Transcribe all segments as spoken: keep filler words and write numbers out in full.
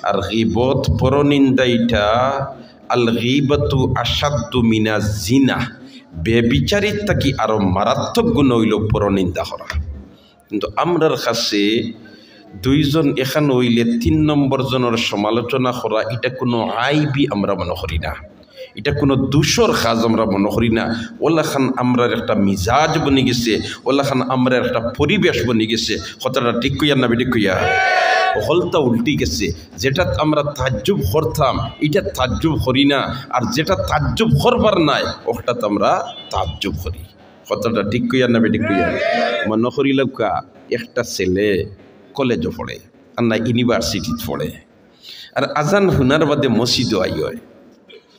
আর গীবত, পরনিন্দা, ইটা আল গীবাতু আশাদ্দু মিনা জিনা, বেবিচারিত থাকি আরো মারাত্মক গুনা অইলো পরনিন্দা করা। কিন্তু আমরার কাছে দুইজন একখান অইলে তিন নম্বর জনর সমালোচনা করা, ইটা কুনু আইবি আমরা মনো করি না, ইটা কুনু দুষর কাজ আমরা মনো করি না। অলাখান আমরার একটা মিজাজ বনি গেছে, অলাখান আমরার একটা পরিবেশ বনি গেছে। কথাটা ঠিক কইয়ার না বেঠিক কইয়ার? হকলতা উল্টি গেছে। যেটাত আমরা তাজ্জুব করতাম, ইটাত তাজ্জুব করি না, আর যেটাত তাজ্জুব করবার নাই, অটাত আমরা তাজ্জুব করি। কথাটা ঠিক কইয়ার না বেঠিক কইয়ার? মনো করিলাউক্কা, একটা ছেলে কলেজো পড়ে, আর না ইউনিভার্সিটিত পড়ে, আর আজান হুনার বাদে মসজিদো আইয়,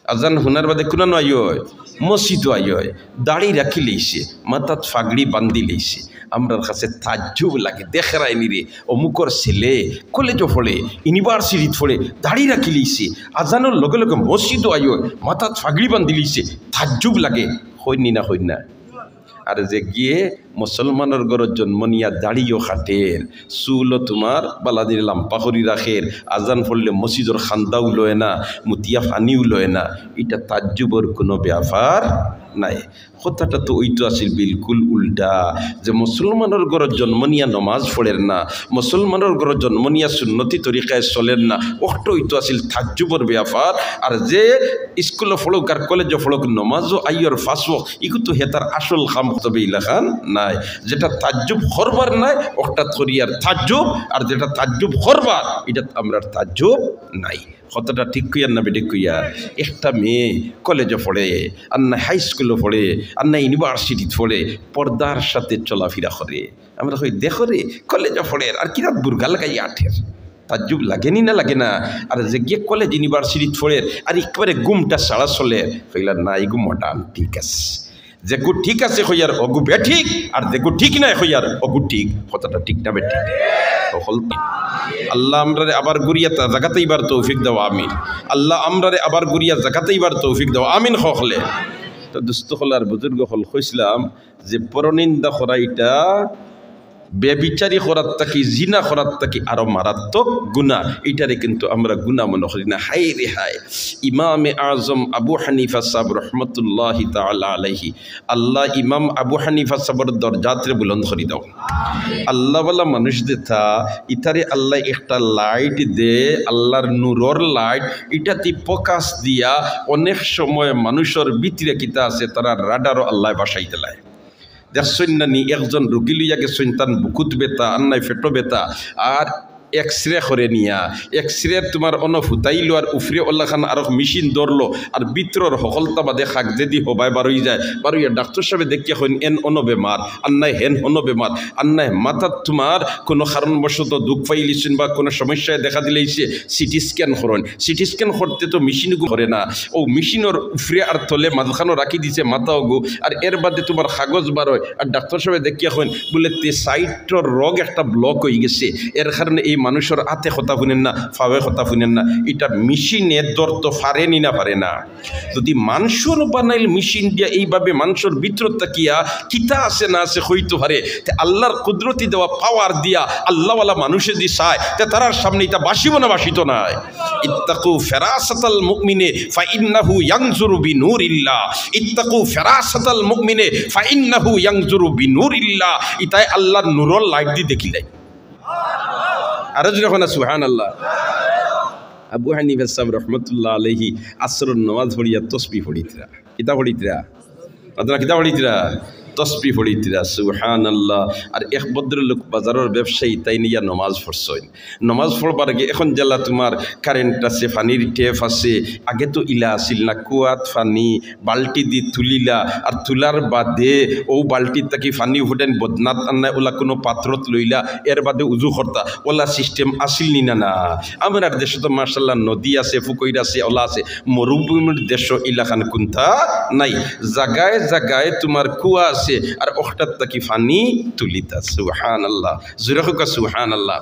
আজান হুনার বাদে কুনানো আইয়, মসজিদো আইয়, দাড়ি রাখি লইছে, মাথাত ফাগড়ি বান্ধি লইছে। আমরার কাছে তাজ্জুব লাগে, দেখরায়নি রে, অমুকর ছেলে কলেজো পড়ে, ইউনিভার্সিটিত পড়ে, দাড়ি রাখি লইছে, আজানর লগে লগে মসজিদো আইয়, মাথাত ফাগড়ি বান্ধি লইছে, তাজ্জুব লাগে। কইন নি না, কইন না? আর যেগিয়ে মুসলমানর ঘরো জন্ম নিয়া দাড়িও কাটের, চুলও তুমার বালাদিন লাম্বা করি রাখের, আজান পড়লে মসজিদর কান্দাও লয় না, মুতিয়া পানিও লয় না, ইটা তাজ্জুবর কুনু ব্যাপার নাই। কথাটা তো অইতো আছিল বিলকুল উল্টা, যে মুসলমানর ঘরো জন্ম নিয়া নমাজ পড়ের না, মুসলমানর ঘরো জন্ম নিয়া সুন্নতি তরিকায় চলের না, অটা অইতো আছিল তাজ্জুবর ব্যাপার। আর যে স্কুলো পড়ুক আর কলেজো পড়ুক, নমাজো আইয়র, পাঁচ ওয়াক্ত, ইগু তো হেতার আসল কাম। তবে ইলাখান নাই, যেটা তাজ্জুব করবার নাই, অটাত করিয়ার তাজ্জুব, আর যেটা তাজ্জুব করবার, ইটাত আমরার তাজ্জুব নাই। কথাটা ঠিক কইয়ার না বেঠিক কইয়ার? একটা মেয়ে কলেজো পড়ে, আর না হাই স্কুলো পড়ে, আর না ইউনিভার্সিটিত পড়ে, পর্দার সাথে চলাফেরা করে। আমরা কই, "দেখো রে, কলেজো পড়ের, আর কিরাত বুরকা লাগাইয়া আটের।" তাজ্জুব লাগেনি না, লাগে না? আর যেগিয়ে কলেজ ইউনিভার্সিটিত পড়ের, আর একবারে ঘুমটা ছাড়া চলের, কইলা, "না, ইগু modern ঠিক আছে।" যেগু ঠিক আছে কইয়ার অগু বেঠিক, আর যেগু ঠিক নাই কইয়ার অগু ঠিক। কথাটা ঠিক না বেঠিক? হকলতা। আল্লাহ আমরারে আবার ঘুরিয়া তা জাগাত আইবার তৌফিক দেও, আমিন। আল্লাহ আমরারে আবার ঘুরিয়া জাগাত আইবার তৌফিক দেও, আমিন হকলে। তো দোস্ত অকল আর বুজুর্গ অকল, কইছিলাম যে পরনিন্দা করা ইটা বেবিচারি করার থাকি, জিনা করার থাকি আরো মারাত্মক গুনা। ইটারে কিন্তু আমরা গুনা মনো করি না। হায় রে হায়, ইমামে আজম আবু হানিফা সাহেব রহমতুল্লাহি তাআলা আলাইহি, আল্লাহ ইমাম আবু হানিফা সাহেবর দরজাতরে বুলন্দ করি দাও। আল্লাহওয়ালা মানুষ যেতা, ইতারে আল্লাহ একটা light দে, আল্লাহর নূরর light, ইটাতে focus দিয়া অনেক সময় মানুষর ভিতরে কিতা আছে, তারার রাডারও আল্লাহ বাসাই দিলায়। দেখছইন না নি, একজন রুগী লইয়া গেছইন, তান বুকুত বেতা, আর নাই পেটো বেতা, আর X-ray করে নিয়া, X-ray তুমার অনো ফুটাইলো, আর উফরে অলাখান আরক মেশিন ধরলো, আর ভিতরর হকলতা বাদে কাগজেদি হবায় বারই যায়, বারইয়া ডাক্তর সাহেবে দেখিয়া কইন, "এন অনো বেমার, আর নাই হেন অনো বেমার, আর নাই মাথাত তুমার কুনু কারণবশত দুখ পাইলিছইন বা কুনু সমস্যায় দেখা দিলাইছে, CT scan করইন।" CT scan করতে তো মেশিন করে না, ও মেশিনর উফরে আর তলে মাঝখানো রাখি দিছে মাথা অগু, আর এর বাদে তুমার কাগজ বারয়, আর ডাক্তর সাহেবে দেখিয়া কইন, বুলে, "তে সাইডর রগ একটা block অই গেছে, এর কারণে এই মানুষর আতে কথা হুনের না, ফাওয়ে কথা হুনের না।" ইটা মেশিনে ধরতো পারেনি না, পারে না? যদি মানষর বানাইল মেশিন দিয়া এইভাবে মানষর ভিতর থাকিয়া কিতা আছে না আছে কইতো পারে, তে আল্লাহর কুদরতি দেওয়া power দিয়া আল্লাহওয়ালা মানুষে যদি চায়, তে তারার সামনে ইটা বাসিবো না, বাসিতো নায়? ইত্তাকু ফেরাসাতাল মুমিনে ফাইন্নাহু ইয়ানজুরু বিনুরিল্লাহ। ইত্তাকু ফেরাসাতাল মুমিনে ফাইন্নাহু ইয়ানজুরু বিনুরিল্লাহ। ইতায় আল্লাহর নূরর light দি দেখিলায়। আরো জোরে কইন না, সুবহানাল্লাহ। আবু হানিফা সাহেব রহমতুল্লাহ আলাইহি আসরর নমাজ পড়িয়া তসবি পড়িতরা। কিতা পড়িতরা? আপনারা কিতা পড়িতরা? তসবি পড়িতরা, সুবহানাল্লাহ। আর এক ভদ্রলোক বাজারর ব্যবসায়ী, তাইন ইয়া নমাজ পড়ছইন। নমাজ পড়বার আগে, এখন যেলা তুমার current আছে, পানির tap আছে, আগে তো ইলা আছিল না, কুয়াত পানি, বালটি দি তুলিলা, আর তুলার বাদে অউ বালটির থাকি পানি উঠাইন বদনাত আনলা, অলা কুনু পাত্রত লইলা, এর বাদে উজু করতা, অলা system আছিল নি না? না, আমরার দেশো তো মাশাআল্লাহ নদী আছে, পুকুইর আছে, অলা আছে, মরুভূমির দেশো ইলাখান কুন্তা নাই। জাগায় জাগায় তুমার কুয়া আছে, আর অখটার থাকি পানি তুলিতা। সুবহানাল্লাহ, জোরে কউক্কা সুবহানাল্লাহ।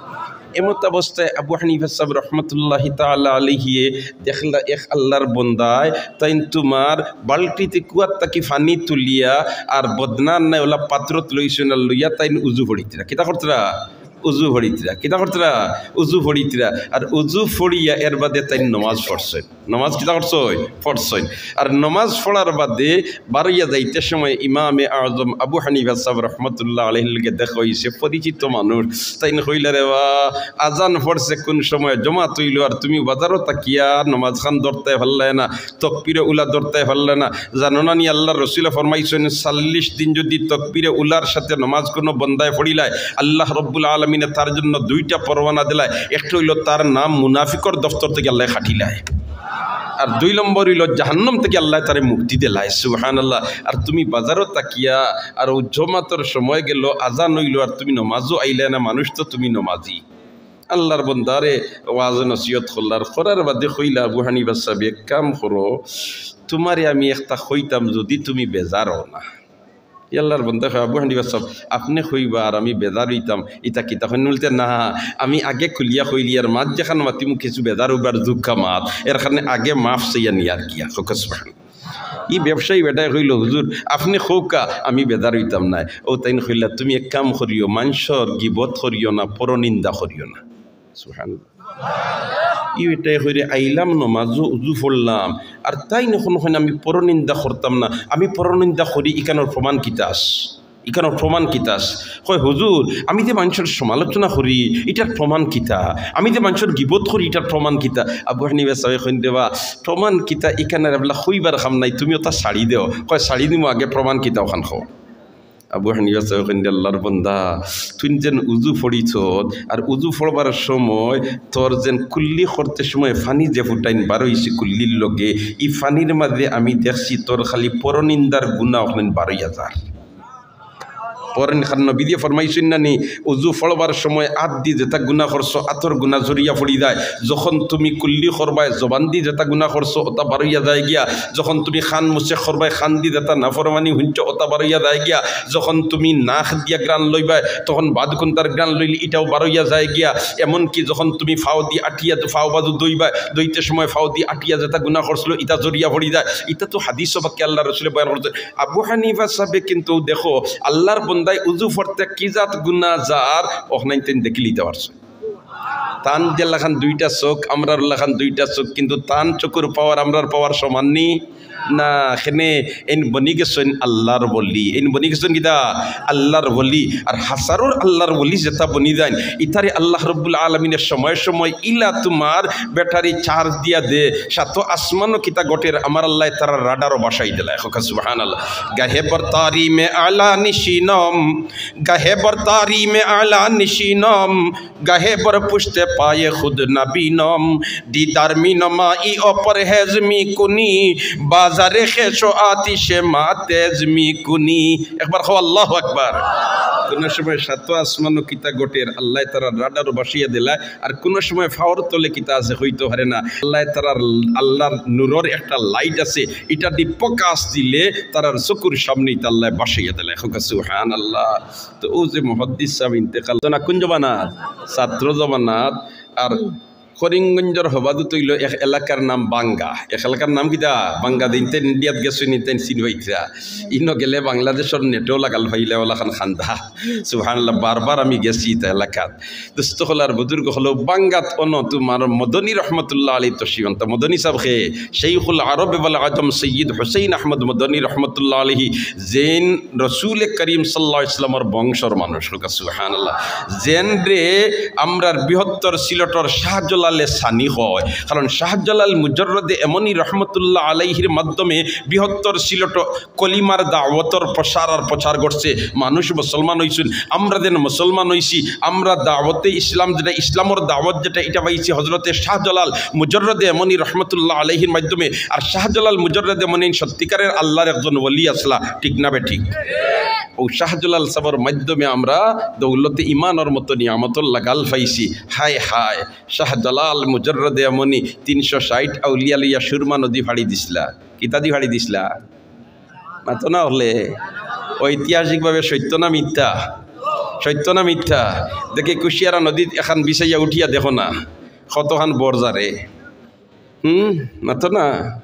এমত অবস্থায় আবু হানিফা সাহেব রহমতুল্লাহি তাআলা আলাইহিয়ে দেখলা এক আল্লাহর বন্দায় তাইন তুমার বালটিতে কুয়ার থাকি পানি তুলিয়া আর বদনার নাই অলা পাত্রত লইছইন, আর লইয়া তাইন উজু পড়িতরা। কিতা করতরা? উজু পড়িতরা। কিতা করতরা? উজু পড়িতরা। আর উজু পড়িয়া এর বাদে তাইন নমাজ পড়ছইন। নমাজ কিতা করছইন? পড়ছইন। আর নমাজ পড়ার বাদে বারইয়া যাইতে সময় ইমামে আজম আবু হানিফা সাহেব রহমতুল্লাহ আলাইহির লগে দেখা অইছে, পরিচিত মানুষ। তাইন কইলা, "রে বা, আজান পড়ছে কুন সময়, জমাত অইলো, আর তুমি বাজারো থাকিয়া নমাজ খান ধরতায় পারলায় না, তকবিরে উলা ধরতায় পারলায় না।" জানো না নি আল্লাহর রসুলে ফরমাইছইন, চল্লিশ দিন যুদি তকবিরে উলার সাথে নমাজ কুনু বন্দায় পড়িলায়, আল্লাহ রব্বুল আলামিনে তার জন্য দুইটা পরওয়ানা দিলায়, একটা অইলো তার নাম মুনাফিকর দফতর থাকি আল্লায় কাটিলায়, আর দুই নম্বর অইলো জাহান্নাম থাকি আল্লায় তারে মুক্তি দিলায়। সুবহানাল্লাহ। আর তুমি বাজারো থাকিয়া আর অউ জমাতর সময় গেলো, আজান অইলো, আর তুমি নমাজো আইলায় না, মানুষ তো তুমি নমাজি। আল্লাহর বন্দারে ওয়াজ নসিহত করলা, করার বাদে কইলা, "আবু হানিফা সাহেব, এক কাম করো, তুমারে আমি একটা কইতাম, যুদি তুমি বেজার অও না।" ই আল্লাহর বন্দা কয়, "আবু হানিফা সাহেব, আপনে কইবা আর আমি বেজার অইতাম, ইতা কিতা?" কইন বুলতে, "না, আমি আগে খুলিয়া কইলিয়ার, মাত যেখান মাতিমু কিছু বেজার অইবার দুঃখা মাত, এর কারণে আগে মাফ চাইয়া নিয়ার গিয়া।" কউক্কা সুবহান। ই ব্যবসায়ী বেটায় কইলো, "হুজুর, আপনে কউক্কা, আমি বেজার অইতাম নায়।" অউ তাইন কইলা, "তুমি এক কাম করিও, মানষর গিবত করিও না, পরনিন্দা করিও না।" সুবহানাল্লাহ। ই বেটায় কইরে, "আইলাম নমাজো, উজু পড়লাম, আর তাইন অখন কইন আমি পরনিন্দা করতাম না, আমি পরনিন্দা করি, ইখানর প্রমাণ কিতা আছে? ইখানর প্রমাণ কিতা আছে?" কয়, "হুজুর, আমি যে মানষর সমালোচনা করি, ইটার প্রমাণ কিতা? আমি যে মানষর গিবত করি, ইটার প্রমাণ কিতা?" আবু হানিফা সাহেব কইন, "রে বা, প্রমাণ কিতা, ইখানর এবলা কইবার কাম নাই, তুমি অতা ছাড়ি দেও।" কয়, "ছাড়ি দিমু, আগে প্রমাণ কিতা অখান কও।" আবু হানিফা সাহেব কইন, "আল্লাহর বন্দা, তুই যেন উজু পড়িছস, আর উজু পড়বার সময় তোর যেন কুল্লি করতে সময় পানি যে ফুটাইন বারইছে কুল্লির লগে, ই পানির মাঝে আমি দেখছি তোর খালি পরনিন্দার গুনা অখান বারইয়া যার।" পরনিন্দা, নবীজিয়ে ফরমাইছইন না নি, উজু পড়বার সময় আত দি যেতা গুনা করছো, আতর গুনা ঝরিয়া পড়ি যায়। যখন তুমি কুল্লি করবায়, জবান দি যেতা গুনা করছো, অতা বারইয়া যায় গিয়া। যখন তুমি কান মুছে করবায়, কান দি যেতা নাফরমানি হুনছো, অতা বারইয়া যায় গিয়া। যখন তুমি নাক দিয়া ঘ্রাণ লইবায়, তখন বাদ কুন্তার ঘ্রাণ লইলে ইটাও বারইয়া যায় গিয়া। এমনকি যখন তুমি ফাও দি আটিয়া, ফাও বাজু ধইবায়, ধইতে সময় ফাও দি আটিয়া যেতা গুনা করছিল, ইতা ঝরিয়া পড়ি যায়। ইতা তো হাদিস পাকে আল্লাহর রসুলে বয়ান করছে। আবু হানিফা সাহেবে কিন্তু দেখো, আল্লাহর বন্দায় উজু পড়তে কি জাত গুনা যার, অখান তাইন দেখিলিতা পারছইন। তান যেলাখান দুইটা চোখ, আমরার লাখান দুইটা চোখ, কিন্তু তান চকুর পাওয়ার আমরার পাওয়ার সমান নি না। কেনে এইন বনি গেছইন আল্লাহর ওলি, এইন বনি গেছইন কিতা? আল্লাহর ওলি। আর হাজারোর আল্লাহর ওলি যেতা বনি যাইন, ইতারে আল্লাহ রব্বুল আলামিনে সময় সময় ইলা তুমার ব্যাটারি চার্জ দিয়া দে, সাত আসমানো কিতা ঘটের, আমার আল্লায় তারার রাডারো বাসাই দিলায়। কউক্কা সুবহানাল্লাহ। গাহে বরতারি মে আলা নিশিনম, গাহে বরতারি মে আলা নিশিনম, গাহে বর পুশতে পায়ে খুদ নাবিনম, দিদার মি নমাই অপরহেজ মি কুনি, বাজারে খেশো আতিশে মা তেজ মি কুনি। একবার কও আল্লাহু আকবার। কুনু সময় সাত আসমানো কিতা ঘটের, আল্লায় তারার রাডারো বাসাইয়া দিলায়, আর কুনু সময় ফাওর তলে কিতা আছে কইতো পারে না। আল্লায় তারার, আল্লাহর নূরর একটা লাইট আছে, ইটা দি ফোকাস দিলে তারার চকুর সামনেইতা আল্লায় বাসাইয়া দিলায়। কউক্কা সুবহানাল্লাহ। তো অউ যে মুহাদ্দিস সাহেব ইন্তেকাল, তো না কুন জমানাত? ছাত্র জমানাত। আর করিমগঞ্জর হবাদুত অইলো এক এলাকার নাম বাঙ্গা। এক এলাকার নাম কিতা? বাঙ্গা। দিন তাইন ইন্ডিয়াত গেছইন নি, তাইন চিনবাইতরা। ইনো গেলে বাংলাদেশর নেটও লাগাল পাইলে অলাখান খান্দা। সুবহানাল্লাহ, বারবার আমি গেছি ইতা এলাকাত। দোস্ত অকল আর বুজুর্গ অকল, বাঙ্গাত অনো তুমার মদনী রহমতুল্লাহ আলাইহি তশরিফ আনতা। মদনী সাহেব কে, শেখুল আরব ওয়াল আজম সৈয়দ হুসেন আহমদ মদনী রহমতুল্লাহ আলাইহি, যেইন রসুলে করিম সাল্লাল্লাহু আলাইহি ওয়াসাল্লামর বংশর মানুষ। কউক্কা সুবহানাল্লাহ। যেইনরে আমরার বৃহত্তর সিলেটর শাহজালালে সানি কয়, কারণ শাহজালাল মুজাররদে ইয়ামনি রহমতুল্লাহ আলাইহির মাধ্যমে বৃহত্তর সিলেট কলিমার দাওয়াতর প্রসার আর প্রচার ঘটছে, মানুষ মুসলমান অইছইন। আমরা যেন মুসলমান অইছি, আমরা দাওয়াতে ইসলাম যেটা, ইসলামর দাওয়াত যেটা, ইটা পাইছি হজরতে শাহজালাল মুজাররদে ইয়ামনি রহমতুল্লাহ আলাইহির মাধ্যমে। আর শাহজালাল মুজাররদে ইয়ামনি সত্যিকারের আল্লাহর একজন ওলি আছলা, ঠিক না বেঠিক? অউ শাহজালাল সাহেবর মাধ্যমে আমরা দৌলতে ইমানর মতো নিয়ামতর লাগাল পাইছি। হায় হায়, শাহজালাল মুজাররদে ইয়ামনি তিনশো ষাইট আউলিয়া লইয়া সুরমা নদী ফাড়ি দিছলা। কিতা দি ফাড়ি দিছলা? মাতো না অকলে। ঐতিহাসিকভাবে সত্য না মিথ্যা? সত্য না মিথ্যা? দেখি কুশিয়ারা নদীত এখান বিছাইয়া উঠিয়া দেখো না, কতখান বর যারে। হুম, মাতো না?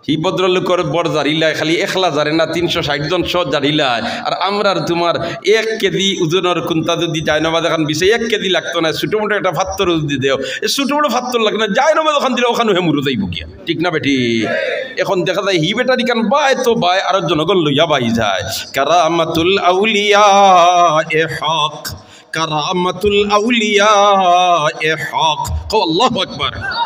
হি ভদ্রলোকর বড় জারিলায়, খালি একলা জারে না, তিনশো ষাইট জন সহ জারিলায়। আর আমরার তুমার এক কেজি ওজনর কুন্তা যুদি জায়নামাজ এখান বিছে এক কেজি লাগতো নায়, ছোটো মোটো একটা ফাত্তর যুদি দেও, এ ছোটো মোটো ফাত্তর লাগতো নায়, জায়নামাজ ওখান দিলে ওখানউ হে মুরো যাইবো গিয়া, ঠিক না বেঠিক? এখন দেখা যায় হি বেটার ইখান বায় তো বায়, আরো জনগণ লইয়া বায় যায়। কারামাতুল আউলিয়া এ হক, কারামাতুল আউলিয়া এ হক। কও আল্লাহু আকবার।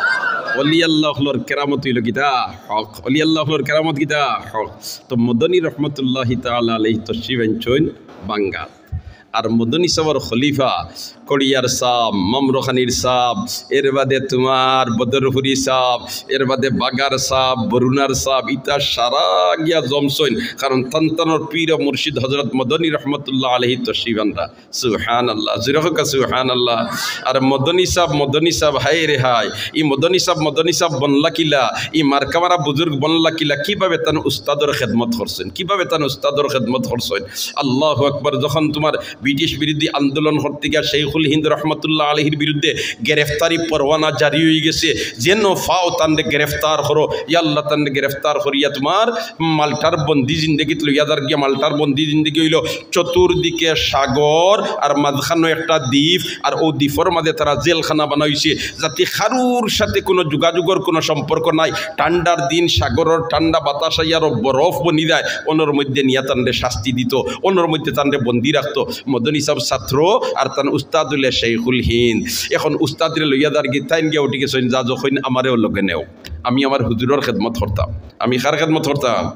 ওলি আল্লাহ অকলর কেরামত অইলো কিতা? হক। ওলি আল্লাহ অকলর কেরামত কিতা? হক। তো মদনী রহমতুল্লাহি তাআলা আলাইহি তশরিফ আনছইন বাঙ্গাল। আর মদনী সাবর খলিফা কড়িয়ার সাব, মামরখানির সাব, এর বাদে তুমার বদরপুরি সাব, এর বাদে বাগার সাব, বরুণার সাব, ইতা সারা গিয়া জমছইন। কারণ তান তানর পীর ও মুর্শিদ হজরত মদনী রহমতুল্লাহ আলাইহি তশরিফ আনরা। সুবহানাল্লাহ, জোরে কউক্কা সুবহানাল্লাহ। আর মদনী সাব, মদনী সাব, হায় রে হায়, ই মদনী সাব, মদনী সাব বনলা কিলা, ই মার্কা মারা বুজুর্গ বনলা কিলা, কিভাবে তান উস্তাদর খেদমত করছইন, কিভাবে তান উস্তাদর খেদমত করছইন। আল্লাহু আকবার। যখন তুমার ব্রিটিশ বিরোধী আন্দোলন করতে গিয়া শেখুল হিন্দ রহমতুল্লাহ আলাইহির বিরুদ্ধে গ্রেফতারি পরোয়ানা জারি অইগেছে, যেনো ফাও তানরে গ্রেফতার করো, ইয়া আল্লাহ, তানরে গ্রেফতার করিয়া তুমার মাল্টার বন্দি জিন্দেগিত লইয়া যার গিয়া। মাল্টার বন্দি জিন্দেগি অইলো চতুর্দিকে সাগর আর মাঝখানো একটা দ্বীপ, আর অউ দ্বীপর মাঝে তারা জেলখানা বানাইছে, যাতে কারুর সাথে কুনু যোগাযোগর কুনু সম্পর্ক নাই। ঠান্ডার দিন সাগরর ঠান্ডা বাতাস আইয়া আরো বরফ বনি যায়, অনর মধ্যে নিয়া তানরে শাস্তি দিতো, অনর মধ্যে তানরে বন্দি রাখতো। মদনী সাব ছাত্র আর তান উস্তাদ অইলে শেখুল হিন্দ। এখন উস্তাদরে লইয়া যার গি, তাইন গিয়া উঠি গেছইন, যা যখন আমারেও লগে নেও, আমি আমার হুজুরর খেদমত করতাম। আমি কার খেদমত করতাম?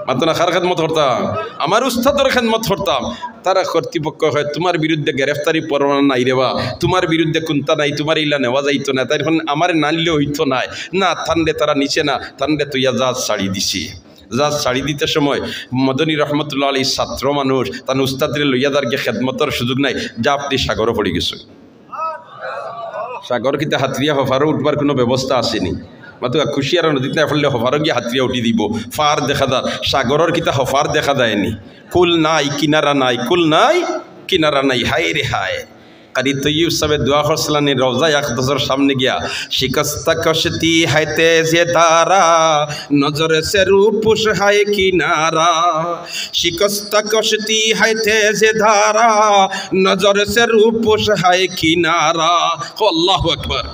মাতো না, কার খেদমত করতাম? আমার উস্তাদর খেদমত করতাম। তারা কর্তৃপক্ষ কয়, "তুমার বিরুদ্ধে গ্রেফতারি পরোয়ানা নাই রে বা, তুমার বিরুদ্ধে কুন্তা নাই, তুমারে ইলা নেওয়া যাইতো না।" তাইন কইন, "আমারে না নিলে অইতো নায়।" না, তানরে তারা নিছে না, তানরে থইয়া জাহাজ ছাড়ি দিছে। জাহাজ ছাড়ি দিতে সময় মদনী রহমতুল্লাহ আলাইহির ছাত্র মানুষ, তান উস্তাদরে লইয়া যার গিয়া খেদমতর সুযোগ নাই, জাপ দি সাগরো পড়ি গেছে। সাগর কিতা হাতরিয়া হপারো উঠবার কুনু ব্যবস্থা আছে নি? মাতো কুশিয়ারা নদীত না পড়লে হপারো গিয়া হাতরিয়া উঠি দিবো। পার দেখা যার, সাগরর কিতা হপার দেখা যায় নি? কুল নাই, কিনারা নাই, কুল নাই, কিনারা নাই। হায় রে হায়। কারি তৈয়ব সাবে দোয়া করছিলা নি রওজায়ে আকদসর সামনে গিয়া, "শিকস্তা কশতি হ্যায় তেজে ধারা, নজর সে রুপোশ হ্যায় কিনারা।" শিকস্তা কশতি হ্যায় তেজে ধারা, নজর সে রুপোশ হ্যায় কিনারা। কও আল্লাহু আকবার।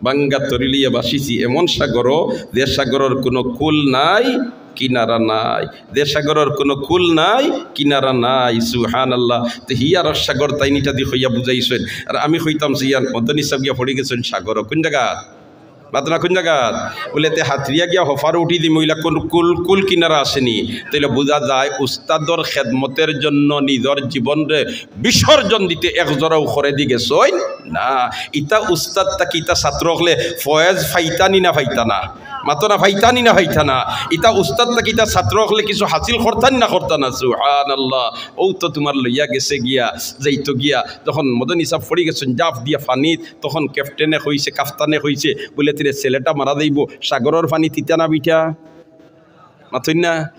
বাঙ্গা তরি লইয়া ভাসিছি এমন সাগরো, যে সাগরর কুনু কুল নাই, কিনারা নাই, যে সাগরর কুনু কুল নাই, কিনারা নাই। সুবহানাল্লাহ। তে হি আরো সাগর তাইন ইটা দি কইয়া বুঝাইছইন। আর আমি কইতাম যে ইয়ান মদনী সাব গিয়া পড়ি গেছইন সাগরো। কুন জাগাত? মাতো না, কুন জাগাত? বুলে, তে হাতরিয়া গিয়া হপারো উঠি দিমু, ইলা কুল, কুল, কুল কিনারা আছে নি? তাইলে বুঝা যায়, উস্তাদর খেদমতর জন্য নিজর জীবনরে বিসর্জন দিতে এক জরাও করে দি গেছইন না। ইতা উস্তাদ থাকি ইতা ছাত্র অকলে ফয়েজ পাইতা নি না পাইতা না? মাতো না, পাইতা নি না পাইতা না? ইতা উস্তাদ থাকি ইতা ছাত্র অকলে কিছু হাসিল করতা নি না করতা না? সুবহানাল্লাহ। অউ তো তুমার লইয়া গেছে গিয়া, যাইতো গিয়া, যখন মদনী সাব পড়ি গেছইন জাপ দিয়া পানিত, তখন ক্যাপ্টেনে কইছে, কাপ্তানে কইছে, বুলে, "তিরে ছেলেটা মারা যাইবো, সাগরর পানি তিতা না মিঠা?" মাতইন না?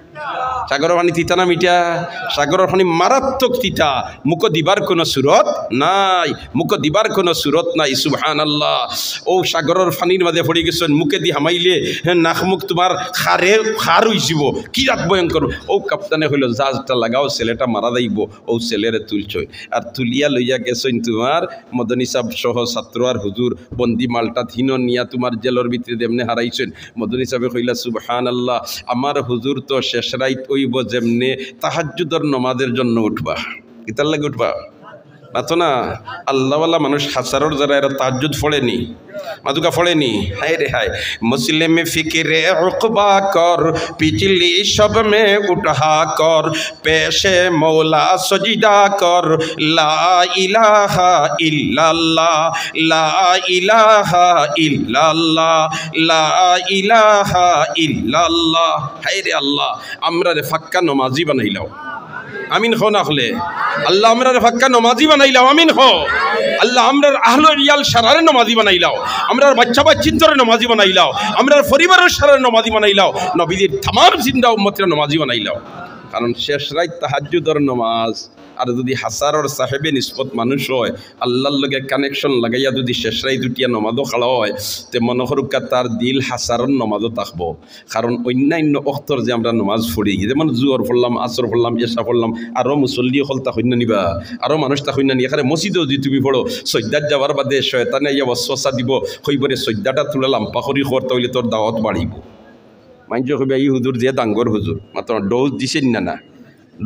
সাগরর পানি তিতা না মিঠা? সাগরর পানি মারাত্মক তিতা, মুখো দিবার কুনু সুরত নাই, মুখো দিবার কুনু সুরত নাই। সুবহানাল্লাহ। অউ সাগরর পানির মাঝে পড়ি গেছইন, মুখেদি হামাইলে, হে, নাক মুখ তুমার খারে খার অইযিবো, কি জাত ভয়ঙ্কর। অউ কাপ্তানে কইলো, "জাহাজটা লাগাও, ছেলেটা মারা যাইবো।" অউ ছেলেরে তুলছইন, আর তুলিয়া লইয়া গেছইন তুমার মদনী সাব সহ ছাত্র আর হুজুর বন্দি মালটাত হিনো নিয়া তুমার জেলর ভিতরে যেমনে হারাইছইন। মদনী সাবে কইলা, "সুবহানাল্লাহ, আমার হুজুর তো শেষ রাইত অইবো যেমনে তাহাজ্জুদর নমাজের জন্য উঠবা।" কিতার লাগি উঠবা? মাতো না, আল্লাহওয়ালা মানুষ হাজারর যারা এরা তাহাজ্জুদ পড়ে নি, মাতুকা পড়ে নি। হায় রে হায়। মুসলিম ফিকিরে উকবা কর, পিছলি সব মে উঠা কর, পেশে মৌলা সজিদা কর, লা ইলাহা ইল্লাল্লাহ, লা ইলাহা ইল্লাল্লাহ, লা ইলাহা ইল্লাল্লাহ। হায় রে আল্লাহ, আমরারে পাক্কা নমাজি বানাইলাও। আমিন কও না অকলে। আল্লাহ, আমরারে পাক্কা নমাজি বানাইলাও। আমিন কও। আল্লাহ, আমরার আহলর ইয়াল সারারে নমাজি বানাইলাও। আমরার বাচ্চা বাচ্চিন্তরে নমাজি বানাইলাও। আমরার পরিবারর সারারে নমাজি বানাইলাও। নবীজির তামাম জিন্দা উম্মতরে নমাজি বানাইলাও। কারণ শেষ রাইত তাহাজ্জুদর নমাজ। আর যুদি হাছারর সাহেবে নিসবত মানুষ অয়, আল্লার লগে connection লাগাইয়া যুদি শেষ রাইত উঠিয়া নমাজো খাড়া অয়, তে মনো করউক্কা তার দিল হাছারর নমাজো থাকবো। কারণ অইন্যাইন্য অক্তর যে আমরা নমাজ পড়ি, যেমন জুহর পড়লাম, আসর পড়লাম, এশা পড়লাম, আরো মুসল্লি অকল থাকইন না নি বা, আরো মানুষ থাকইন না নি। এখানে মসজিদো যুদি তুমি পড়ো, সইজদাত যাওয়ার বাদে শয়তানে আইয়া ওয়াসওয়াসা দিবো, কইবো রে সইজদাটা থুড়া লাম্বা করি কর, তা অইলে তোর দাওয়াত বাড়িবো। মানষে কইবা, "ই হুজুর যে ডাঙ্গর হুজুর, মাত্র dose দিছইন না, না,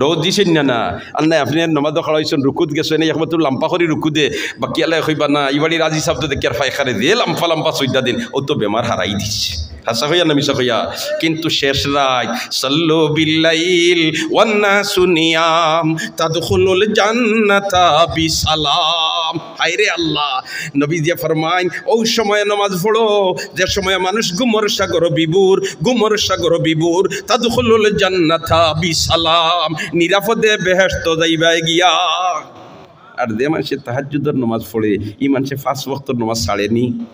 dose দিছইন না, না।" আর নায়, আপনে নমাজো খাড়া অইছইন, রুকুত গেছইন, একবার তো লাম্বা করি রুকু দে, বাকি আল্লায় কইবা, "না, ই বাড়ির আজি সাব তো দেখিয়ার ফায়খারে, যে লাম্বা লাম্বা সইজদা দেইন, অউ তো বেমার হারাই দিছে।" হাছা কইয়া না মিছা কইয়া? কিন্তু শেষ রাইত, "সাল্লু বিল্লাইল ওয়ান্নাসু নিয়াম, তাদখুলুল জান্নাতা বিসালাম।" হায়রে আল্লাহ, নবীজিয়ে ফরমাইন, "অউ সময় নমাজ পড়ো, যে সময় মানুষ ঘুমর সাগরো বিভোর, ঘুমর সাগরো বিভোর, তাদখুলুল জান্নাতা বিসালাম, নিরাপদে বেহেশতো যাইবায় গিয়া।" আর যে মানষে তাহাজ্জুদর নমাজ পড়ে, ই মানষে পাঁচ ওয়াক্তর নমাজ ছাড়ে নি,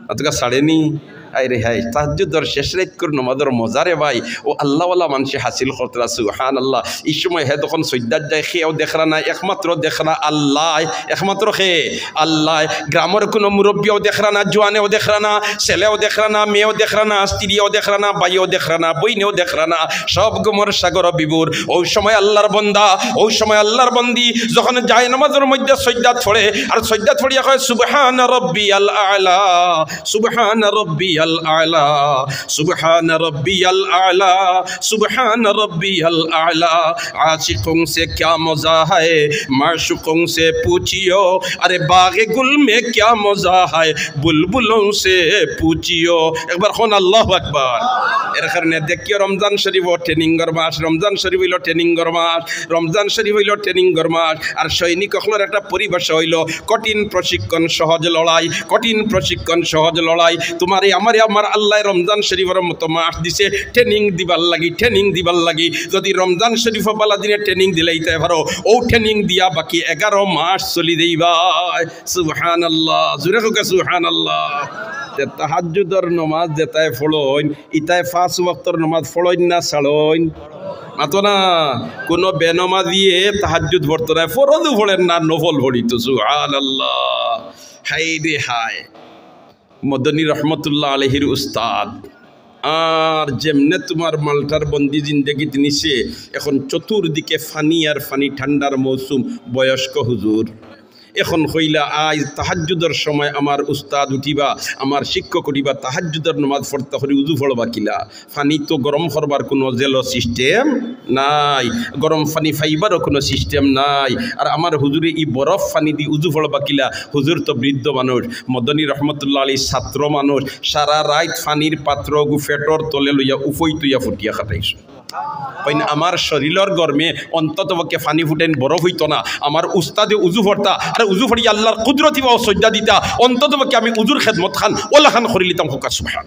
অতকা ছাড়ে নি। আয় রে হায়, তাহাজ্জুদর শেষ রাইতকুর নমাজর মজা রে ভাই, অউ আল্লাওয়ালা মানষে হাসিল করতরা, সুবহানাল্লাহ। ই সময় হে যখন সইজদাত যায়, কেউ দেখরা না, একমাত্র দেখরা আল্লায়, একমাত্র কে? আল্লায়। গ্রামর কুনু মুরব্বিও দেখরা না, জোয়ানেও দেখরা না, ছেলেও দেখরা না, মেয়েও দেখরা না, স্ত্রীও দেখরা না, ভাইও দেখরা না, বইনেও দেখরা না, সব ঘুমর সাগরো বিভোর। অউ সময় আল্লার বন্দা, অউ সময় আল্লার বন্দি যখন যায় নমাজর মধ্যে সইজদাত পড়ে, আর সইজদাত পড়িয়া কয়, "সুবহানা রাব্বিয়াল আ'লা, সুবহানা রাব্বিয়াল আ'লা, সুবহানা রাব্বিয়াল আ'লা, সুবহানা রাব্বিয়াল আ'লা, আশিকোঁ সে কিয়া মজা হ্যায়, মাশুকোঁ সে পুছিও, আরে বাগে গুল মে কিয়া মজা হ্যায়, বুলবুলোঁ সে পুছিও।" একবার কউন আল্লাহু আকবার। এর কারণে দেখিও, রমজান শরীফ অইলো training-র মাস, রমজান শরীফ অইলো training-র মাস, রমজান শরীফ অইলো training-র মাস। আর সৈনিক অকলর একটা পরিভাষা অইলো, কঠিন প্রশিক্ষণ, সহজ লড়াই, কঠিন প্রশিক্ষণ, সহজ লড়াই। তুমারে আমারে আমার আল্লায় রমজান শরীফর মতো মাস দিছে, training দিবার লাগি, training দিবার লাগি। যুদি রমজান শরীফো বালা দিনে training দিলাইতায় পারো, অউ training দিয়া বাকি এগারো মাস চলি যাইবায়। সুবহানাল্লাহ, জুরে কউক্কা সুবহানাল্লাহ। তে তাহাজ্জুদর নমাজ যেতায় পড়ইন, ইতায় পাঁচ ওয়াক্তর নমাজ পড়ইন না ছাড়ইন? মাতো না, কুনু বেনমাজিয়ে তাহাজ্জুদ পড়তো নায়, ফরজও পড়ের না, নফল পড়িতো। সুবহানাল্লাহ, হায় রে হায়। মদনী রহমতুল্লাহ আলাইহির উস্তাদ, আর যেমনে তুমার মালটার বন্দি জিন্দেগিত নিছে, এখন চতুর্দিকে ফানি আর ফানি, ঠান্ডার মৌসুম, বয়স্ক হুজুর। এখন কইলা, আইজ তাহাজ্জুদর সময় আমার উস্তাদ উঠিবা, আমার শিক্ষক উঠিবা, তাহাজ্জুদর নমাজ পড়তা করি, উজু পড়বা কিলা? ফানি তো গরম করবার কুনু জেলো system নাই, গরম ফানি পাইবারও কুনু system নাই। আর আমার হুজুরে ই বরফ ফানি দি উজু পড়বা কিলা? হুজুর তো বৃদ্ধ মানুষ, মদনী রহমতুল্লাহ আলাইহির ছাত্র মানুষ, সারা রাইত ফানির পাত্রগু পেটর তলে লইয়া উফই তুইয়া ফুটিয়া কাটাইছইন। কইন, আমার শরীলর গরমে অন্তত পক্ষে ফানি ফুটাইন বরফ অইতো না। আমার উস্তাদে উজু পড়তা, আর উজু পড়িয়া আল্লার কুদরতি পাও সইজদা দিতা, অন্তত পক্ষে আমি উজুর খেদমত খান, অলাখান করিলিতাম। কউক্কা সুবহান।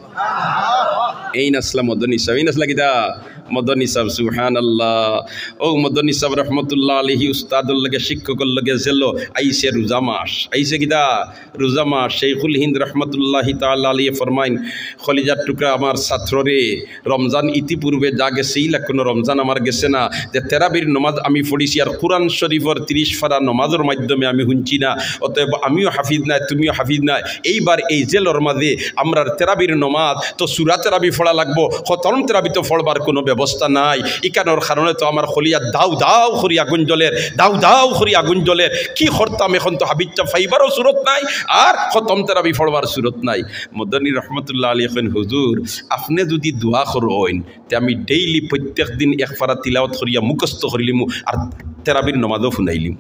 এইন আছলা মদনী সাব, এইন আছলা কিতা? মদনী সাব, সুবহানাল্লাহ। অউ মদনী সাব রহমতুল্লাহ আলাইহি উস্তাদর লগে, শিক্ষকর লগে জেলো আইছে রোজা মাস, আইছে কিতা? রোজা মাস। শেখুল হিন্দ রহমতুল্লাহি তাআলা আলাইহি ফরমাইন, কলিজার টুকরা আমার ছাত্ররে, রমজান ইতিপূর্বে যা গেছে, ইলা কুনু রমজান আমার গেছে না, যে তেরাবির নমাজ আমি পড়ছি আর কুরআন শরীফর তিরিশ পারা নমাজর মাধ্যমে আমি হুনছি না। অতএব আমিও হাফিজ নায়, তুমিও হাফিজ নায়। এইবার এই জেলর মাঝে আমরার তেরাবির নমাজ তো সুরা তেরাবি পড়া লাগবো, খতম তেরাবি তো পড়বার কুনু ব্যবস্থা নাই। ইকানোর কারণে তো আমার কলিজাত দাউ দাউ করি আগুন জ্বলের, দাউ দাউ করি আগুন জ্বলের। কি করতাম, এখন তো হাফিজ সাব পাইবারও সুরত নাই, আর খতম তেরাবি পড়বার সুরত নাই। মদনী রহমতুল্লাহ আলাইহি কইন, হুজুর, আপনে যুদি দোয়া করইন, তে আমি daily প্রত্যেক দিন এক পারা তিলাওয়াত করিয়া মুখস্থ করিলিমু, আর তেরাবির নমাজও হুনাইলিমু।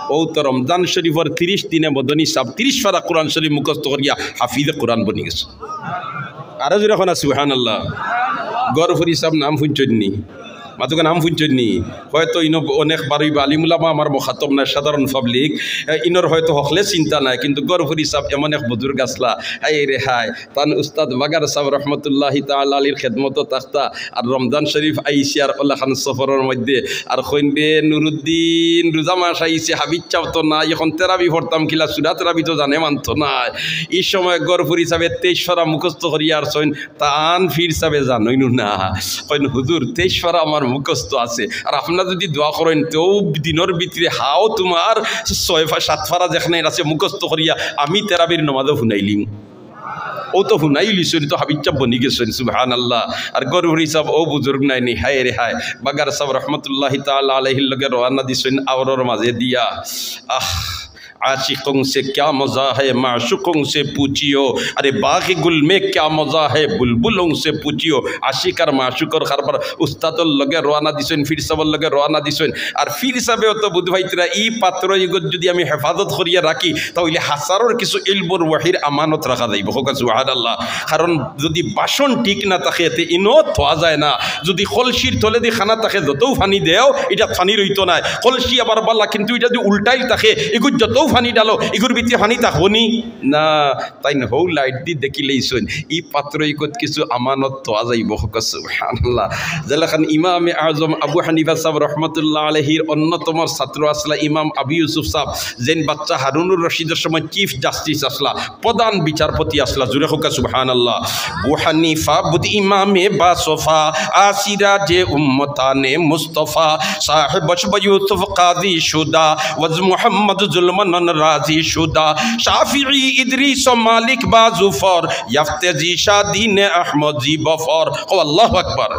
অউ তো রমজান শরীফর তিরিশ দিনে মদনী সাব তিরিশ পারা কুরআন শরীফ মুখস্থ করিয়া হাফিজে কুরআন বনি গেছে। আরো জোরে কউক্কা সুবহানাল্লাহ। গহরপুরী সাব নাম হুনছইন নি? মাতউক্কা, নাম হুনছইন নি? হয়তো ইনো অনেক বারইবা, আলিম উলামা আমার মুখাতব নায়, সাধারণ public। এ, ইনোর হয়তো হকলে চিন্তা নাই, কিন্তু গহরপুরী সাব এমন এক বুজুর্গ আছলা, হায় রে হায়। তান উস্তাদ বাগার সাব রহমতুল্লাহি তাআলা আলাইহির খেদমতো থাকতা, আর রমজান শরীফ আইছে আর অলাখান সফরর মধ্যে, আর কইন রে নুরুদ্দিন, রোজা মাস আইছে, হাফিজ সাব তো নাই, এখন তেরাবি পড়তাম কিলা, সুরা তেরাবি তো জানে মানতো নায়। ই সময় গহরপুরী সাবে তেইশ পারা মুখস্থ করিয়া আরছইন, তান পীর সাবে জানইনউ না। কইন, হুজুর, তেইশ পারা আমার মুখস্থ আছে। আর আপনারা যদি দোয়া করইন, তেউ দিনর ভিতরে হাও তুমার ছয় ফা-, সাত ফারা যেখানে আছে মুখস্থ করিয়া আমি তেরাবির নমাজও হুনাইলিমু। অউ তো হুনাইলিছইন, তো হাফিজ সাব বনি গেছইন, সুবহানাল্লাহ। আর গরুর হিসাব অউ বুজুর্গ নায়নি, হায় রে হায়। বাগার সাব রহমতুল্লাহি তাআলা আলাইহির লগে রওয়ানা দিছইন আওরর মাঝে দিয়া। আহ, عاشقوں سے کیا مزہ ہے، معشوقوں سے پوچھیو، ارے باغ گل میں کیا مزہ ہے، بلبلوں سے پوچھیو۔ আশিক আর মাশুকর কারবার উস্তাদর লগে রওয়ানা দিছইন, পীর সাবর লগে রওয়ানা দিছইন। আর পীর সাবে অত বুঝ পাইতরা, ই পাত্র ইগত যদি আমি হেফাজত করিয়া রাখি, তা অইলে হাজারর কিছু ইলমর ওয়াহির আমানত রাখা যাইবো। কউক্কা সুবহানাল্লাহ। কারণ যদি বাসন ঠিক না থাকে, তে ইনো থোয়া যায় না। যদি কলসির তলেদি খানা থাকে, যতউ পানি দেও, ইটা পানি রইতো নায়। কলসি আবার বালা, কিন্তু ইটা যদি উল্টাইল থাকে, ইগুত যতউ পানি ডালো, ইগুর ভিতরে পানি থাকবো নি? না। তাইন হউ লাইট দি দেখিলাইছইন, ই পাত্র ইগত কিছু আমানত থোয়া যাইবো। কউক্কা সুবহানাল্লাহ। যেলাখান ইমামে আজম আবু হানিফা সাব রহমতুল্লাহ আলাইহির অন্যতম ছাত্র আছলা ইমাম আবু ইউসুফ সাব, যেইন বাচ্চা হারুনুর রশিদর সময় চিফ জাস্টিস আছলা, প্রধান বিচারপতি আছলা, জুরে কউক্কা সুবহানাল্লাহ। ابو حنیفہ بود امام باصفا، آ سراج امتان مصطفی، صاحبش به یوسف قاضی شدا، و از محمد ذوالمنن راضی شدا، شافعی ادریس و مالک با ظفر، یافته زیشا دین احمد زی بفر۔ او الله اکبر۔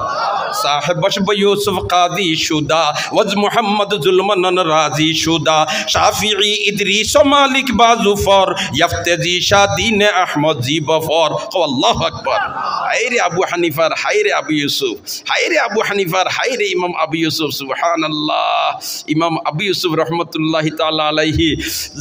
صاحبش به یوسف قاضی شدا، و از محمد ذوالمنن راضی شدا، شافعی ادریس و مالک با ظفر، یافته زیشا دین احمد زی بفر۔ او الله اکبر۔ হায় রে আবু হানিফার, হায় রে আবু ইউসুফ, হায় রে আবু হানিফার, হায় রে ইমাম আবু ইউসুফ, সুবহানাল্লাহ। ইমাম আবু ইউসুফ রহমতুল্লাহি তাআলা আলাইহি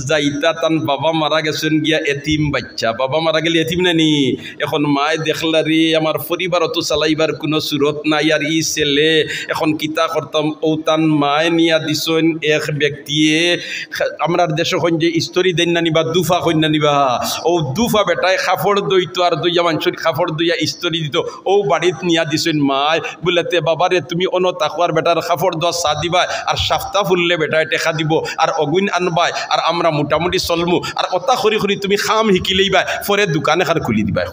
যাইতা, তান বাবা মারা গেছইন গিয়া এতিম বাচ্চা, বাবা মারা গেলে এতিম নানি। এখন মায় দেখলা রে, আমার পরিবার অত চালাইবার কুনু সুরত নাই, আর ই ছেলে এখন কিতা করতাম, অউ তান মায় নিয়া দিছইন এক ব্যক্তিয়ে, আমরার দেশো কইন যে ইস্তরি দেইন নানি বা দুফা কইন নানি বা, অউ দুফা বেটায় কাপড় ধইতো আর ধইয়া মানষর কাপড় ধইয়া ইস্তরি দিতো, অউ বাড়িত নিয়া দিছইন মায়। বুলে, তে বাবারে, তুমি অনো থাকো আর বেটার কাপড় ধোয়া চা দিবায়, আর সাপ্তা ফুরলে বেটায় টেকা দিবো, আর অগুইন আনবায়, আর আমরা মোটামুটি চলমু, আর অতা করি করি তুমি কাম হিকিলাইবায়, পরে দোকান এখান খুলি দিবায়।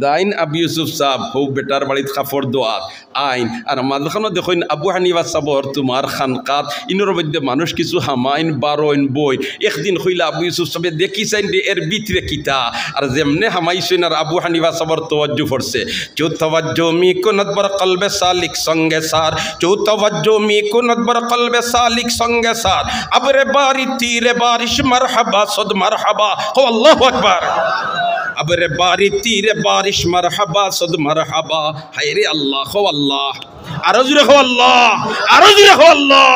যাইন আবু ইউসুফ সাব, হউ বেটার বাড়িত কাপড় ধোয়াত আইন, আর মাঝখানো দেখইন আবু হানিফা সাবর তুমার খানকাত, ইনোর মধ্যে মানুষ কিছু হামাইন, বারইন, বইন। একদিন কইলা আবু ইউসুফ সাবে, দেখি চাইন রে এর ভিতরে কিতা। আর যেমনে হামাইছইন আর আবু হানিফা সাবর তওয়াজ্জু পড়ছে, چو توجه می‌کند بر قلب سالک سنگ سار، چو توجه می‌کند بر قلب سالک سنگ سار، ابر باری تیر بارش مرحبا صد مرحبا۔ কও আল্লাহু আকবার। ابر باری تیر بارش مرحبا صد مرحبا۔ হায় রে আল্লাহ, কও আল্লাহ। আরো জুরে কও আল্লাহ, আরো জুরে কও আল্লাহ।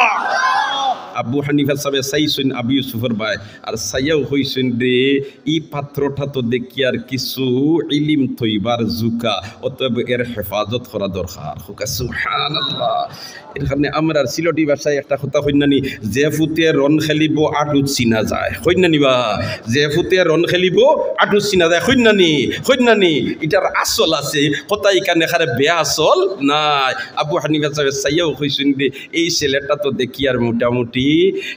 আবু হানিফা সাবে চাইছইন আবু ইউসুফর বায়, আর চাইয়াউ কইছইন রে, ই পাত্রটা তো দেখিয়ার কিছু ইলিম থইবার জুকা, অতএব এর হেফাজত করা দরকার। কউক্কা সুবহানাল্লাহ। এর কারণে আমরার সিলটি ভাষায় একটা কথা কইন নানি, যে ফুতে রন খেলিবো আটুত চিনা যায়। কইন নানি বা, যে ফুতে রন খেলিবো আটুত চিনা যায়। কইন নানি, কইন নানি। ইটার আসল আছে, কথা ইখান এখানে বেআসল নায়। আবু হানিফা সাবে চাইয়াউ কইছইন রে, এই ছেলেটা তো দেখিয়ার মোটামুটি,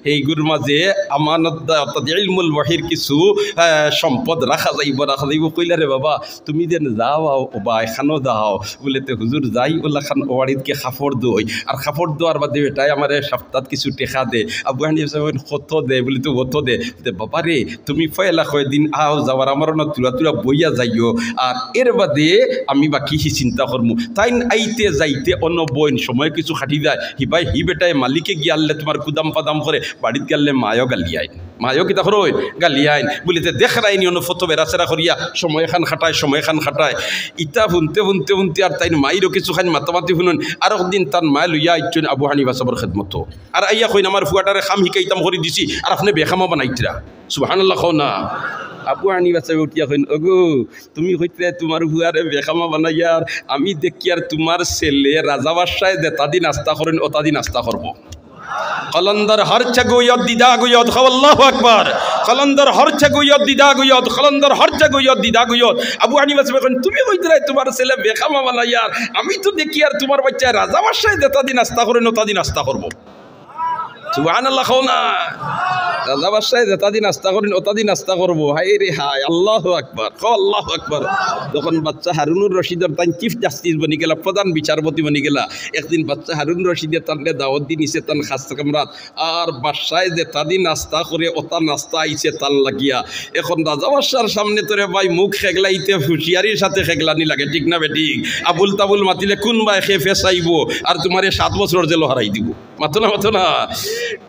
এইগুর মাঝে আমানত দা-, অর্থাৎ ইলমুল ওয়াহির কিছু, আহ, সম্পদ রাখা যাইবো, রাখা যাইবো। কইলা, রে বাবা, তুমি যেন যাও, আও, ও বা এখানো যাও। বুলে, তে হুজুর যাই, ওলা খান ওয়ারিদকে কাপড় ধই, আর কাপড় ধোয়ার বাদে বেটায় আমারে সাপ্তাত কিছু টেকা দে। আবু হানিফা সাবে কইন, কত দে? বুলে, তো অত দে। তে বাবা রে, তুমি পয়লা কয়দিন আও যাও, আর আমার অনো তুরা তুরা বইয়া যাইও, আর এর বাদে আমি বাকি হি চিন্তা করমু। তাইন আইতে যাইতে অনো বইন, সময় কিছু কাটি যায়, হিবায় হি বেটায় মালিকে গিয়া আনলে তুমার কুদাম পাদাম করে, বাড়িত গেলে মায়ও গালিয়াইন, মায়ও কিতা করইন? গালিয়াইন। বুলে, তে দেখরায়নি অনো ফতো বেড়াছেড়া করিয়া সময় খান কাটায়, সময় খান কাটায়। ইতা হুনতে হুনতে হুনতে আর তাইন মাইরও কিছু খান মাতামাতি হুনইন। আরক দিন তান মায় লইয়া আইছইন আবু হানিফা সাবর খেদমতো। আর আইয়া কইন, আমার ফুয়াটারে কাম হিকাইতাম করি দিছি, আর আপনে বেকামা বানাইতরা। সুবহানাল্লাহ কও না। আবু হানিফা সাবে উঠিয়া কইন, ওগো, তুমি কইতরায় তুমার ফুয়ারে বেকামা বানাইয়ার, আমি দেখিয়ার তুমার ছেলে রাজা বাদশায় যেতা দি নাস্তা করইন, অতা দি নাস্তা করবো। قلندر هر چه گوید دیده گوید، কও আল্লাহু আকবার। قلندر هر چه گوید دیده گوید، قلندر هر چه گوید دیده گوید۔ আবু হানিফা সাবে কইন, তুমি কইতরায় তুমার ছেলে বেকামা বানাইয়ার, আমি তো দেখিয়ার তুমার বাচ্চায় রাজা বাদশায় যেতা দি নাস্তা করইন, অতা দি নাস্তা করবো। সুবহানাল্লাহ কও না। রাজা বাদশায় যেতা দি নাস্তা করইন, অতা দি নাস্তা করবো। হায় রে হায়, আল্লাহু আকবার, কও আল্লাহু আকবার। যখন বাচ্চা হারুনুর রশিদর তাইন চিফ জাস্টিস বনি গেলা, প্রধান বিচারপতি বনি গেলা, একদিন বাচ্চা হারুন রশিদে তানরে দাওয়াত দি নিছে তান খাস কামরাত। আর বাদশায় যেতা দি নাস্তা করে, অতা নাস্তা আইছে তান লাগিয়া। এখন রাজা বাদশার সামনে তো রে ভাই মুখ খেগলাইতে হুঁশিয়ারির সাথে খেগলানি লাগে, ঠিক না বেঠিক? আবুল তাবুল মাতিলে কুনবায় কে ফেসাইবো আর তুমারে সাত বছরর জেলো হারাই দিবো। মাতো না, মাতো না।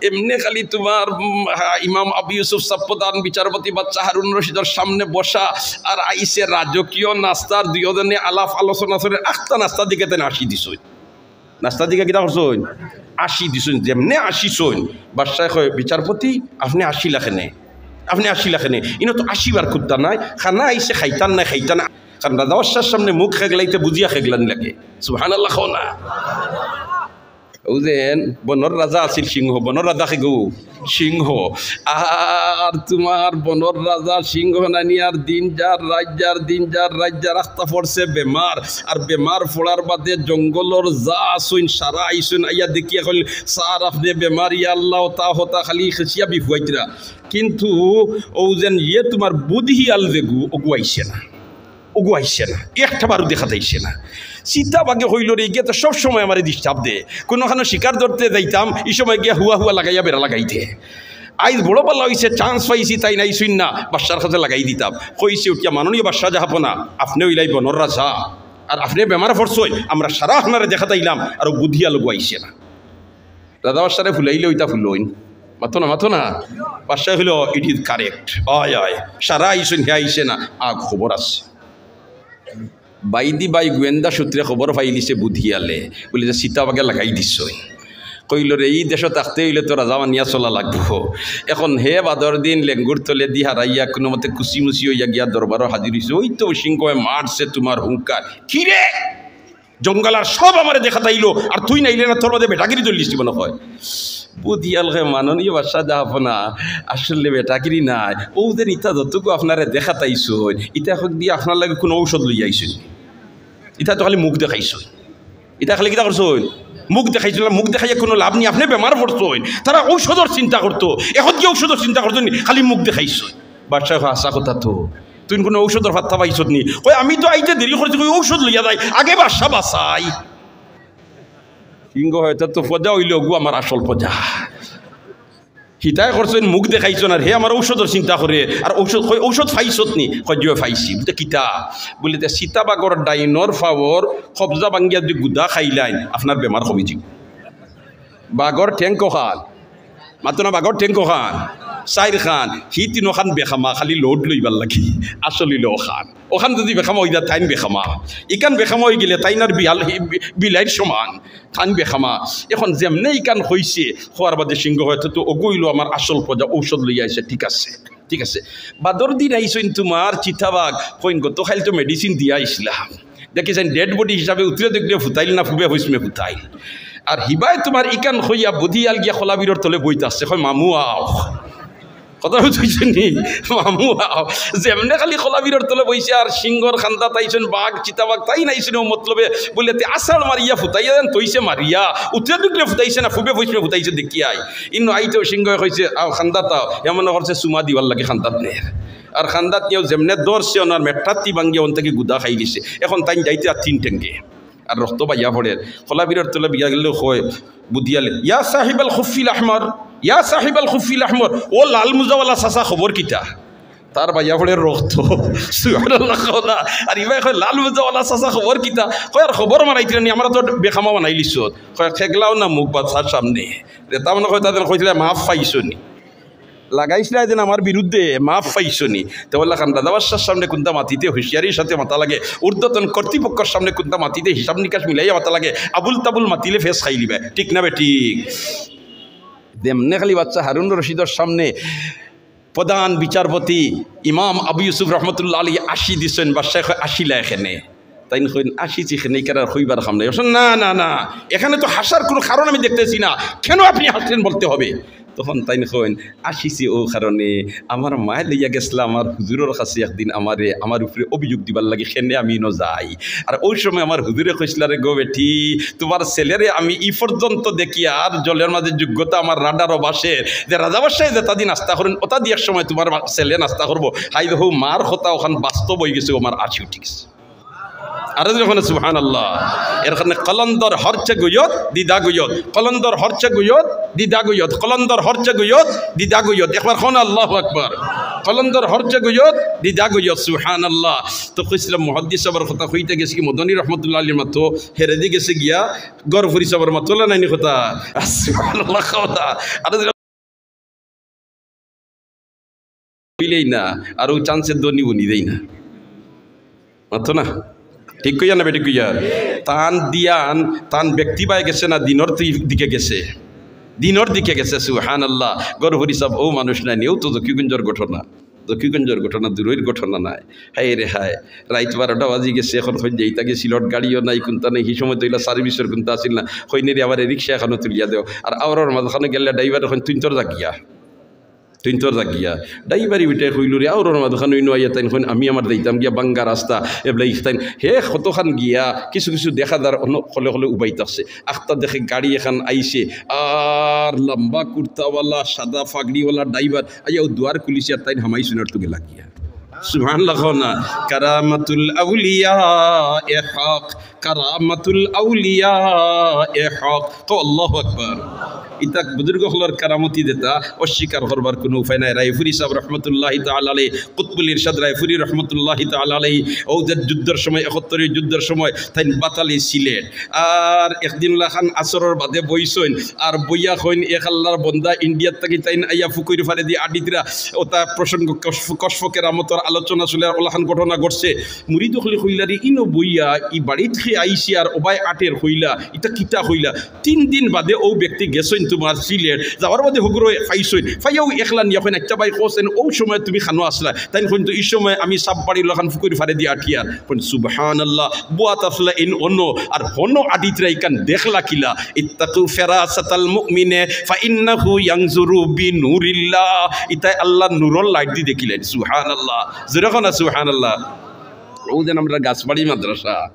এমনে খালি তুমার, উম, হা, ইমাম আবু ইউসুফ সাব প্রধান বিচারপতি বাচ্চা হারুন রশিদর সামনে বসা, আর আইছে রাজকীয় নাস্তার দুইওজনে আলাপ আলোচনা করে আখতা নাস্তার দিকে তাইন আশি দিছইন। নাস্তার দিকে কিতা করছইন? আশি দিছইন। যেমনে আশিছইন, বাদশায় কয়, "বিচারপতি, আপনে আশিলা কেনে? আপনে আশিলা কেনে? ইনো তো আশিবার কুন্তা নাই, খানা আইছে খাইতাম না, খাইতাম না।" কারণ রাজা বাদশার সামনে মুখ খেগলাইতে বুঝিয়া খেগলানি লাগে। সুবহানাল্লাহ কও না। অউ যেন বনর রাজা আছিল সিংহ, বনর রাজা কে গো? সিংহ। আর তুমার বনর রাজা সিংহ নানি আর দিন যার রাইত যার, দিন যার রাইত যার, আখতা পড়ছে বেমার। আর বেমার পড়ার বাদে জঙ্গলর যা আছইন সারা আইছইন, আইয়া দেখিয়া কইল, "স্যার, আপনে বেমার, ইয়া আল্লাহ, অতা হতা খালি খেসিয়া বিফুয়াইতরা।" কিন্তু অউ যেন ইয়ে তুমার বুধিয়াল যেগু, অগু আইছে না। অগু আইছে না, একটা বারও দেখা যাইছে না। চিতাবাঘে কইলো রে, ইগিয়ে তো সব সময় আমারে disturb দে, কুনুখানো শিকার ধরতে যাইতাম, ই সময় গিয়া হুয়া হুয়া লাগাইয়া বেড়া লাগাই দে। আইজ বড় ভালা অইছে, chance পাইছি, তাইন আইছইন না, বাদশার কাছে লাগাই দিতাম। কইছে উঠিয়া, "মাননীয় বাদশা জাহাপনা, আপনে অইলা ই বনর রাজা, আর আপনে বেমার পড়ছইন, আমরা সারা আপনারে দেখাত আইলাম, আর অউ বুধিয়াল অগু আইছে না।" রাজা বাদশারে ফুলাইলে অইতা ফুলইন। মাতো না, মাতো না। বাদশায় কইলো, "It is correct।" অয়, অয়। সারা আইছইন, হে আইছে না। আগ খবর আছে। বাইদি বাই গোয়েন্দা সূত্রে খবর পাইলিছে বুধিয়ালে। বুলে যে চিতাবাঘে লাগাই দিছইন। কইলো রে, ই দেশো থাকতে অইলে তো রাজা মানিয়া চলা লাগবো। এখন হে বাদর দিন লেঙ্গুর তলেদি হারাইয়া কুনুমতে কুচিমুচি অইয়া গিয়া দরবারো হাজির অইছে। অউ তো সিংহে মারছে তুমার হুঙ্কার। "কিরে?" জঙ্গল আর সব আমারে দেখাত আইলো, আর তুইন আইলে না, তোর মধ্যে বেটাগিরি ধরলিছি মনে হয়। বুধিয়াল কয়, "মাননীয় বাদশা জাহাপনা, আসলে বেটাগিরি নায়, অউ যে ইতা যতগু আপনারে দেখাত আইছইন, ইতা অখনদি আপনার লাগি কুনু ঔষধ লইয়া আইছইন? ইতা তো খালি মুখ দেখাইছইন, ইতা খালি কিতা করছইন? মুখ দেখাইছইন। আর মুখ দেখাইয়া কুনু লাভ নি, আপনে বেমার পড়ছইন, তারা ঔষধর চিন্তা করতো, অখন গিয়া ঔষধর চিন্তা করতো নি, খালি মুখ দেখাইছইন।" বাদশায় কয়, "হাছা কথা তো, তুইন কুনু ঔষধর পাত্তা পাইছত নি?" কয়, "আমি তো আইতে দেরি করছি, কই ঔষধ লইয়া যাই, আগে বাদশা বাঁচাই।" সিংহে কয়, "ইতা তো ফজা অইলে অগু আমার আসল ফজা। হিতায় করছইন, মুখ দেখাইছইন, আর হে আমার ঔষধর চিন্তা করে, আর ঔষধ, কই ঔষধ পাইছত নি?" কয়, "জি অয় পাইছি।" বুলে, "কিতা?" বুলে, "তে চিতাবাঘর ডাইনর পাওর কবজা ভাঙ্গিয়া যুদি গুদা খাইলাইন, আপনার বেমার কমি যিবো।" বাঘর ঠেং কখান, মাতো না, বাঘর ঠেং কখান, চাইরখান, হি তিনোখান বেখামা, খালি load লইবার লাগি। আসল অইলো অখান। অখান যুদি বেখামা অইযায়, তাইন বেখামা। ইখান বেখামা অইগেলে তাইন আর বিহাল-, হি-, বি-, বিলাইর সমান, তাইন বেখামা। অখন যেমনে ইখান কইছে, কওয়ার বাদে সিংহে কয়, "তো, তো অগু অইলো আমার আসল ফজা, ঔষধ লইয়া আইছে, ঠিক আছে।" ঠিক আছে। বাদর দিন আইছইন তুমার চিতাবাঘ, কইন, "গতকাইল তো medicine দিয়া আইছলাম। দেখি চাইন dead body হিসাবে উত্তরে দক্ষিণে ফুতাইল না পুবে পশ্চিমে ফুতাইল।" আর হিবায় তুমার ইখান কইয়া বুধিয়াল গিয়া কলাবিরর তলে বইত আছে, কয়, "মামু আও।" কথা বুঝছইন নি? "মামু আও।" যেমনে খালি কলাবিরর তলে বইছে আর সিংহর কান্দাত আইছইন বাঘ, চিতাবাঘ, তাইন আইছইন অউ মতলবে, বুলে, "তে আছাড় মারিয়া ফুতাইয়া যেন থইছে মারিয়া, উত্তরে দক্ষিণে ফুতাইছে না পুবে পশ্চিমে ফুতাইছে দেখিয়া আই।" ইনো আইতেউ সিংহে কইছে, "আও, কান্দাত আও।" এমনে করছে চুমা দিবার লাগি কান্দাত নের। আর কান্দাত নিয়াউ যেমনে ধরছে, অনার মেট্টাত্তি ভাঙ্গিয়া অন থাকি গুদা খাইলিছে। অখন তাইন যাইতরা তিন ঠেঙ্গে। আর রক্ত বাইয়া পড়ের। কলাবিরর তলে বিয়া গেলে কয় বুধিয়ালে, "ইয়া সাহিবাল খুফিল আহমর, ইয়া সাহিবাল খুফিল আহমর, ও লাল মুজাওয়ালা চাচা খবর কিতা?" তার বাইয়া পড়ের রক্ত। সুবহানাল্লাহ কও না। আর ইবায় কয়, "লাল মুজাওয়ালা চাচা খবর কিতা?" কয়, "আর খবর মারাইতরা নি, আমরা তো বেখামা বানাইলিছত।" কয়, "খেগলাও না মুখ বাদশার সামনে।" তে তার মানে কয়, "তাদের কইছলা মাফ পাইছো নি?" লাগাইছলা যেন আমার বিরুদ্ধে, মাফ পাইছো নি? তে বললা, "খান রাজা বাদশার সামনে কুন্তা মাতিতে হুঁশিয়ারির সাথে মাতা লাগে, ঊর্ধ্বতন কর্তৃপক্ষর সামনে কুন্তা মাতিতে হিসাব নিকাশ মিলাইয়া মাতা লাগে, আবুল তাবুল মাতিলে ফেস খাইলিবা।" ঠিক না বেঠিক? যেমনে খালি বাদশা হারুন রশিদর সামনে প্রধান বিচারপতি ইমাম আবু ইউসুফ রহমতুল্লাহ আলাইহি আশি দিছইন, বাদশায় কয়, "আশিলা কেনে?" তাইন কইন, "আশিছি কেনে, ইখান আর কইবার কাম নাই।" অবশ্য, "না, না, না, এখানে তো হাসার কোনো কারণ আমি দেখতেছি না, কেন আপনি হাসলেন বলতে হবে।" তখন তাইন কইন, "আসিছি অউ কারণে, আমার মায়ে লইয়া গেছলা আমার হুজুরর কাছে একদিন আমারে, আমার উপরে অভিযোগ দিবার লাগি, কেনে আমি ইনো যাই।" আর অউ সময় আমার হুজুরে কইছলা, "রে গো বেটি, তুমার ছেলেরে আমি ই পর্যন্ত দেখিয়ার জলের মাঝে যোগ্যতা আমার রাডারো বাসের, যে রাজা বাদশায় যেতা দি নাস্তা করইন, অতা দি এক সময় তুমার বা-, ছেলে নাস্তা করবো।" হাই দেখো, মার কথা অখান বাস্তব অইগেছে, আমার আসি উঠি গেছে। আরো যখন সুবহানাল্লাহ, এর কারণে কলন্দর হরচে গুয়ত, দিদা গুয়ত, কলন্দর হরচে গুয়ত, দিদা গুয়ত, কলন্দর হরচে গুয়ত, দিদা গুয়ত। একবার কউক্কা আল্লাহু আকবার। কলন্দর হরচে গুয়ত, দিদা গুয়ত, সুবহানাল্লাহ। তো কইছিলাম মুহাদ্দিস সাবর কথা কইতে গেছি কি মদনী রহমতুল্লাহ আলাইহির মাতো, হেরেদি গেছে গিয়া, গরফুরি সাবর মাতো, লা নাইনি কথা। সুবহানাল্লাহ কথা। আরো কইলেই না, আর অউ চান্সে দনি বনি দেই না। মাতো না? ঠিক কইয়া না বেঠিক কইয়া? তান দিয়ান, তান ব্যক্তি বায় গেছে না, দিনর তি-, দিকে গেছে। দিনর দিকে গেছে, সুবহানাল্লাহ। গরফুরি সাব অউ মানুষ নায় নি, অউ তো জকিগঞ্জর ঘটনা। জকিগঞ্জর ঘটনা, দূরইর ঘটনা নায়। হায় রে হায়, রাইত বারোটা বাজি গেছে, এখন কইন যাইতা গি সিলট, গাড়িও নাই, কুন্তা নাই, হি সময় তো ইলা সার্ভিসর কুন্তা আছিল না। কইন রে, আমারে রিক্সা এখানো তুলিয়া দেও। আর আওরর মাঝখানো গেলে ড্রাইভারে কইন, "তুইন তোর জাগিয়া।" তুইন তোর জাগিয়া। ড্রাইভারি বেটায় কইলো রে, আওরর মাঝখানো ইনো আইয়া তাইন কইন, "আমি আমার যাইতাম গিয়া বাঙ্গা রাস্তা।" এবলা ইখতাইন, হে কতখান গিয়া, কিছু কিছু দেখা যার অনো কলে কলে উবাই থাকছে। আখতা দেখে গাড়ি এখান আইছে, আর লম্বা কুর্তাওয়ালা, সাদা পাগড়িওয়ালা ড্রাইভার আইয়া অউ দুয়ার খুলিছে, আর তাইন হামাইছইন আর তো গেলা গিয়া। সুবহানাল্লাহ কও না। কারামাতুল আউলিয়া এ হক, কারামাতুল আউলিয়া এ হক। কও আল্লাহু আকবার। ইতা বুজুর্গ অকলর কারামতি যেতা অস্বীকার করবার কুনু উপায় নাই। রায়পুরী সাব রহমতুল্লাহি তাআলা আলাইহি, কুতবুল ইরশাদ রায়পুরী রহমতুল্লাহি তাআলা আলাইহি, অউ যে যুদ্ধর সময়, একাত্তরর যুদ্ধর সময় তাইন বাতালি সিলেট। আর একদিন লাখান আসরর বাদে বইছইন, আর বইয়া কইন, "এক আল্লাহর বন্দা, ইন্ডিয়ার থাকি তাইন আইয়া ফুকুইর ফারেদি আটিতরা, অতা প্রসঙ্গ কশফ-, কশফ কেরামতর আলোচনা চলে, আর অলাখান ঘটনা ঘটছে।" মুরিদ অকলে কইলা, "রে, ইনো বইয়া, ই বাড়িত কে আইছে আর অবায় আটের কইলা, ইতা কিতা কইলা?" তিন দিন বাদে অউ ব্যক্তি গেছইন তুমার সিলেট, যাওয়ার বাদে হগুরে পাইছইন, পাইয়াউ একলা নিয়া কইন, "আইচ্ছা ভাই, কওছেন অউ সময় তুমি খানো আছলা?" তাইন কইন, "তো ই সময় আমি সাব বাড়ির লাখান ফুকুইর ফারেদি আটিয়ার।" কইন, "সুবহানাল্লাহ, বওয়াত আছলা ইন অনো, আর হনো আটিতরা ইখান দেখলা কিলা?" ইত্তাকু ফিরাসাতাল মুমিনে ফাইন্নাহু ইয়ানজুরু বিনুরিল্লাহ। ইতায় আল্লাহর নূরর লাইট দি দেখিলাইন। সুবহানাল্লাহ। জোরে কও না সুবহানাল্লাহ। অউ যেন আমরার গাছবাড়ি মাদ্রাসা,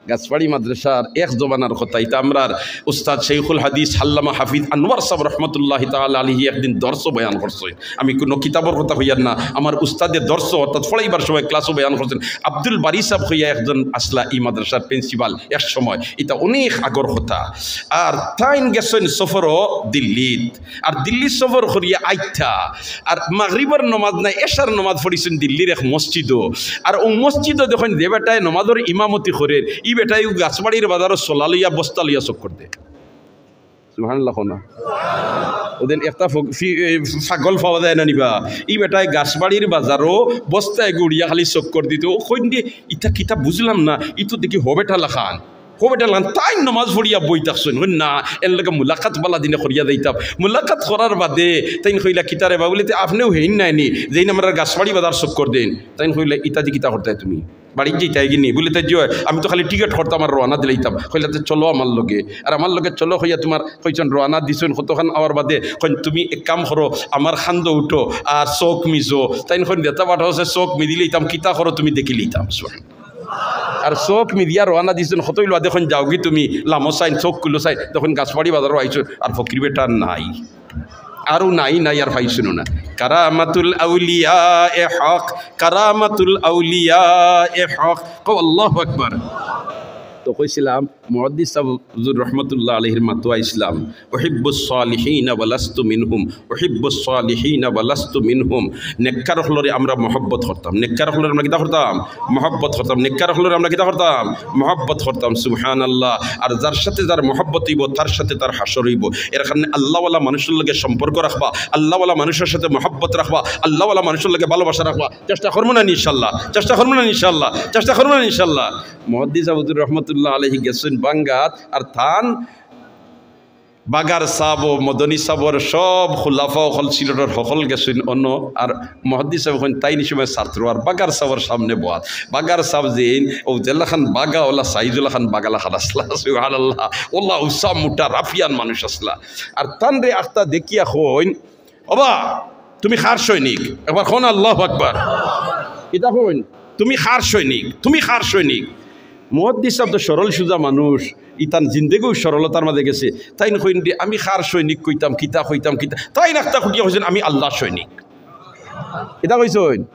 গাছবাড়ি মাদ্রাসার এক জমানার কথা, ইতা আমরার উস্তাদ শেখুল হাদিস আল্লামা হাফিজ আনোয়ার সাব রহমতুল্লাহি তাআলা আলাইহি একদিন দর্স বয়ান করছইন। আমি কুনু কিতাবর কথা কইয়ার না, আমার উস্তাদে দর্স অর্থাৎ পড়াইবার সময় ক্লাসো বয়ান করছইন। আব্দুল বারী সাব কইয়া একজন আছলা ই মাদ্রাসার প্রিন্সিপাল এক সময়, ইতা অনেক আগর কথা। আর তাইন গেছইন সফরো দিল্লিত, আর দিল্লি সফর করিয়া আইতা, আর মাগরিবর নমাজ নাই, এশার নমাজ পড়িছইন দিল্লির এক মসজিদো। আর অউ মসজিদো দেখইন যে বেটায় নমাজর ইমামতি করের, ই বেটায় অউ গাছবাড়ির বাজারো চলা লইয়া বস্তা লইয়া চক্কর দে। সুবহানাল্লাহ কও না। অউ দিন একটা ফগ-, ফি-, এ, পাগল পাওয়া যায় না নি বা? ই বেটায় গাছবাড়ির বাজারো বস্তা গুড়িয়া খালি চক্কর দিত। অউ কইন দে, "ইতা কিতা বুঝলাম না, ই তো দেখি হবেটা লাখান।" হবেটা লাখান। তাইন নমাজ পড়িয়া বই থাকছইন। কইন, "না, এর লগে মুলাকাত বালা দিনে করিয়া যাইতাম।" মুলাকাত করার বাদে তাইন কইলা, "কিতা রে বা?" বুলে, "তে আপনেও হেইন নায় নি, যেইন আমরার গাছবাড়ি বাজার চক্কর দেইন।" তাইন কইলা, "ইতা দি কিতা করতায় তুমি?" বাড়িত যাইতায় গি নি? বুলে, "তে জি অয়, আমি তো খালি টিকেট করতাম আর রওয়ানা দিলাইতাম।" কইলা, "তে চলো আমার লগে।" আর আমার লগে চলো কইয়া তুমার কইছইন রওয়ানা দিছইন, কতখান আওয়ার বাদে কইন, "তুমি এক কাম করো, আমার কান্দো উঠো আর চউখ মিজো।" তাইন কইন, "যেতা বাটা আছে চউখ মিজিলিতাম, কিতা করো তুমি দেখিলিতাম।" আর চউখ মিজিয়া রওয়ানা দিছইন, কতইল বাদে কইন, "যাওগি তুমি, লামো চাইন, চউখ খুলো চাইন।" তখন গাছবাড়ি বাজারো আইছইন, আর ফকির বেটা নাই। আরও নাই, নাই, আর পাইছইন না। কারামাতুল আউলিয়া এ হক, কারামাতুল আউলিয়া এ হক। কও আল্লাহু আকবার। তো কইছিলাম, মুহাদ্দিস সাব হুজুর রহমতুল্লাহ আলাইহির মাতো আইছলাম, "উহিব্বুস সালিহিনা ওয়া লাস্তু মিনহুম, উহিব্বুস সালিহিনা ওয়া লাস্তু মিনহুম।" নেককার অকলরে আমরা মহব্বত করতাম। নেককার অকলরে আমরা কিতা করতাম? মহব্বত করতাম। নেককার অকলরে আমরা কিতা করতাম? মহব্বত করতাম। সুবহানাল্লাহ। আর যার সাথে যার মহব্বত অইবো, তার সাথে তার হাশর অইবো। এর কারণে আল্লাহওয়ালা মানুষর লগে সম্পর্ক রাখবা, আল্লাহওয়ালা মানুষর সাথে মহব্বত রাখবা, আল্লাহওয়ালা মানুষর লগে ভালোবাসা রাখবা। চেষ্টা করমু না নি ইনশাআল্লাহ? চেষ্টা করমু না নি ইনশাআল্লাহ? চেষ্টা করমু না নি ইনশাআল্লাহ? মুহাদ্দিস আবু হুজুর রহমতুল্লাহ আলাইহি গেছইন বাঙ্গাত, আর তান বাগার সাব ও মদনী সাবর সব খুলাফা অকল সিলেটর হকল গেছইন অনো, আর মুহাদ্দিস সাব কইন তাইন ই সময় ছাত্র, আর বাগার সাবর সামনে বওয়াত। বাগার সাব যেইন অউ যেলাখান বাগা অলা সাইজ অলাখান বাগালাখান আছলা, সুবহানাল্লাহ, অলা উচা মুটা রাফিয়ান মানুষ আছলা। আর তানরে আখতা দেখিয়া কইন, "ওবা, তুমি কার সৈনিক?" একবার কউক্কা না, আল্লাহু আকবার। ইতা কইন, "তুমি কার সৈনিক? তুমি কার সৈনিক?" মুহাদ্দিস সাব তো সরল সুজা মানুষ, ইতান জিন্দেগিউ সরলতার মাঝে গেছে। তাইন কইন, "রে, আমি কার সৈনিক কইতাম, কিতা কইতাম, কিতা?" তাইন আখতা খুলিয়া কইছইন, "আমি আল্লাহর সৈনিক।" ইতা কইছইন,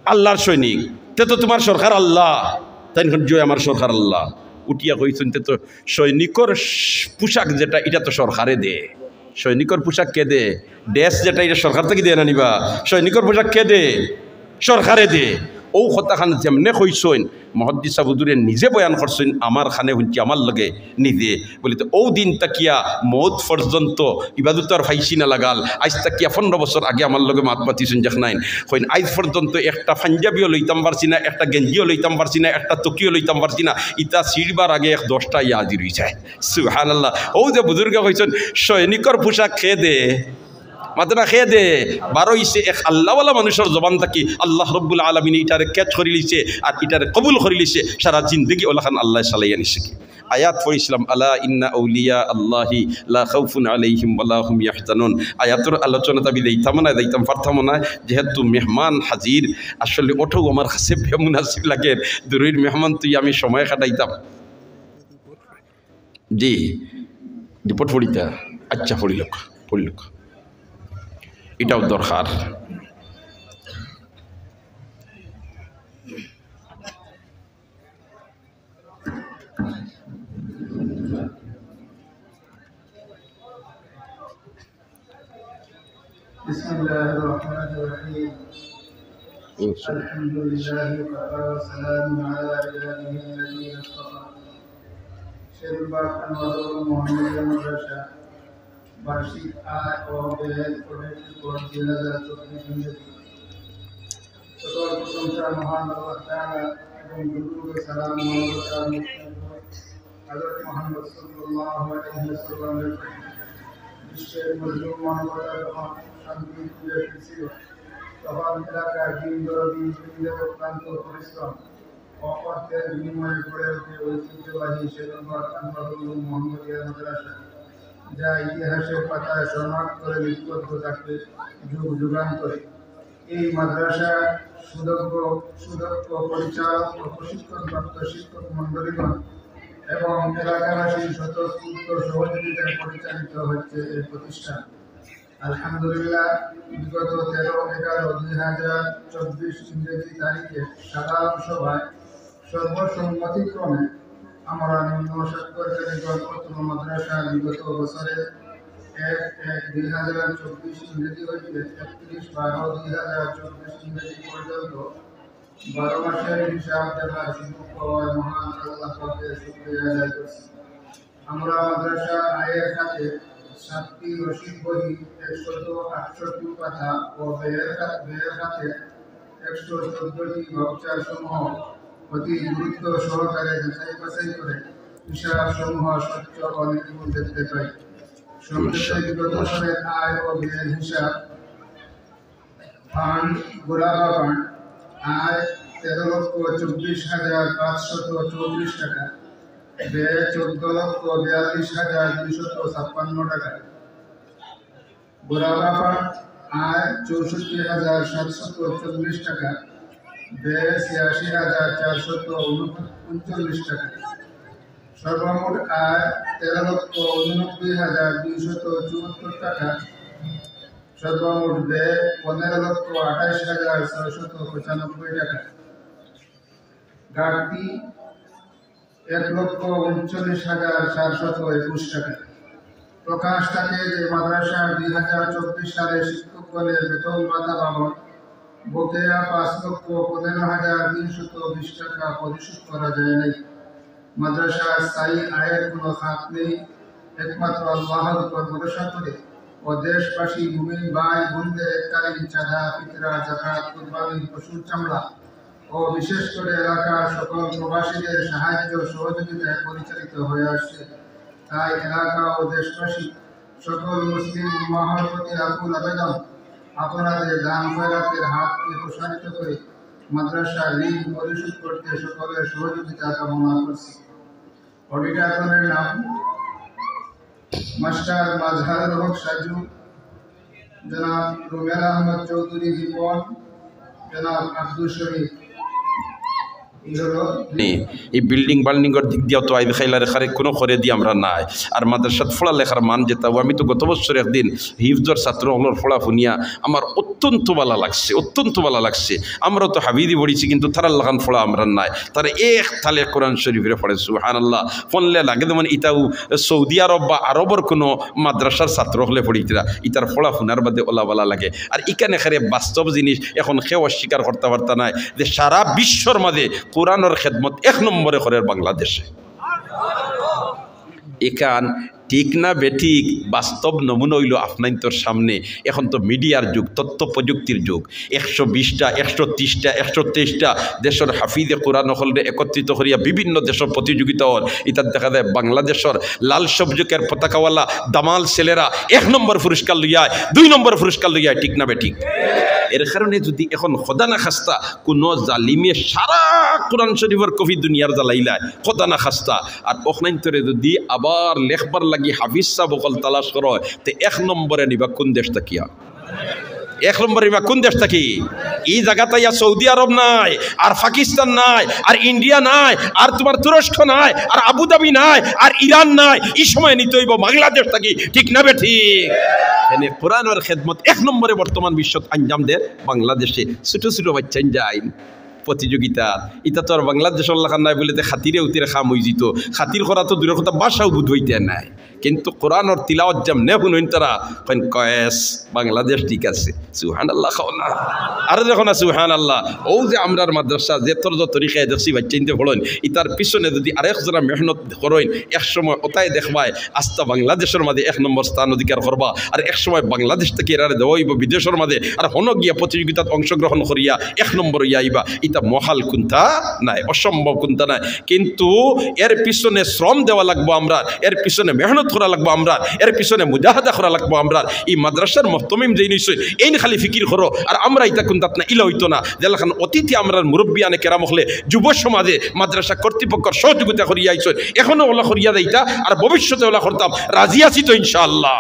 "আল্লাহর সৈনিক।" "তে তো তুমার সরকার আল্লাহ।" তাইন কইন, "জি, আমার সরকার আল্লাহ।" উঠিয়া কইছইন, "তে তো সৈনিকর শ-, পোশাক যেটা, ইটা তো সরকারে দে।" সৈনিকর পোশাক কে দে? ড্রেস যেটা, ইটা সরকার থাকি দেয় না নি বা? সৈনিকর পোশাক কে দে? সরকারে দে। অউ কথাখান যেমনে কইছইন, মুহাদ্দিস সাব হুজুরে নিজে বয়ান করছইন, আমার কানে হুনছি, আমার লগে নিজে। বলে, তো অউ দিন থাকিয়া মউত পর্যন্ত ইবাদত আর পাইছি না লাগাল। আইজ থাকিয়া পনরো বছর আগে আমার লগে মাত মাতিছইন যেখ নাইন। কইন, আইজ পর্যন্ত একটা পাঞ্জাবিও লইতাম পারছি না, একটা গেঞ্জিও লইতাম পারছি না, একটা টুকিও লইতাম পারছি না। ইতা ছিড়বার আগে এক দশটা ইয়া হাজির অইযায়। সুবহানাল্লাহ। অউ যে বুজুর্গে কইছইন, "সৈনিকর পোশাক কে দে?" মাতো না, কে দে? বারইছে এক আল্লাহওয়ালা মানুষর জবান থাকি, আল্লাহ রব্বুল আলামিনে ইটারে catch করিলিছে, আর ইটারে কবুল করিলিছে, সারা জিন্দেগি অলাখান আল্লায় চালাইয়া নিছে কি। আয়াত পড়ছিলাম, "আলা ইন্না আউলিয়া আল্লাহি লা খাউফুন আলাইহিম ওয়া লা হুম ইয়াহজানুন।" আয়াতর আলোচনাত আমি যাইতাম না, যাইতাম পারতাম না, যেহেতু মেহমান হাজির, আসলে অটাউ আমার কাছে বেমুনাসিব লাগে, দূরর মেহমান থুইয়া আমি সময় কাটাইতাম। জি, রিপোর্ট পড়িতা? আচ্ছা, পড়িলউক, পড়িলউক। ইটাও দরকার। بسم الله الرحمن الرحيم. الحمد لله وكفى وسلام على عباده الذين اصطفى। শেরবাগ আনোয়ারুল মোহাম্মদিয়া মাদ্রাসা বার্ষিক আয় ও ব্যয় অডিট রিপোর্ট দুই হাজার চব্বিশ ইংরেজি। সকল প্রশংসা মহান আল্লাহ তাআলা এবং দুরূদ ও সালাম মহান আল্লাহ তাআলার মুক্তির উপর। হযরত মুহাম্মদ সাল্লাল্লাহু আলাইহি ওয়াসাল্লামের প্রতি বিশ্বের মজলুম মানবতার মহান শান্তি ফিরে এসেছিল। তখন এলাকার দিন দরদি, দিনদের অক্লান্ত পরিশ্রম ও অর্থের বিনিময়ে গড়ে ওঠে ঐতিহ্যবাহী শেরবাগ আনোয়ারুল উলুম মোহাম্মদিয়া মাদ্রাসা, যা ইতিহাসের পাতায় স্বর্ণাক্ষরে লিপিবদ্ধ থাকবে যুগ যুগান্তরে। এই মাদ্রাসা সুদক্ষ, সুদক্ষ পরিচালক ও প্রশিক্ষণপ্রাপ্ত শিক্ষক মণ্ডলীগণ এবং এলাকাবাসীর স্বতঃস্ফূর্ত সহযোগিতায় পরিচালিত হচ্ছে এই প্রতিষ্ঠান। আলহামদুলিল্লাহ, বিগত তেরো এগারো দুই হাজার চব্বিশ ইংরেজি তারিখে সাধারণ সভায় সর্বসম্মতিক্রমে আমরা নিম্ন স্বাক্ষরকারীগণ অত্র মাদ্রাসা বিগত বছরের এক এক দুই হাজার চব্বিশ ইংরেজি হইতে একত্রিশ বারো দুই হাজার চব্বিশ ইংরেজি পর্যন্ত বারো মাসের হিসাব দেবার সুযোগ পাওয়ায় মহান আল্লাহ পাকের শুকরিয়া আদায় করছি। আমরা মাদ্রাসা আয়ের খাতে সাতটি রসিদ বই, একশত আটষট্টি পাতা ও ব্যয়ের খা-, ব্যয়ের খাতে একশো চোদ্দটি ভাউচার সমূহ অতি গুরুত্ব সহকারে যাচাই বাছাই করে হিসাব সমূহ স্বচ্ছ ও নির্ভুল দেখতে পাই। সংক্ষেপে বিগত বছরের আয় ও ব্যয়ের হিসাব। ফান্ড, গোলাপা ফান্ড, আয় তেরো লক্ষ চব্বিশ হাজার পাঁচশত চৌত্রিশ টাকা, ব্যয় চোদ্দ লক্ষ বিয়াল্লিশ হাজার দুইশত ছাপ্পান্ন টাকা। গোলাপা ফান্ড, আয় চৌষট্টি হাজার সাতশত চল্লিশ টাকা, ব্যয় ছিয়াশি হাজার চারশত ঊনচল্লিশ টাকা। সর্বমোট আয় তেরো লক্ষ ঊননব্বই হাজার দুইশত চুয়াত্তর টাকা। সর্বমোট ব্যয় পনেরো লক্ষ আঠাইশ হাজার ছয়শত পঁচানব্বই টাকা। ঘাটতি এক লক্ষ ঊনচল্লিশ হাজার চারশত একুশ টাকা। প্রকাশ থাকে যে মাদ্রাসার দুই হাজার চব্বিশ সালে শিক্ষকগণের বেতন ভাতা বাবদ বকেয়া পাঁচ লক্ষ পনেরো হাজার তিনশত বিশ টাকা পরিশোধ করা যায় নাই। মাদ্রাসার স্থায়ী আয়ের কোনো খাত নেই, একমাত্র আল্লাহর উপর ভরসা করে ও দেশবাসী মুমিন ভাই বোনদের এককালীন চাঁদা, ফিতরা, যাকাত, কুরবানির পশুর চামড়া ও বিশেষ করে এলাকার সকল প্রবাসীদের সাহায্য সহযোগিতায় পরিচালিত হয়ে আসছে। তাই এলাকা ও দেশবাসী সকল মুসলিম উম্মাহর প্রতি আকুল আবেদন, আপনাদের দান খয়রাতের হাতকে প্রসারিত করে মাদ্রাসার ঋণ পরিশোধ করতে সকলের সহযোগিতা কামনা করছি। অডিটরগণের নাম: মাস্টার মাজহারুল হক সাজু, জনাব রুমেল আহমদ চৌধুরী রিপন, জনাব আব্দুল শরীফ। এই হলো নি, এই বিল্ডিং বাল্ডিংর দিক দিয়াও তো আইজ খাইলারে খারে কোনো করে দি আমরা নাই। আর মাদ্রাসাত পড়া লেখার মান যেটা, ও আমি তো গত বছর একদিন হিফজর ছাত্র অকলর পড়া হুনিয়া আমার অত্যন্ত ভালা লাগছে, অত্যন্ত ভালা লাগছে। আমরা তো হাফিজি পড়ছি, কিন্তু তারার লাখান পড়া আমরা নাই। তারা এক তালে কোরআন শরীফরে পড়ে, সুবহানাল্লাহ। পড়লে লাগে যেমন ইটাও সৌদি আরব বা আরবর কোনো মাদ্রাসার ছাত্র অকলে পড়িতরা, ইতার পড়া হুনার বাদে ওলা ভালা লাগে। আর ইখানে খারে বাস্তব জিনিস এখন কেউ অস্বীকার করতা পারতা নায় যে সারা বিশ্বর মাঝে কোরআনর খেদমত এক নম্বরে করের বাংলাদেশে। ইখান ঠিক না বেঠিক, বাস্তব নমুনা অইলো আপনাইন্তর সামনে। এখন তো মিডিয়ার যুগ, তথ্য প্রযুক্তির যুগ। একশো বিশটা, একশো ত্রিশটা, একশো তেইশটা দেশর হাফিজে কোরআন অকলরে একত্রিত করিয়া বিভিন্ন দেশর প্রতিযোগিতা অর। ইতাত দেখা যায় বাংলাদেশর লাল সবুজ একের পতাকাওয়ালা দামাল ছেলেরা এক নম্বর পুরস্কার লইয়া আয়, দুই নম্বর পুরস্কার লইয়া আয়, ঠিক না বেঠিক? এর কারণে যদি এখন খোদা না খাস্তা কোনো জালিমে সারা কোরআন শরীফর কপি দুনিয়ার জ্বালাইলায়, খোদা না খাস্তা, আর অখনাইন্তরে যদি আবার লেখবার লাগি হাফিজ সাব অকল তালাশ করা অয়, তে এক নম্বরে নিবা কোন দেশ থাকিয়া? এক নম্বরে নিবা কোন দেশ থাকি? ই জাগাত আইয়া সৌদি আরব নাই, আর পাকিস্তান নাই, আর ইন্ডিয়া নাই, আর তোমার তুরস্ক নাই, আর আবুধাবি নাই, আর ইরান নাই। ই সময় নিতে অইবো বাংলাদেশ থাকি, ঠিক না বেঠিক? এনে কোরআনর খেদমত এক নম্বরে বর্তমান বিশ্বত আঞ্জাম দের বাংলাদেশে। ছোট ছোট বাচ্চাইন যাইন প্রতিযোগিতা। ইতা তো আর বাংলাদেশর লাখান নায় বুলে তে খাতিরে উতিরে কাম অইযিতো। খাতির করা তো দূরর কথা, ভাষাও বুঝ অইতে নায়। কিন্তু কোরআনর তিলাওয়াত যেমনে হুনইন তারা, কইন, "কয়েস, বাংলাদেশ ঠিক আছে।" সুবহানাল্লাহ কও না। আরো দেখো না, সুবহানাল্লাহ। অউ যে আমরার মাদ্রাসা, যে তর্জ তরিকায় দেখছি বাচ্চাইন্তে পড়ইন, ইতার পিছনে যদি আরেক জরা মেহনত করইন, এক সময় অতায় দেখবায় আস্তা বাংলাদেশর মাঝে এক নম্বর স্থান অধিকার করবা। আর এক সময় বাংলাদেশ থাকি এরারে দেওয়া অইবো বিদেশর মাঝে, আর হনো গিয়া প্রতিযোগিতাত অংশগ্রহণ করিয়া এক নম্বর অইয়া আইবা। ইতা মহাল কুন্তা নায়, অসম্ভব কুন্তা নায়। কিন্তু এর পিছনে শ্রম দেওয়া লাগবো আমরার, এর পিছনে মেহনত করা লাগবো আমরার, এর পিছনে মুজাহাদা করা লাগবো আমরার। ই মাদ্রাসার মুহতামিম যেইন অইছইন, এইন খালি ফিকির করো, আর আমরা ইতা কুন্তাত না, ইলা অইতো না। যেলাখান অতীতে আমরার মুরব্বিয়ানে কেরাম অকলে যুব সমাজে মাদ্রাসা কর্তৃপক্ষর সহযোগিতা করিয়া আইছইন, এখনো অলা করিয়া যাইতা, আর ভবিষ্যতে অলা করতাম, রাজি আছি তো ইনশাআল্লাহ।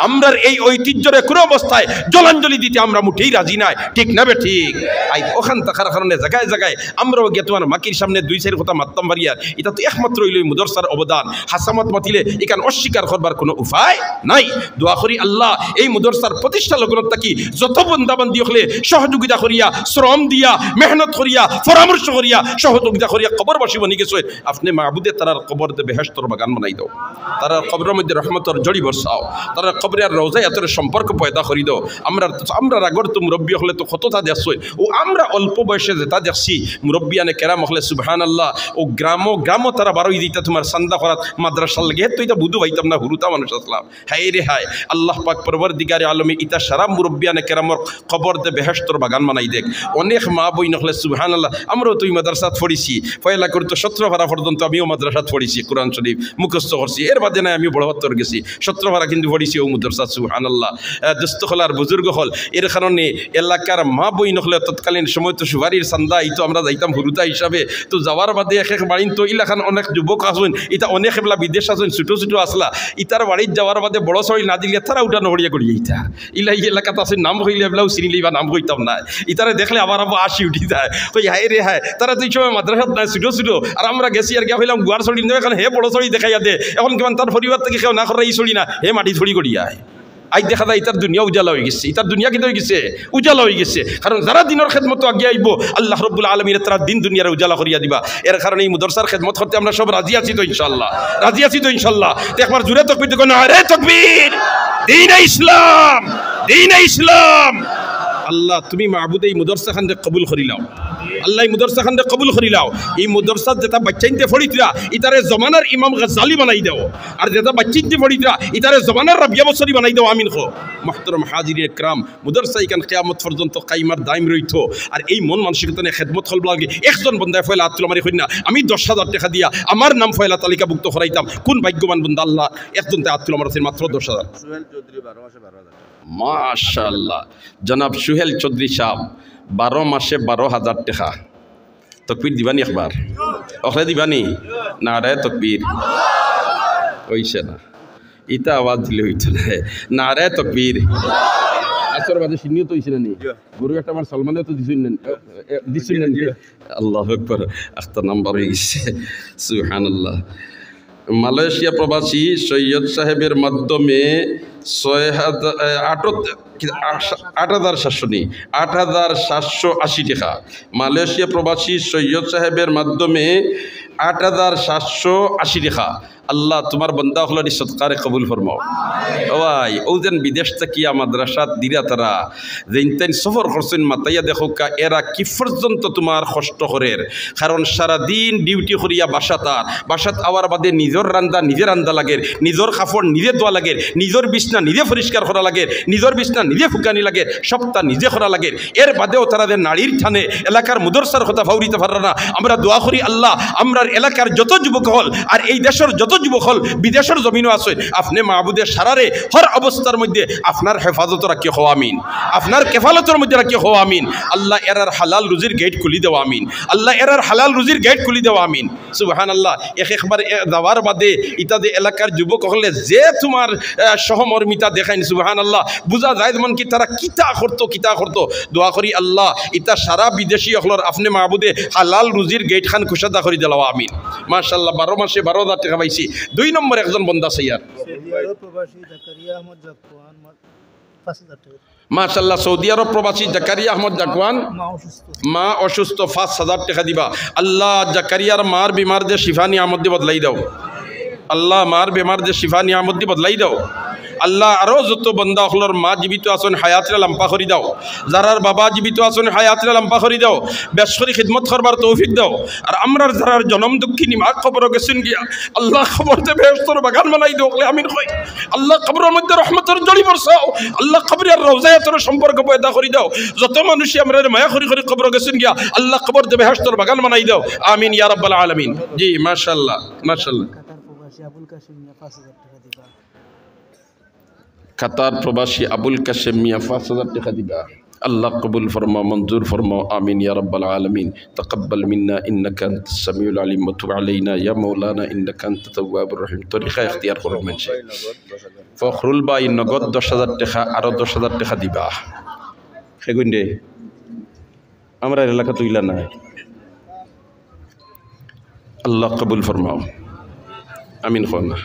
আমরার এই ঐতিহ্যরে কোনো অবস্থায় জলাঞ্জলি দিতে আমরা মুঠেই রাজি নায়, ঠিক না বেঠিক? আইজ অখান থাকার কারণে জাগায় জাগায় আমরাও গিয়া তোমার মাকির সামনে দুই চাইর কথা মাততাম পারি, আর ইতা তো একমাত্র অইলো ই মুদরসার অবদান। হাছা মাত মাতিলে ইখান অস্বীকার করবার কোনো উপায় নাই। দোয়া করি আল্লাহ এই মুদরসার প্রতিষ্ঠা লগ্ন থাকি যত বন্দাবান্দি অকলে সহযোগিতা করিয়া, শ্রম দিয়া, মেহনত করিয়া, পরামর্শ করিয়া, সহযোগিতা করিয়া কবরবাসী বনি গেছইন, আপনে মাবুদে তারার কবররে বেহেশতর বাগান বানাই দেও। তারার কবরর মধ্যে রহমতর জড়ি বরসাও। তারার কবরে আর রওজায় আতরে সম্পর্ক পয়দা করি দেও। আমরা, আমরার আগর তো মুরব্বি অকলে তো কততা দেখছইন। অউ আমরা অল্প বয়সে যেতা দেখছি, মুরব্বিয়ানে কেরাম অকলে সুবহানাল্লাহ, অউ গ্রামো, গ্রামো তারা বারই দিতা তোমার চান্দা করাত মাদ্রাসার লাগি, হেতো ইতা বুঝু পাইতাম না, হুরুতা মানুষ আছলাম। হায় রে হায়, আল্লাহ পাক পরওয়ারদিগারে আলমে ইতা সারা মুরব্বিয়ানে কেরামর কবররে বেহেশতর বাগান বানাই দেউক। অনেক মা বইন অকলে সুবহানাল্লাহ, আমরাও তো ই মাদ্রাসাত পড়ছি, পয়লা করি তো সত্রপাড়া পর্যন্ত আমিও মাদ্রাসাত পড়ছি, কোরআন শরীফ মুখস্থ করছি, এর বাদে নায় আমি বড় হত্তর গেছি, সত্রপাড়া কিন্তু পড়ছি অউ মাদ্রাসাত, সুবহানাল্লাহ। আহ, দোস্ত অকল আর বুজুর্গ অকল, এর কারণে এলাকার মা বইন অকলে তৎকালীন সময় তো সুপারির চান্দা, ই তো আমরা যাইতাম হুরুতা হিসাবে, তো যাওয়ার বাদে এক এক বাড়িন তো ইলাখান অনেক যুবক আছইন, ইতা অনেক এবলা বিদেশ আছইন, ছোট ছোট আছলা, ইতার বাড়িত যাওয়ার বাদে বড় ছড়ি না দিলে তারা উঠা নড়িয়া গড়িয়া ইতা। ইলা ই এলাকাত আছে, নাম কইলে এবলাও চিনিলিবা, নাম কইতাম না। ইতারে দেখলে আবার আবার আসি উঠি যায়। কই, "হায় রে হায়, তারা তো ই সময় মাদ্রাসাত নাই, ছোট ছোট। আর আমরা গেছি আর গিয়া কইলাম, 'গুয়ার ছড়ি নয়, এখন হে বড় ছড়ি দেখাইয়া দে।' এখন কিমান তার পরিবার থাকি কেউ না করে ই ছড়ি না, হে মাটি ছড়ি করিয়া আয়।" আইজ দেখা যায় ইতার দুনিয়া উজালা অইগেছে, ইতার দুনিয়া কিতা অইগেছে? উজালা অইগেছে। কারণ যারা দিনর খেদমতো আগে আইবো, আল্লাহ রব্বুল আলমিনে তারার দিন দুনিয়ারে উজালা করিয়া দিবা। এর কারণে ই মুদরসার খেদমত করতে আমরা সব রাজি আছি তো ইনশাআল্লাহ? রাজি আছি তো ইনশাআল্লাহ? তে একবার জোরে তকবির দেখো, নারে তকবির, দ্বীনে ইসলাম, দ্বীনে ইসলাম। আল্লাহ, তুমি মাবুদে ই মুদরসাখানরে কবুল করিলাও। আল্লাহ, ই মুদরসা খানরে কবুল করিলাও। ই মুদরসাত যেতা বাইচ্চাইন্তে পড়িতরা, ইতারে জমানার ইমাম গাজ্জালি বানাই দেও। আর যেতা বাইচ্চাইন্তে পড়িতরা, ইতারে জমানার রাবিয়া বসরি বানাই দেও। আমিন কও। মুহতারাম হাজিরিন একরাম, মুদরসা ইখান কিয়ামত পর্যন্ত কায়েম আর দায়েম রইতো। আর এই মন মানসিকতা নিয়া খেদমত করবার লাগি একজন বন্দায় পয়লা আত তুলা মারি কইন না, "আমি দশ হাজার টেকা দিয়া আমার নাম পয়লা তালিকাভুক্ত করাইতাম।" কোন ভাগ্যবান বন্দা আল্লাহ, একজনতে আত তুলা মারছেন মাত্র দশ হাজার। মাশাআল্লাহ। জনাব সুহেল চৌধুরী সাব, বারো মাসে বারো হাজার টেকা। তকবীর দিবানি একবার? অকলে দিবানি? নারায়ে তকবীর। অইছে না। ইতা আওয়াজ দিলে অইতো নায়। নারায়ে তকবীর। আসর বাদে সিন্নিও তো অইছে না নি? গরু একটা আমার সলমানে তো দিছইন না নি? এ, এ, দিছইন না নি? আল্লাহু আকবার। আখতা নাম্বার অই গেছে। সুবহানাল্লাহ। মালয়েশিয়া প্রবাসী সৈয়দ সাহেবের মাধ্যমে ছয় হাজার, এ, আটাত্তর, কি, আশ-, আট হাজার সাতশো নি? আট হাজার সাতশো আশি টেকা। মালয়েশিয়া প্রবাসী সৈয়দ সাহেবের মাধ্যমে আট হাজার সাতশো আশি টেকা। আল্লাহ, তুমার বন্দা অকলর ই সদকারে কবুল ফরমাও। ও ভাই, অউ যেন বিদেশ থাকিয়া মাদ্রাসাত দিরা তারা, যেইন তাইন সফর করছইন, মাতাইয়া দেখউক্কা, এরা কি পর্যন্ত তুমার কষ্ট করের। কারণ সারাদিন ডিউটি করিয়া বাসাত আর, বাসাত আওয়ার বাদে নিজর রান্দা নিজে রান্দা লাগের, নিজর কাপড় নিজে ধোয়া লাগের, নিজর বিছনা নিজে পরিষ্কার করা লাগের, নিজর বিছনা নিজে ফুকানি লাগের, সবতা নিজে করা লাগের। এর বাদেও তারা যে নাড়ির টানে এলাকার মুদরসার কথা ফাউরিতা পাররা না। আমরা দোয়া করি, আল্লাহ, আমরার এলাকার যত যুবক অকল আর এই দেশর যত যুবক অকল বিদেশর জমিনো আছইন, আপনে মাবুদে সারারে হর অবস্থার মধ্যে আপনার হেফাজতো রাখিও, কও আমিন। আপনার কেফালতর মধ্যে রাখিও, কও আমিন। আল্লাহ, এরার হালাল রুজির গেইট খুলি দেও, আমিন। আল্লাহ, এরার হালাল রুজির গেইট খুলি দেও, আমিন। সুবহানাল্লাহ। এক একবার এ-, যাওয়ার বাদে ইতা যে এলাকার যুবক অকলে যে তুমার, আহ, সহমর্মিতা দেখাইন, সুবহানাল্লাহ, বুঝা যায় যেমন কি তারা কিতা করতো, কিতা করতো। দোয়া করি আল্লাহ, ইতা সারা বিদেশি অকলর আপনে মাবুদে হালাল রুজির গেইট খান কুশাদা করি দিলাও, আমিন। মাশাআল্লাহ, বারো মাসে বারো হাজার টেকা পাইছি। দুই নম্বর একজন বন্দা সাইয়ার। সৌদি আরব প্রবাসী জাকারিয়া আহমদ জাকুয়ান মা-, পাঁচ হাজার টেকা। মাশাআল্লাহ, সৌদি আরব প্রবাসী জাকারিয়া আহমদ জাকুয়ান। মা অসুস্থ। মা অসুস্থ, পাঁচ হাজার টেকা দিবা। আল্লাহ, জাকারিয়ার মার বিমার দে শিফা নিয়ামত দি বদলাই দাও। আল্লাহ, মার বিমার দে শিফা নিয়ামত দি বদলাই দাও। আল্লাহ, আরো যত বন্দা অকলর মা জীবিত আছইন, হায়াতরে লাম্বা করি দাও। যারার বাবা জীবিত আছইন, হায়াতরে লাম্বা করি দাও। বেশ করি খিদমত করবার তৌফিক দাও। আর আমরার যারার জনম দুঃখিনী মা কবরো গেছইন গিয়া, আল্লাহ, কবর দে বেহেশতর বাগান বানাই দাও। অকলে আমিন কই। আল্লাহ, কবরর মধ্যে রহমতর ঝড়ি বরসাও। আল্লাহ, কবরর রওজায় তোর সম্পর্ক পয়দা করি দাও। যত মানুষে আমরারে মায়া করি করি কবরো গেছইন গিয়া, আল্লাহ, কবর দে বেহেশতর বাগান বানাই দাও। আমিন ইয়া রাব্বাল আলামিন। জি, মাশাআল্লাহ, মাশাআল্লাহ। কাতার প্রবাসী আবুল কাশেম মিয়া পাঁচ হাজার টেকা দিবা। কাতার প্রবাসী আবুল কাশেম মিয়া পাঁচ হাজার টেকা দিবা। আল্লাহ কবুল ফরমাও, মঞ্জুর ফরমাও, আমিন ইয়া রাব্বাল আলামিন। তাকাব্বাল মিন্না ইন্নাকা আনতাস সামিউল আলিম ওয়া তুব আলাইনা ইয়া মাওলানা ইন্নাকা আনতাত তাওয়াবুর রহিম। তরিকা ইখতিয়ার করো মানষে। ফখরুল ভাই নগদ দশ হাজার টেকা, আরো দশ হাজার টেকা দিবা। সেগুন রে, আমরার এলাকাত অইলা নায়। আল্লাহ কবুল ফরমাও, আমিন কও না।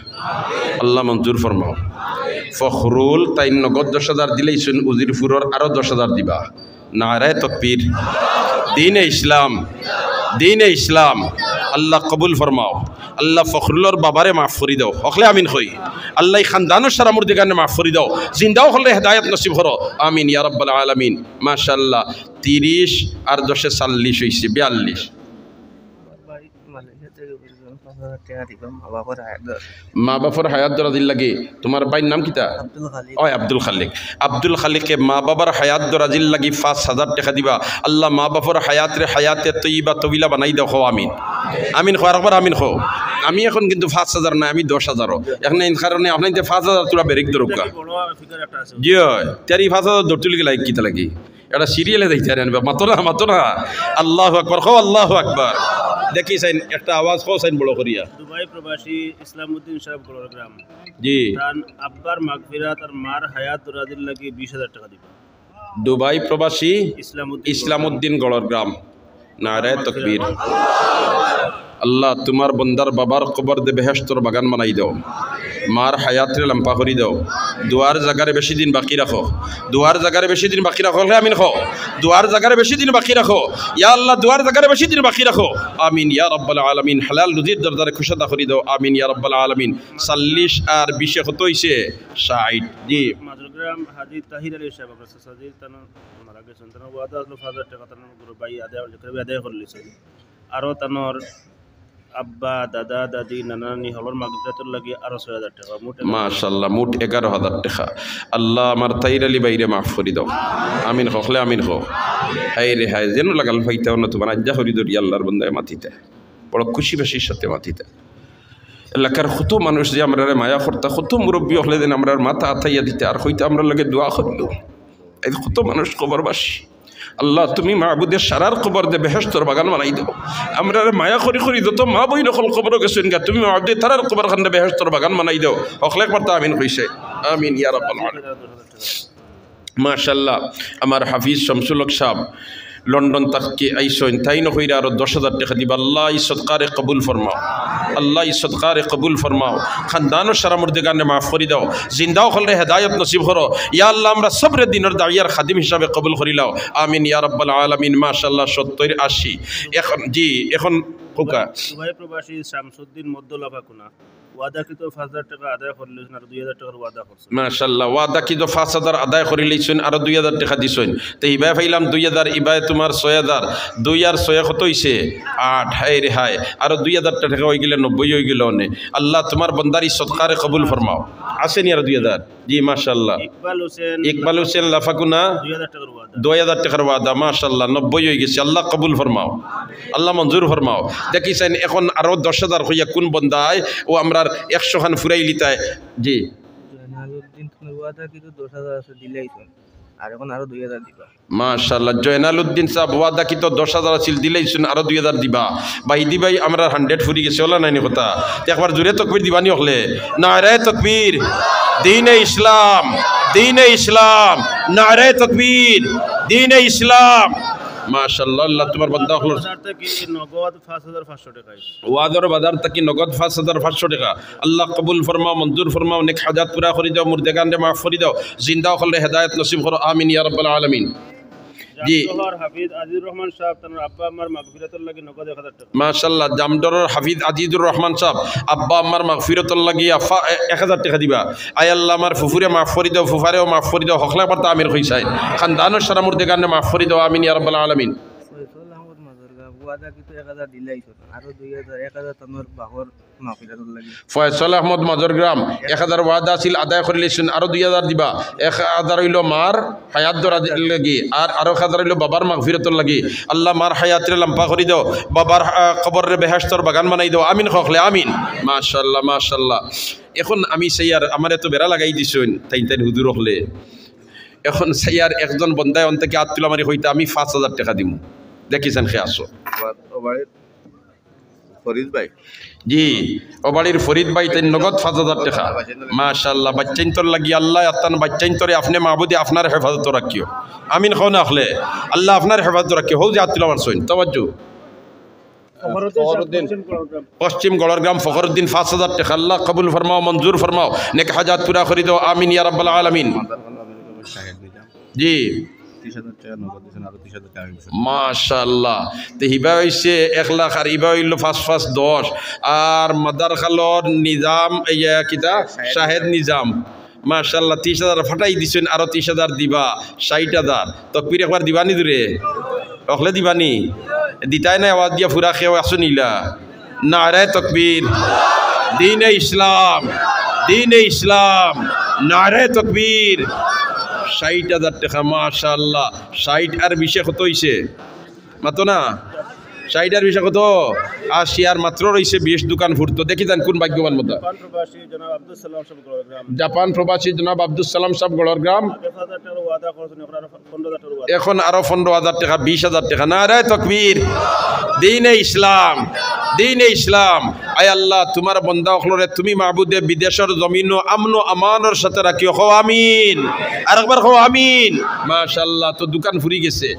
আল্লাহ মঞ্জুর ফরমাও। ফখরুল তাইন নগদ দশ হাজার দিলাইছইন, উজিরপুরর আরো দশ হাজার দিবা। নারায়ে তকবীর। দ্বীনে ইসলাম, দ্বীনে ইসলাম। আল্লাহ কবুল ফরমাও। আল্লাহ ফখরুলর বাবারে মাফ করি দাও। অকলে আমিন কই। আল্লাহ ই খানদানর সারা মুর্দেগানরে মাফ করি দাও। জিন্দা অকলরে হেদায়েত নসিব করো। আমিন ইয়া রাব্বাল আলামিন। মাশাআল্লাহ। তিরিশ আর দশে চল্লিশ অইছে, বিয়াল্লিশ। ভাই, মালয়েশিয়া থেকে বলছিলাম, পাঁচ হাজার টাকা দিবা, মা বাবার হায়াত দর-, মা বাবার হায়াত দরাজির লাগি। তুমার ভাইর নাম কিতা? আব্দুল খালিক। ওই আব্দুল খালিক। আব্দুল খালিকে মা বাবার হায়াত দরাজির লাগি পাঁচ হাজার টেকা দিবা। আল্লাহ মা বাবার হায়াতরে হায়াতে তৈয়বা তবিলা বানাই দাও, কও আমিন। আমিন কও, আরেকবার আমিন কও। আমি এখন কিন্তু পাঁচ হাজার নায়, আমি দশ হাজারও। এখন এই কারণে আপনাইন্তে পাঁচ হাজার তুলা বেরিক দরকার। বড় ফিগার একটা আছে। জি অয়, তেরি পাঁচ হাজার দর তুলি গেলাই কিতা লাগি? এটা সিরিয়ালে দেখতে পারেন, মাতো না, মাতো না। আল্লাহু আকবার, কও আল্লাহু আকবার। দেখি চাইন, একটা আওয়াজ কও চাইন বড় করিয়া। দুবাই প্রবাসী ইসলামউদ্দিন সাহেব গড়র গ্রাম। জি। তান আব্বার মাগফিরাত আর মার হায়াত দরাজির লাগি বিশ হাজার টাকা দিবা। দুবাই প্রবাসী ইসলামউদ্দিন ইসলামউদ্দিন গড়র গ্রাম। নারায়ে তকবীর। আল্লাহ, তুমার বন্দার বাবার কবর দে বেহেশতর বাগান বানাই দাও। মার হায়াতরে লম্বা করি দাও। দোয়ার জাগারে বেশি দিন বাকি রাখো। দোয়ার জাগারে বেশি দিন বাকি রাখো। হে আমিন কও। দোয়ার জাগারে বেশি দিন বাকি রাখো। ইয়া আল্লাহ, দোয়ার জাগারে বেশি দিন বাকি রাখো। আমিন ইয়া রাব্বাল আলামিন। হালাল রুজির দরজারে কুশাদা করি দাও। আমিন ইয়া রাব্বাল আলামিন। চল্লিশ আর বিশে কত অইছে? ষাইট। জি। মাদুরগ্রাম হাজী তাহির আলী সাহেব, আপনার চাচাজির তান মারা গেছইন, তানর ওয়াদা আছিল পাঁচ হাজার টেকা, তানর গরু ভাই আদায়, জকরে ভাই আদায় করিলিছইন। আরো তানর আব্বা, দাদা, দাদি, নানা, নানি হকলর মাগফিরাতর লাগি আরো ছয় হাজার টেকা। মোট এগারো। মাশাআল্লাহ, মোট এগারো হাজার টেকা। আল্লাহ আমার তাইর আলী ভাইরে মাফ করি দেও। আমিন কও, হকলে আমিন কও। হায় রে হায়, যেন লাগাল পাইতাম না তুমার আজ্জা করি ধরি আল্লাহর বন্দায় মাতিতা। বড় খুশি বাসির সাথে মাতিতা। এলাকার কত মানুষ যে আমরারে মায়া করতা, কত মুরব্বি হকলে যেন আমরার মাথা আতাইয়া দিতা, আর কইতা আমরার লগে দোয়া করিও। এই কত মানুষ কবরবাসী। আল্লাহ, তুমি মাবুদে সারার কবররে বেহেশতর বাগান বানাই দেও। আমরারে মায়া করি করি যত মা বইন হকল কবরো গেছইন গা, তুমি মাবুদে তারার কবরখানরে বেহেশতর বাগান বানাই দেও। হকলে একবার তো আমিন কইছে। আমিন ইয়া রাব্বাল আলামিন। মাশাআল্লাহ, আমার হাফিজ শামসুল হক সাব লন্ডন থাকি আইছইন, তাইন কইরা আরো দশ হাজার টেকা দিবা। আল্লাহ ই সদকারে কবুল ফরমাও, আল্লাহ ই সদকারে কবুল ফরমাও। খানদানর সারা মুর্দেগানরে মাফ করি দেও, জিন্দা হকলরে হেদায়ত নসিব করো। ইয়া আল্লাহ, আমরা সবরে দিনর দাওয়ার খাদিম হিসাবে কবুল করিলাও, আমিন ইয়া রাব্বাল আলামিন। মাশাআল্লাহ, সত্তর আশি। এখন, জি, এখন কোকা। দুবাই প্রবাসী শামসুদ্দিন মধ্য লাফাকুনা ওয়াদাকৃত পাঁচ হাজার টেকা আদায় করিলিছইন, আর দুই হাজার টেকার ওয়াদা করছইন। মাশাআল্লাহ, ওয়াদাকৃত পাঁচ হাজার আদায় করিলিছইন, আরো দুই হাজার টেকা দিছইন। তে ইবায় পাইলাম দুই হাজার, ইবায় তুমার ছয় হাজার। দুই আর ছয় কত অইছে? আট। হায় রে হায়, আরো দুই হাজার টেকা অইগেলে নব্বই অইগেলো অনে। আল্লাহ তুমার বন্দার ই সদকারে কবুল ফরমাও। আছে নি আরো দুই হাজার? জি, মাশাআল্লাহ। ইকবাল হোসেন। ইকবাল হোসেন লাফাকুনা। দুই হাজার টেকার ওয়াদা। দুই হাজার টেকার ওয়াদা, মাশাআল্লাহ, নব্বই অইগেছে। আল্লাহ কবুল ফরমাও, আল্লাহ মঞ্জুর ফরমাও। দেখিছইন, এখন আরো দশ হাজার কইয়া কুন বন্দায় ও আমরার একশো খান ফুরাইলিতায়। জি। জয়নালউদ্দিন খানের ওয়াদা কিন্তু দশ হাজার আছে, দিলাইছইন, আর এখন আরো দুই হাজার দিবা। মাশাআল্লাহ, জয়নালউদ্দিন সাব ওয়াদাকৃত দশ হাজার আছিল, দিলাইছইন, আরো দুই হাজার দিবা। ভাইদি ভাই, আমরার hundred ফুরি গেছে, অলা নায়নি কথা? তে একবার জুরে তকবীর দিবানি হকলে? নারায়ে তকবীর, দ্বীনে ইসলাম, দ্বীনে ইসলাম, নারায়ে তকবীর, দ্বীনে ইসলাম। মাশাআল্লাহ, আল্লাহ তুমার বন্দা হকলর। বাজার থাকি নগদ পাঁচ হাজার পাঁচশো টেকা। ওয়াজর বাজার থাকি নগদ পাঁচ হাজার পাঁচশো টেকা। আল্লাহ কবুল ফরমাও, মঞ্জুর ফরমাও, নেক হাজাত পুরা করি দেও, মুর্দেগানরে মাফ করি দেও, জিন্দা হকলরে হেদায়ত নসিব করো, আমিন ইয়া রাব্বাল আলামিন। জি। জামডরর হাফিজ আজিজুর রহমান সাব তানর আব্বা আম্মার মাগফিরাতর লাগি নগদ এক হাজার টেকা। মাশাআল্লাহ, জামডরর হাফিজ আজিজুর রহমান সাব আব্বা আম্মার মাগফিরাতর লাগি আফা-, এ-, এক হাজার টেকা দিবা। আয় আল্লাহ, আমার ফুফুরে মাফ করি দেও, ফুফারেও মাফ করি দেও, হকলে একবার তো আমিন কইছাইন। খানদানর সারা মুর্দেগানরে মাফ করি দেও, আমিন ইয়া রাব্বাল আলামিন। ফয়সল আহমদ মাজরগাঁও, ওয়াদা কিন্তু এক হাজার দিলাইছইন, আরো দুই হাজার, এক হাজার তানর বাপর মাগফিরাতর লাগি। ফয়সল আহমদ মাজরগাঁও, এক হাজার ওয়াদা আছিল, আদায় করিলিছইন, আরো দুই হাজার দিবা। এক হাজার অইলো মার হায়াত দরাজর লাগি, আর আরো এক হাজার অইলো বাবার মাগফিরাতর লাগি। আল্লাহ মার হায়াতরে লাম্বা করি দেও, বাবার, আহ, কবররে বেহেশতর বাগান বানাই দেও। আমিন কও হকলে, আমিন। মাশাআল্লাহ, মাশাআল্লাহ। এখন আমি চাইয়ার, আমারে তো বেড়া লাগাই দিছইন তাইন তাইন হুজুর হকলে। এখন চাইয়ার একজন বন্দায় অন থাকি আত তুলা মারি কইতা, "আমি পাঁচ হাজার টেকা দিমু।" দেখিছইন কে আছো? ও বাড়ির ফরিদ ভাই। জি, ও বাড়ির ফরিদ ভাই, তাইন নগদ পাঁচ হাজার টেকা। মাশাআল্লাহ, বাইচ্চাইন্তর লাগি আল্লাহ, আত্তান বাইচ্চাইন্তরে আপনে মাবুদে আপনার হেফাজতো রাখিও। আমিন কও না হকলে? আল্লাহ আপনার হেফাজতো রাখিও। হউ যে আত তুলা মারছইন, তাওয়াজ্জু। ফখরুদ্দিন সাব, পশ্চিম গড়রগ্রাম। পশ্চিম গড়রগ্রাম ফখরুদ্দিন, পাঁচ হাজার টেকা। আল্লাহ কবুল ফরমাও, মঞ্জুর ফরমাও, নেক হাজাত পুরা করি দেও। আমিন ইয়া রাব্বাল আলামিন। জি। তিরিশ হাজার টেকা নগদ দিছইন, আরো তিরিশ হাজার টেকা আমি দিছি। মাশাআল্লাহ। তে হিবা অইছে এক লাখ, আর ইবা অইলো পাঁচ পাঁচ দশ। আর মাদারখালর নিজাম, ইয়া কিতা? শাহেদ নিজাম। মাশাআল্লাহ, তিরিশ হাজার ফাটাই দিছইন, আরো তিরিশ হাজার দিবা, ষাইট হাজার। তকবীর একবার দিবানি জুরে? হকলে দিবানি? দিতায় নায় আওয়াজ দিয়া, ফুরা কেউ আছো নি ইলা? নারায়ে তকবীর, দ্বীনে ইসলাম, দ্বীনে ইসলাম, নারায়ে তকবীর। ষাইট হাজার টেকা, মাশাআল্লাহ। ষাইট আর বিশে কত অইছে? মাতো না? ষাইট আর বিশে কত? আশি। আর মাত্র রইছে বিশ, দুকান ফুরতো। দেখি যান কুন ভাগ্যবান বন্দা। জাপান প্রবাসী জনাব আব্দুস সালাম সাব গড়রগ্রাম। জাপান প্রবাসী জনাব আব্দুস সালাম সাব গড়রগ্রাম। আগে পাঁচ হাজার টেকার ওয়াদা করছইন, এখন আরো পনেরো হাজার টেকার ওয়াদা। এখন আরো পনেরো হাজার টেকা, বিশ হাজার টেকা। নারায়ে তকবীর, দ্বীনে ইসলাম, দ্বীনে ইসলাম। আয় আল্লাহ, তুমার বন্দা হকলরে তুমি মাবুদে বিদেশর জমিনো আমন ও আমানর সাথে রাখিও। কও আমিন। আরেকবার কও আমিন। মাশাআল্লাহ, তো দুকান ফুরি গেছে।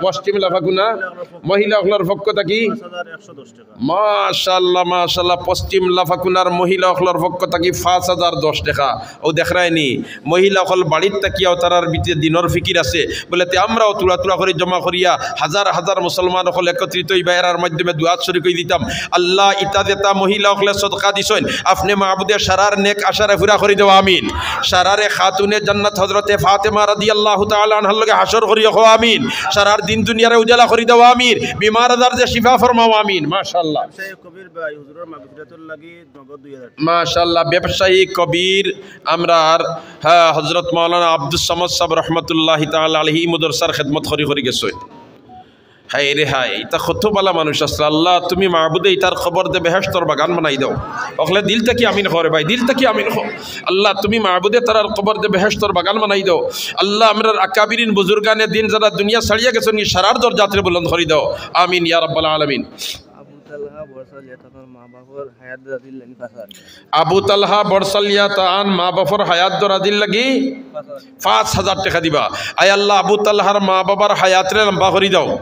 পশ্চিম লাফাকুনা মহিলা হকলর পক্ষ থাকি পাঁচ হাজার একশো দশ টেকা। মাশাআল্লাহ, মাশাআল্লাহ। পশ্চিম লাফাকুনার মহিলা হকলর পক্ষ থাকি পাঁচ হাজার দশ টেকা। অউ দেখরায়নি, মহিলা হকল বাড়িত থাকিয়াও তারার ভিতরে দ্বীনর ফিকির আছে। বলে, তে আমরাও থুড়া থুড়া করি জমা করিয়া হাজার হাজার মুসলমান হকল একত্রিত অইবা, এরার মাধ্যমে দোয়াত শরিক অই দিতাম। আল্লাহ, ইতা যেতা মহিলা অকলে সদকা দিছইন, আপনে মাবুদে সারার নেক আশারে পুরা করি দেও, আমিন। সারারে খাতুনে জান্নাত হযরতে ফাতেমা রাদিয়াল্লাহু তাআলা আনহার লগে হাশর করিও, কও আমিন। সারার দিন দুনিয়ারে উজালা করি দেও, আমিন। বিমার আজার যে শিফা ফরমাও, আমিন। মাশাআল্লাহ। ব্যবসায়ী কবির ভাই হুজুরের মাগফিরাতুর লাগি নগদ দুই হাজার। মাশাআল্লাহ। ব্যবসায়ী কবির আমরার, হ্যাঁ, হযরত মাওলানা আব্দুস সামাদ সাহেব রহমতুল্লাহি তাআলা আলাইহি মাদ্রাসার খেদমত করি করি গেছইন। হায় রে হায়, ইতা কত বালা মানুষ আছলা। আল্লাহ, তুমি মাবুদে ইতার কবরদে বেহেশতর বাগান বানাই দেও। অকলে দিল থাকি আমিন কও রে ভাই, দিল থাকি আমিন কও। আল্লাহ, তুমি মাবুদে তারার কবরদে বেহেশতর বাগান বানাই দেও। আল্লাহ, আমরার আকাবিরিন বুজুর্গানে দিন যারা দুনিয়া ছাড়িয়া গেছইন, সারার দরজাতরে বুলন্দ করি দেও। আমিন ইয়া রাব্বাল আলামিন। আবু তালহা বরসালিয়া তান মা বাফর হায়াত দরাদির লাগি পাঁচ হাজার। আবু তালহা বরসালিয়া তান মা বাফর হায়াত দরাদির লাগি পাঁচ হাজার। পাঁচ হাজার টেকা দিবা। আয় আল্লাহ, আবু তালহার মা বাবার হায়াতরে লম্বা করি দেও।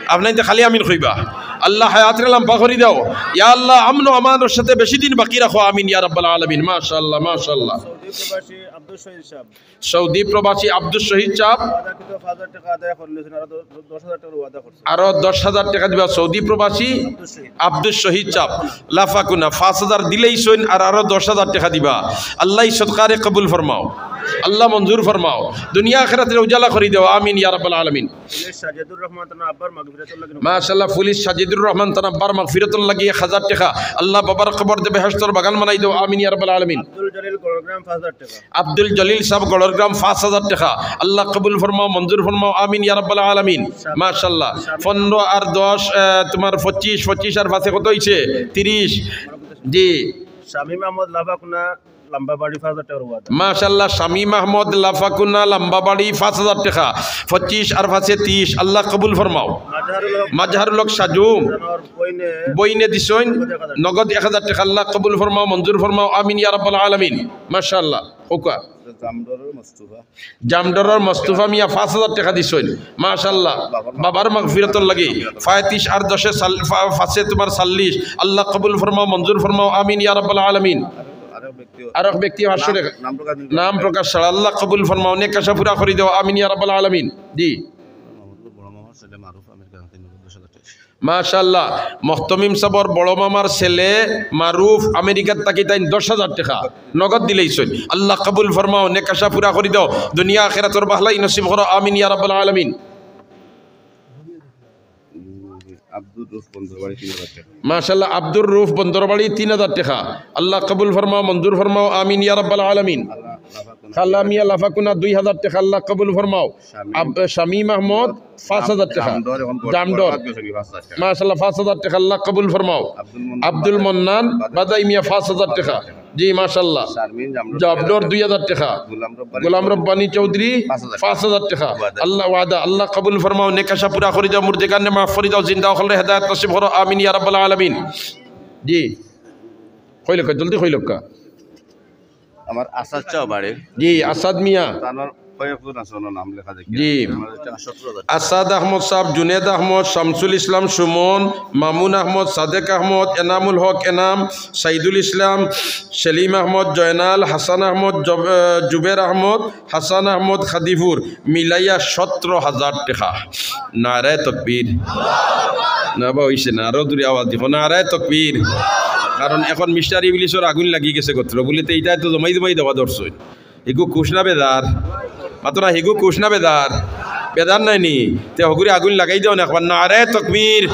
আপনে ইতা খালি আমিন কইবা। আল্লাহ, হায়াতরে লম্বা করি দেও। ইয়া আল্লাহ, আমন ও আমানর সাথে বেশি দিন বাকি রাখো। আমিন ইয়া রাব্বাল আলামিন। মাশাআল্লাহ, মাশাআল্লাহ। সৌদি প্রবাসী আব্দুস শহীদ সাহেব। সৌদি প্রবাসী আব্দুস শহীদ সাহেব। ওয়াদাকৃত পাঁচ হাজার টেকা আদায় করলেন, আরো দ-, দশ হাজার টেকার ওয়াদা করছে। আরো দশ হাজার টেকা দিবা সৌদি প্রবাসী আব্দুস শহীদ। আব্দুস শহীদ সাহেব। লাফাকুনা পাঁচ হাজার দিলাইছইন, আর আরো দশ হাজার টেকা দিবা। আল্লাহ ই সদকারে কবুল ফরমাও, আল্লাহ মঞ্জুর ফরমাও, দুনিয়া আখিরাতরে উজালা করি দেও। আমিন ইয়া রাব্বাল আলামিন। পুলিশ সাজেদুর রহমান তান আব্বার মাগফিরাতুর লাগি। মাশাআল্লাহ, পুলিশ সাজেদুর রহমান তান আব্বার মাগফিরাতুর লাগি এক হাজার টেকা। আল্লাহ বাবার কবরদে বেহেশতর বাগান বানাই দেও। আমিন ইয়া রাব্বাল আলামিন। আব্দুল জলিল গড়গ্রাম পাঁচ হাজার টেকা। আব্দুল জলিল সাহেব গড়গ্রাম পাঁচ হাজার টেকা। আল্লাহ কবুল ফরমাও, মঞ্জুর ফরমাও। আমিন ইয়া রাব্বাল আলামিন। মাশাআল্লাহ। পনেরো আর দশ, আহ, তোমার পঁচিশ, পঁচিশ আর পাঁচে কত অইছে? তিরিশ। জি। শামীম আহমদ লাফাকুনা লম্বা বাড়ি পাঁচ হাজার টেকার ওয়াদা। মাশাআল্লাহ, শামীম আহমদ লাফাকুনা লম্বা বাড়ি পাঁচ হাজার টেকা। পঁচিশ আর পাঁচে তিরিশ। আল্লাহ কবুল ফরমাও। মাজহারুল হক। মাজহারুল হক সাজু। তান বইনে। বইনে দিছইন। নগদ এক হাজার। নগদ এক হাজার টেকা। আল্লাহ কবুল ফরমাও, মঞ্জুর ফরমাও। আমিন ইয়া রাব্বাল আলামিন। মাশাআল্লাহ। কউক্কা। জামডরর মোস্তফা। জামডরর মোস্তফা মিয়া পাঁচ হাজার টেকা দিছইন। মাশাআল্লাহ। বাবার বাবার মাগফিরাতর লাগি। পঁয়ত্রিশ আর দশে চাল-, পা-, পাঁচে তোমার চল্লিশ। আল্লাহ কবুল ফরমাও, মঞ্জুর ফরমাও। আমিন ইয়া রাব্বাল আলামিন। আরো, আরো ব্যক্তি। আরো এক ব্যক্তি পাঁচশো নাম, টেকা। নাম প্রকাশ নাম প্রকাশ ছাড়া। আল্লাহ কবুল ফরমাও, নেক আশা পুরা করি দেও। আমিন ইয়া রাব্বাল আলামিন। জি। মোহাম্মদপুর বড় মামার ছেলে মারুফ আমির খান তিন লক্ষ দশ হাজার টেকা। মাশাআল্লাহ, মখতমিম সাবর বড় মামার ছেলে মারুফ আমেরিকাত থাকি তাইন দশ হাজার টেকা নগদ দিলাইছইন। আল্লাহ কবুল ফরমাও, নেক আশা পুরা করি দেও, দুনিয়া আখিরাতর ভালাই নসিব করো। আমিন ইয়া রাব্বাল আলামিন। আব্দুর রউফ বন্দরবাড়ি তিন হাজার টেকা। মাশাআল্লাহ, আব্দুর রউফ বন্দরবাড়ি তিন হাজার টেকা। আল্লাহ কবুল ফরমাও, মঞ্জুর ফরমাও। আমিন ইয়া রাব্বাল আলামিন। আল্লাহ, আল্লাহ পাক খালা মিয়া লাফাকুনা দুই হাজার টেকা। আল্লাহ কবুল ফরমাও। শামীম। আব-, শামীম আহমদ পাঁচ হাজার টেকা। জামডর এখন বড়-, জামডর। বড় ভাগ্যশালী পাঁচ হাজার টেকা। মাশাআল্লাহ, পাঁচ হাজার টেকা। আল্লাহ কবুল ফরমাও। আব্দুল মন্নান। আব্দুল মন্নান বাদাই। বাদাই মিয়া পাঁচ হাজার টেকা। জি, মাশাআল্লাহ। শারমিন জামডর জামডর দুই হাজার টেকা। গোলাম রব্বানী গোলাম চৌধুরী রব্বানী চৌধুরী পাঁচ হাজার। পাঁচ হাজার টেকা। ওয়াদা। আল্লাহ, ওয়াদা। আল্লাহ কবুল ফরমাও, নেক আশা পুরা করি দেও, মুর্দেগানরে মাফ করি দেও, জিন্দা অকলরে হেদায়েত নসিব করো। আমিন ইয়া রাব্বাল আলামিন। জি। কইলউক্কা, জলদি কইলউক্কা। আমার আসাদ চাও বাড়ি। জি, আসাদ মিয়া। তানোর কয়েকজন আছে, ওনার নাম লেখা দেখি। জি। আমার এটা সতেরো হাজার। আসাদ আহমদ সাহেব, জুনেদ আহমদ, শামসুল ইসলাম সুমন, মামুন আহমদ, সাদেক আহমদ, এনামুল হক এনাম, সাইদুল ইসলাম, সেলিম আহমদ, জয়নাল, হাসান আহমদ, জব-, আহ, জুবের আহমদ, হাসান আহমদ খাদিপুর, মিলাইয়া সতেরো হাজার টেকা। নারায়ে তকবীর। না বা অইছে না, আরো জুরে আওয়াজ দিও, নারায়ে তকবীর। কারণ এখন মিস্টার ইবলিসর আগুন লাগি গেছে গোত্র বুলিতে, ইতায় তো জমাই জমাই দেওয়া ধরছইন। হিগু খুশ না বেজার? মাতো না, হিগু খুশ না বেজার? বেজার নায় নি? তে হগুরে আগুন লাগাই দেও না একবার। নারায়ে তকবীর,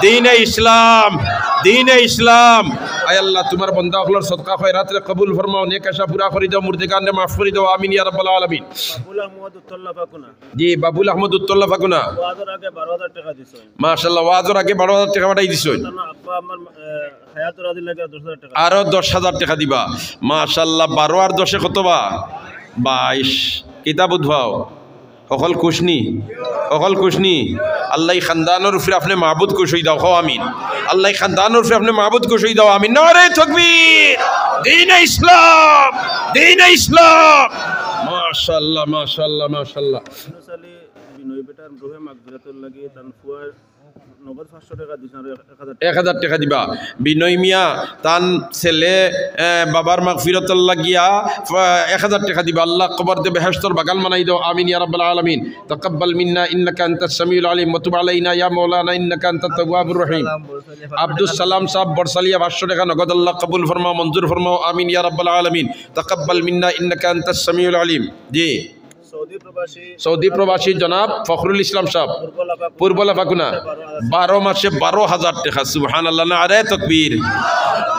দ্বীনে ইসলাম, দ্বীনে ইসলাম। আয় আল্লাহ, তুমার বন্দা অকলর সদকা খয়রাতরে কবুল ফরমাও, নেক আশা পুরা করি দেও, মুর্দেগানরে মাফ করি দেও। আমিন ইয়া রাব্বাল আলামিন। বাবুল আহমদ উত্তর লাফাকুনা। জি, বাবুল আহমদ উত্তর লাফাকুনা। ওয়াজর আগে বারো হাজার টেকা দিছইন। মাশাআল্লাহ, ওয়াজর আগে বারো হাজার টেকা পাঠাই দিছইন। তান আব্বা আমার, এ, হায়াত রাজি লাগে দশ হাজার টেকা। আরো দশ হাজার টেকা দিবা। মাশাআল্লাহ, বারো আর দশে কত বা? বাইশ। কিতা বুঝবাও? হকল খুশ নি? হকল খুশ নি? আল্লাহ ই খানদানর উপরে আপনে মাবুদ খুশ অই দেও, কও আমিন। আল্লাহ ই খানদানর উপরে আপনে মাবুদ খুশ অই দেও, আমিন। নারায়ে তকবীর, দ্বীনে ইসলাম, দ্বীনে ইসলাম। মাশাআল্লাহ, মাশাআল্লাহ, মাশাআল্লাহ। ইউনুস আলী বিনয় বেটার রুহে মাগফিরাতর লাগি তান ফুয়ার নগদ পাঁচশো টেকা দিছইন, আরো এক হাজার। এক হাজার টেকা দিবা। বিনয় মিয়া, তান ছেলে, এ, বাবার মাগফিরতর লাগিয়া, ফ-, এক হাজার টেকা দিবা। আল্লাহ কবর দে বেহেশতর বাগান বানাই দেও। আমিন ইয়া রাব্বাল আলামিন। তাকাব্বাল মিন্না ইন্নাকা আনতাস সামিউল আলিম ওয়া তুব আলাইনা ইয়া মাওলানা ইন্নাকা আনতাত তাওয়াবুর রহিম। আব্দুস সালাম সাহেব বরসালিয়া পাঁচশো টেকা নগদ, আল্লাহ কবুল ফরমাও, মঞ্জুর ফরমাও। আমিন ইয়া রাব্বাল আলামিন। তাকাব্বাল মিন্না ইন্নাকা আনতাস সামিউল আলিম। জি। সৌদি প্রবাসী, সৌদি প্রবাসী জনাব ফখরুল ইসলাম সাহেব, পূর্ব লাফাকুনা, পূর্ব লাফাকুনা, বারো মাসে বারো হাজার টেকা। সুবহানাল্লাহ, নারায়ে তকবীর।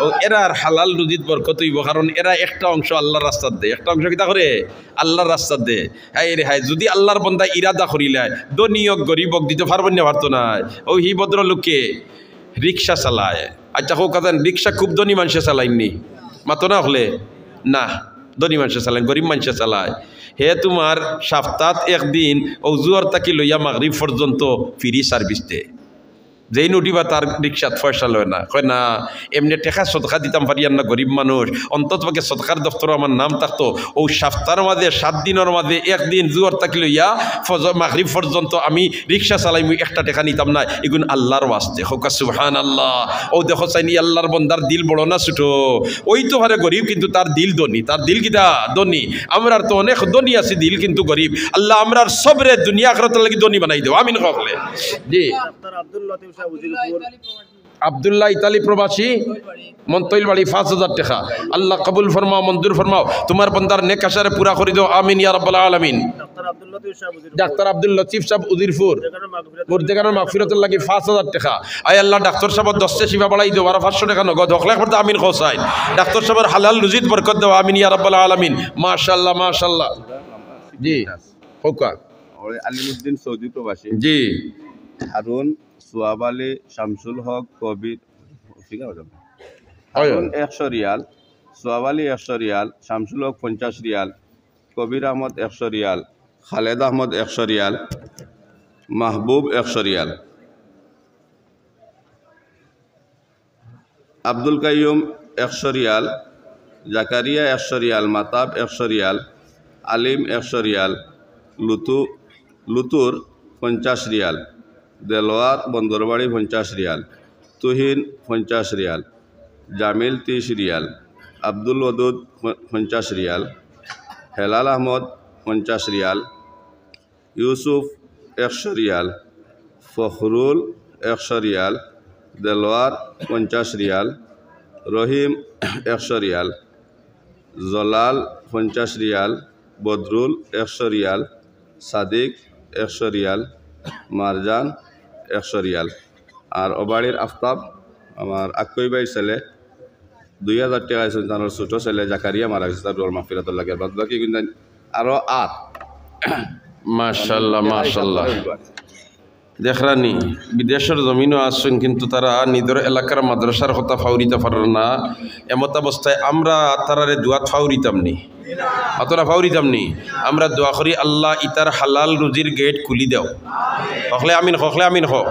ও, এরার হালাল রুজিত বরকত অইবো, কারণ এরা একটা অংশ আল্লাহর রাস্তাত দেয়, একটা অংশ কিতা করে? আল্লাহর রাস্তাত দেয়। হায় রে হায়, যুদি আল্লাহর বন্দা ইরাদা করিলায়, ধনী অউক, গরিব অউক, দিতো পারবো না, পারতো নায়। ও, হি ভদ্রলোকে রিক্সা চালায়। আচ্ছা, কউক্কা চাইন, রিক্সা খুব ধনী মানষে চালাইন নি? মাতো না অকলে? না, ধনী মানষে চালাইন, গরিব মানষে চালায়। হে তুমার সাপ্তাত একদিন অউ জুহর থাকি লইয়া মাগরিব পর্যন্ত free service দে। যেইন উঠিবা তার রিক্সাত পয়সা লয় না, কয় না, এমনে টেকা সদকা দিতাম পারিয়ার না, গরিব মানুষ, অন্তত পক্ষে সদকার দপ্তরো আমার নাম থাকতো। অউ সাপ্তার মাঝে, সাত দিনর মাঝে একদিন জুহর থাকি লইয়া ফজর, মাগরিব পর্যন্ত আমি রিক্সা চালাইমু, একটা টেকা নিতাম না, ইগুন আল্লাহর ওয়াস্তে। কউক্কা সুবহানাল্লাহ। অউ দেখো চাইন, ই আল্লাহর বন্দার দিল বড় না ছোট? অইতো পারে গরিব, কিন্তু তার দিল ধনী, তার দিল কিতা? ধনী। আমরার তো অনেক ধনী আছি, দিল কিন্তু গরিব। আল্লাহ, আমরার সবরে দুনিয়া আখিরাতর লাগি ধনী বানাই দেও। আমিন কও অকলে। জি। ডাক্তার আব্দুল লতিফ সাহেব উজিরপুর। আব্দুল্লাহ ইতালি প্রবাসী, মন্তইল বাড়ি, পাঁচ হাজার টেকা। আল্লাহ কবুল ফরমাও, মঞ্জুর ফরমাও, তুমার বন্দার নেক আশারে পুরা করি দেও। আমিন ইয়া রাব্বাল আলামিন। ডাক্তার আব্দুল লতিফ সাহেব উজিরপুর। ডাক্তার আব্দুল লতিফ সাহেব উজিরপুর। মুর্দেগানর মাগফিরাতর লাগি পাঁচ হাজার টেকা। আয় আল্লাহ, ডাক্তার সাহেবর দস্তে শিফা বাড়াই দেও, আরো পাঁচশো টেকা নগদ। অকলে একবার আমিন কও চাইন। ডাক্তার সাহেবর হালাল রুজিত বরকত দেও। আমিন ইয়া রাব্বাল আলামিন। মাশাআল্লাহ, মাশাআল্লাহ। জি, কউক্কা। ওই আলিমুদ্দিন সৌদি প্রবাসী। জি। হারুন, সোয়াব আলী, শামসুল হক, কবির, ঠিক আছে? হয়। হারুন একশো রিয়াল, সোয়াব আলী একশো রিয়াল, শামসুল হক পঞ্চাশ রিয়াল, কবির আহমদ একশো রিয়াল, খালেদ আহমদ একশো রিয়াল, মাহবুব একশো রিয়াল। আব্দুল কাইয়ুম একশো রিয়াল, জাকারিয়া একশো রিয়াল, মাতাব একশো রিয়াল, আলিম একশো রিয়াল, লুতু, লুতুর পঞ্চাশ রিয়াল, দেলোয়ার বন্দরবাড়ি পঞ্চাশ রিয়াল, তুহিন পঞ্চাশ রিয়াল, জামিল ত্রিশ রিয়াল, আব্দুল ওদুদ প-, পঞ্চাশ রিয়াল, হেলাল আহমদ পঞ্চাশ রিয়াল, ইউসুফ একশো রিয়াল, ফখরুল একশো রিয়াল, দেলোয়ার পঞ্চাশ রিয়াল, রহিম একশো রিয়াল, জলাল পঞ্চাশ রিয়াল, বদরুল একশো রিয়াল, সাদিক একশো রিয়াল, মারজান একশো রিয়াল। আর অউ বাড়ির আফতাব, আমার আক্কই ভাইর ছেলে, দুই হাজার টেকা আইছইন, তান ছোট ছেলে জাকারিয়া মারা গেছে, তার রুহুর মাগফিরাতর লাগি। আর বাদ বাকি কিন্তু আরো আত। মাশাআল্লাহ, মাশাআল্লাহ। দেখরানি, বিদেশর জমিনো আছইন, কিন্তু তারা নিজর এলাকার মাদ্রাসার কথা ফাউরিতা পাররা না। এমতাবস্থায় আমরা তারারে দোয়াত ফাউরিতাম নি? অতরা ফাউরিতাম নি? আমরা দোয়া করি, আল্লাহ, ইতার হালাল রুজির গেট খুলি দেও। অকলে আমিন কও, অকলে আমিন কও।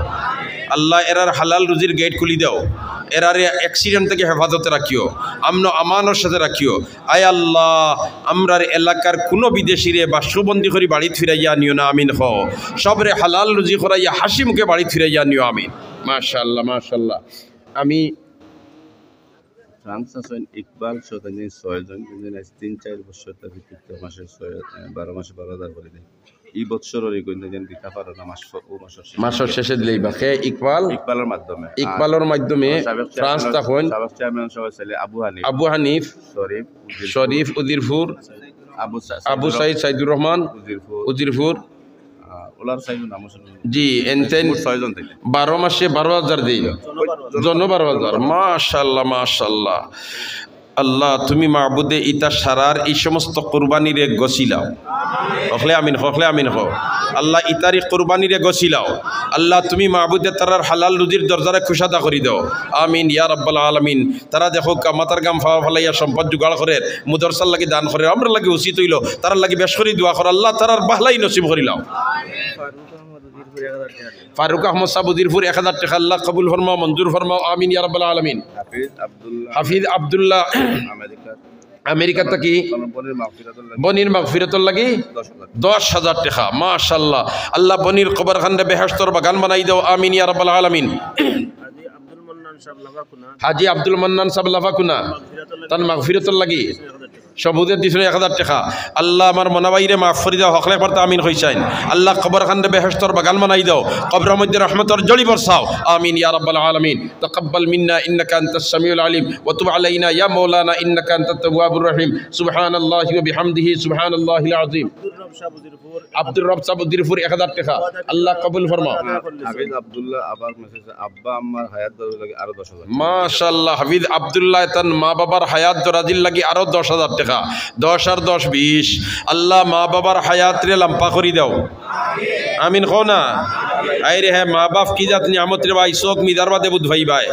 আল্লাহ, এরার হালাল রুজির গেট খুলি দেও। এরারে accident থাকি হেফাজতে রাখিও, আমন আমানর সাথে রাখিও। আয় আল্লাহ, আমরার এলাকার কুনু বিদেশিরে বাক্সবন্দি করি বাড়িত ফিরাইয়া আনিও না, আমিন কও। সবরে হালাল রুজি করাইয়া হাসি মুখে বাড়িত ফিরাইয়া আনিও, আমিন। মাশাআল্লাহ, মাশাআল্লাহ। আমি ফ্রান্স আছইন ইকবাল সহ তাইন ছয়জন, তাইন আইজ তিন চাইর বছর তার ভিতরে মাসে ছয়, এ, বারো মাসে বারো হাজার করি দেয়। ই বছরর ইগুন তাইন দিতা পাররা না, মাস ফ-, অউ মাসর শেষে মাসর দিলে। শেষে দিলেইবা। কে ইকবাল? ইকবালর মাধ্যমে। ইকবালর মাধ্যমে। আর সাবেক ফ্রান্স চেয়ারম্যান, তখন সাবেক চেয়ারম্যান সহ ছেলে আবু হানিফ। আবু হানিফ। শরীফ, শরীফ উজিরপুর। আবু সা-, আবু সাইদুর সাইদ, সাইদুর রহমান। উজিরপুর। উজিরপুর। আহ, ওলার সাইদুর নাম শুনুন। জি, এনতেন মোট ছয়জন তাইন। বারো মাসে বারো হাজার দেই। জন বারো হাজার। মাশাআল্লাহ, মাশাআল্লাহ। আল্লাহ, তুমি মাবুদে ইতা সারার ই সমস্ত কুরবানিরে গছিলাও। অকলে আমিন কও, অকলে আমিন কও। আল্লাহ, ইতার ই কুরবানিরে গছিলাও। আল্লাহ, তুমি মাবুদে তারার হালাল রুজির দরজারে কুশাদা করি দেও। আমিন ইয়া রাব্বাল আলামিন। তারা দেখউক্কা মাথার ঘাম পাও ফালাইয়া সম্পদ জোগাড় করের, মুদরসার লাগি দান করের, আমরার লাগি উচিত অইলো, তারার লাগি বেশ করি দোয়া করো। আল্লাহ, তারার ভালাই নসিব করিলাও। ফারুক আহমদ সাহেব উজিরপুর এক হাজার টেকা, আল্লাহ কবুল ফরমাও, মঞ্জুর ফরমাও, আমিন ইয়া রাব্বাল আলামিন। হাফিজ আব্দুল্লাহ। হাফিজ আব্দুল্লাহ। আমেরিকা। আমেরিকাত থাকি বনির মাগফিরাতর লাগি দশ হাজার। দশ হাজার টেকা, মাশাআল্লাহ। আল্লাহ বনির কবরখানরে বেহেশতর বাগান বানাই দেও, আমিন ইয়া রাব্বাল আলামিন। হাজি আব্দুল মান্নান সাহেব লাফাকুনা। হাজি আব্দুল মান্নান সাহেব লাফাকুনা। মাগফিরাতর লাগি। তান মাগফিরাতর লাগি। সবুজে দিছইন এক হাজার টেকা। আল্লাহ আমার মনা ভাইরে মাফ করি দেও, হকলে পারতা আমিন কইছাইন। আল্লাহ কবরখানরে বেহেশতর বাগান বানাই দেও, কবরর মধ্যে রহমতর জড়ি বরসাও, আমিন ইয়া রাব্বাল আলামিন। تقبل منا إنك أنت السميع العليم وتب علينا يا مولانا إنك أنت التواب الرحيم. سبحان الله وبحمده، سبحان الله العظيم. আব্দুর রব সাহেব উজিরপুর এক হাজার টেকা। আল্লাহ কবুল ফরমাও। হাফিজ আব্দুল্লাহ আবার মেসেজ, আব্বা আম্মার হায়াত দরাজির লাগি আরো দশ হাজার। মাশাআল্লাহ, হাফিজ আব্দুল্লাহ তান মা বাবার হায়াত দরাজির লাগি আরো দশ হাজার টেকা। দশ আর দশ বিশ। আল্লাহ মা বাবার হায়াতরে লাম্বা করি দেও। আমিন কও না। আইরে হে মা বাপ কি জাত নিয়ামত রে ভাই, চউখ মিজার বাদে বুঝ পাইবায়।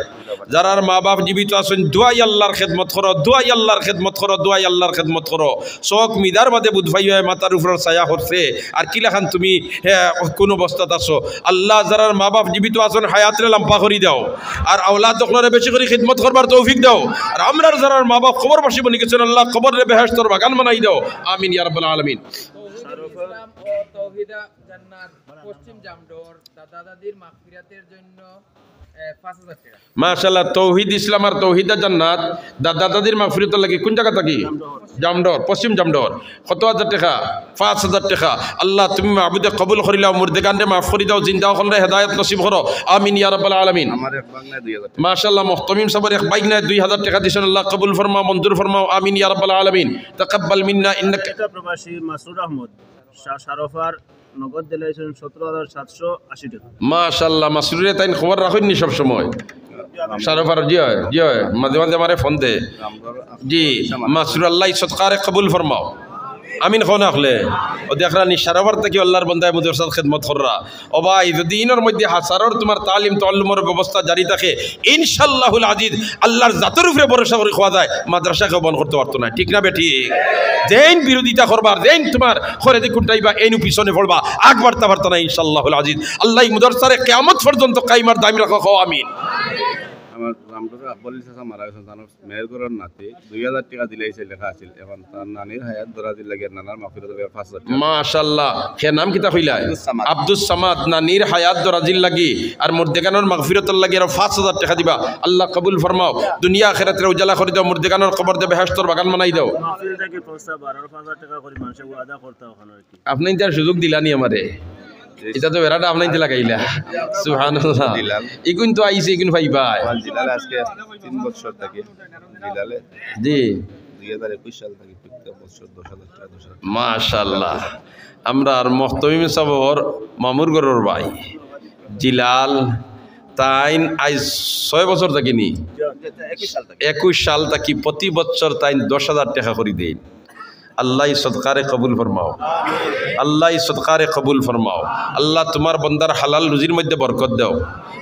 যারার মা বাপ জীবিত আছইন, দুয়াই আল্লাহর খেদমত করো, দুয়াই আল্লাহর খেদমত করো, দুয়াই আল্লাহর খেদমত করো। চউখ মিজার বাদে বুঝ পাইবায় মাথার উপরর ছায়া হরছে, আর কিলাখান তুমি, হে, কোন অবস্থাত আছো। আল্লাহ যারার মা বাপ জীবিত আছইন, হায়াতরে লাম্বা করি দেও, আর আওলাদ অকলরে বেশি করি খেদমত করবার তৌফিক দেও। আর আমরার যারার মা বাপ কবরবাসী বনি গেছইন, আল্লাহ কবররে বেহেশতর বাগান বানাই দেও। আমিন ইয়া রাব্বাল আলামিন। তৌহিদুল ইসলাম ও তৌহিদা জান্নাত, পশ্চিম জামডোর, দাদা দাদির মাগফিরাতের জন্য, এ, পাঁচ হাজার টেকা। মাশাআল্লাহ, তৌহিদ ইসলাম আর তৌহিদা জান্নাত, দাদা দাদির মাগফিরাতর লাগি। কোন জাগা থাকি? জামডোর, পশ্চিম জামডোর। কত হাজার টেকা? পাঁচ হাজার টেকা। আল্লাহ তুমি মাবুদে কবুল করিলাও, মুর্দেগানরে মাফ করি দেও, জিন্দা অকলরে হেদায়েত নসিব করো। আমিন ইয়া রাব্বাল আলামিন। আমার এক ভাগনায় দুই হাজার টেকা। মাশাআল্লাহ, মুহতমিম সাহেবের এক ভাগনায় দুই হাজার টেকা দিছইন, আল্লাহ কবুল ফরমাও, মঞ্জুর ফরমাও। আমিন ইয়া রাব্বাল আলামিন। তাকাব্বাল মিন্না ইন্নাকা। প্রবাসী মাসরুর আহমদ, শা-, শারফার নগদ দিলাইছইন সতেরো হাজার সাতশো আশি টেকা। মাশাআল্লাহ, মাসরুরে তাইন খবর রাখইন নি সব সময়? শারফার, জি অয়, জি অয়, মাঝে মাঝে আমারে ফোন দে। জি, মাসরুর আল্লাহ সদকারে কবুল ফরমাও। আমিন কও না অকলে। ও দেখরা নি, শারফার থাকি আল্লাহর বন্দায় মুদরসাত খেদমত কররা। ও ভাই, যদি ইনর মধ্যে হাসারর তোমার তালিম তাল্লুমর ব্যবস্থা জারি থাকে, ইনশাআল্লাহুল আজিজ, আল্লাহর জাতর উপরে ভরসা করি কওয়া যায়, মাদ্রাসা কেউ বন্ধ করতে পারতো না, ঠিক না বেঠিক? যেইন বিরোধিতা করবার, যেইন তোমার খরেদি কুন্টাইবা, এইনউ পিছনে পড়বা, আগ বাড়তা পারতা না, ইনশাআল্লাহুল আজিজ। আল্লাহ এই মুদরসারে কিয়ামত পর্যন্ত কায়েম আর দায়েম রাখো, কও আমিন। আমার রামপ্রসাদ আব্বালি চাচা মারা গেছইন, তান মেয়ের ঘরর নাতি দুই হাজার টেকা দিলাইছে, লেখা আছিল, এখন তার নানির হায়াত দরাজির লাগি আর নানার মাগফিরাতর লাগি পাঁচ হাজার টেকা। মাশাআল্লাহ। হে নাম কিতা কইলা? আব্দুস সামাদ। আব্দুস সামাদ, নানির হায়াত দরাজির লাগি আর মুর্দেগানর মাগফিরাতর লাগি আরো পাঁচ হাজার টেকা দিবা। আল্লাহ কবুল ফরমাও। দুনিয়া আখিরাতরে উজালা করি দেও, মুর্দেগানর কবররে বেহেশতর বাগান বানাই দেও। মাহফিল থাকি প্রস্তাব আর পাঁচ হাজার টেকা করি মানুষে ওয়াদা করতা অখন আর কি। আপনি তার সুযোগ দিলানি আমারে। ইটা তো বেড়াটা আপনি দিলা গাইলা। সুবহানাল্লাহ। দিলাম। ইগুন তো আইছে, ইগুন পাইবা। আমার জিলালে আজকে তিন বছর থাকি। জিলালে জি। দুই হাজার একুশ সাল থাকি প্রত্যেক বছর দশ হাজার টেকা, দশ হাজার টেকা। মাশাআল্লাহ। আমরার মুহতমিম সাবর মামুর ঘরর ভাই জিলাল, তাইন আইজ ছয় বছর থাকি নি? একুশ সাল থাকি। একুশ সাল থাকি প্রতি বছর তাইন দশ হাজার টেকা করি দেইন। আল্লাহ সদকারে কবুল ফরমাও, আল্লাহ সদকারে কবুল ফরমাও। আল্লাহ তোমার বন্দার হালাল রুজির মধ্যে বরকত দেও,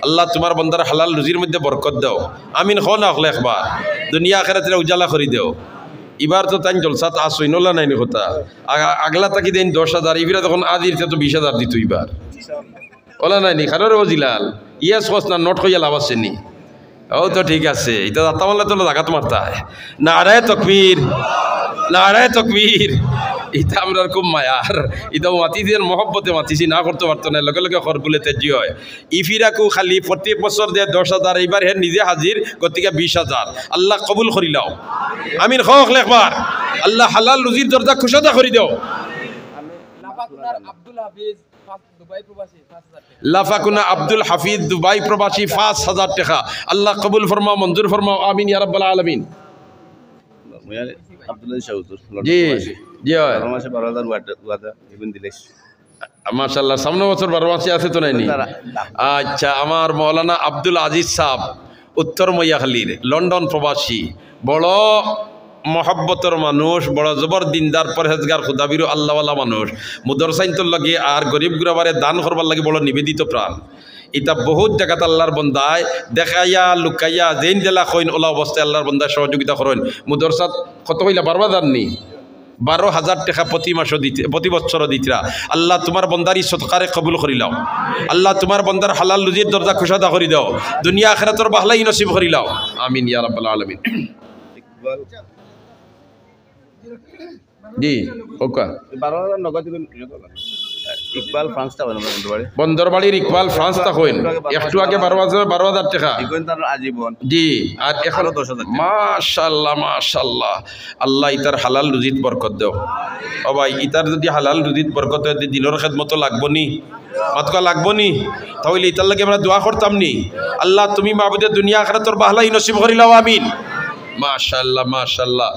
আল্লাহ তোমার বন্দার হালাল রুজির মধ্যে বরকত দেও। আমিন কও না অকলে একবার। দুনিয়া আখিরাতরে উজালা করি দেও। ইবার তো তাইন জলসাত আছইন, অলা নায়নি কথা। আ-, আগলা থাকি দেইন দশ হাজার, ইবিরা তখন আজির তো বিশ হাজার দিত ইবার। অলা নায়নি, কারণ রে ও জিলাল, ইয়েস কস না, not কইয়া লাভ আছে নি? ও তো ঠিক আছে, ইতা যাতা মারলে তো জাগাত মারতায়। নারায়ে তকবীর, নারায়ে তকবীর। ইতা আমরার খুব মায়ার, ইতা মাতিছি, মহব্বতে মাতিছি, না করতে পারতো না, লগে লগে খর বুলে তেজি অয়। ইফিরাকু খালি প্রত্যেক বছর দে দশ হাজার, ইবার হে নিজে হাজির, গতিকে বিশ হাজার। আল্লাহ কবুল করিলাও। আমিন কও অকলে একবার। আল্লাহ হালাল রুজির দরজা কুশাদা করি দেও। লাফাকুনার আব্দুল হাফিজ, পাঁচ, দুবাই প্রবাসী, পাঁচ হাজার টেকা। লাফাকুনা আব্দুল হাফিজ, দুবাই প্রবাসী, পাঁচ হাজার টেকা। আল্লাহ কবুল ফরমাও, মঞ্জুর ফরমাও, আমিন ইয়া রাব্বাল আলামিন। মিয়া আব্দুল আজিজ শাহ হুজুর, লন্ডন জি, প্রবাসী। জি অয়। বারো মাসে বারো হাজার ওয়াদা, ওয়াদা, ইগুন দিলাইছি। মাশাআল্লাহ, সামনে বছর বারো মাসে আছে তো নায়নি? না, না, না। আচ্ছা, আমার মৌলানা আব্দুল আজিজ সাহেব, উত্তর মইয়াখালীর, লন্ডন প্রবাসী, বড় মহব্বতর মানুষ, বড় জবর দিনদার, পরহেজগার, খুদাবিরু, আল্লাহওয়ালা মানুষ। মুদরসাইন্তর লাগি আর গরিব গুরাবারে দান করবার লাগি বড় নিবেদিত প্রাণ। ইতা বহুত জাগাত আল্লাহর বন্দায় দেখাইয়া, লুকাইয়া, যেইন যেলা কইন, অলা অবস্থায় আল্লাহর বন্দায় সহযোগিতা করইন। মুদরসাত কত কইলা? বারো হাজার নি? বারো হাজার টেকা প্রতি মাসও দিতে, প্রতি বছরও দিতরা। আল্লাহ তোমার বন্দার ই সদকারে কবুল করিলাও। আল্লাহ তোমার বন্দার হালাল রুজির দরজা কুশাদা করি দেও। দুনিয়া আখিরাতর বাহলাই নসিব করিলাও। আমিন ইয়া রাব্বাল আলামিন। ইকবাল। জি, ওকা। বারো হাজার নগদ দিবেন। ইকবাল ফ্রান্স থাকইন, আমরা বলতে পারি। বন্দরবাড়ির ইকবাল ফ্রান্স থাকইন। একটু আগে বারো হাজার, বারো হাজার টেকা। ইকবাল তার আজীবন। জি, আর এখন আরো দশ হাজার টেকা। মাশাআল্লাহ, মাশাআল্লাহ। আল্লাহ ইতার হালাল রুজিত বরকত দেও। ও ভাই, ইতার যদি হালাল রুজিত বরকত অয়, তে দিনর খেদমতো লাগবো নি? মাতকা লাগবো নি? তাইলে ইতার লাগি আমরা দোয়া করতাম নি? আল্লাহ, তুমি মাবুদে দুনিয়া আখিরাতর বাহলাই নসিব করিলাও, আমিন। মাশাআল্লাহ, মাশাআল্লাহ।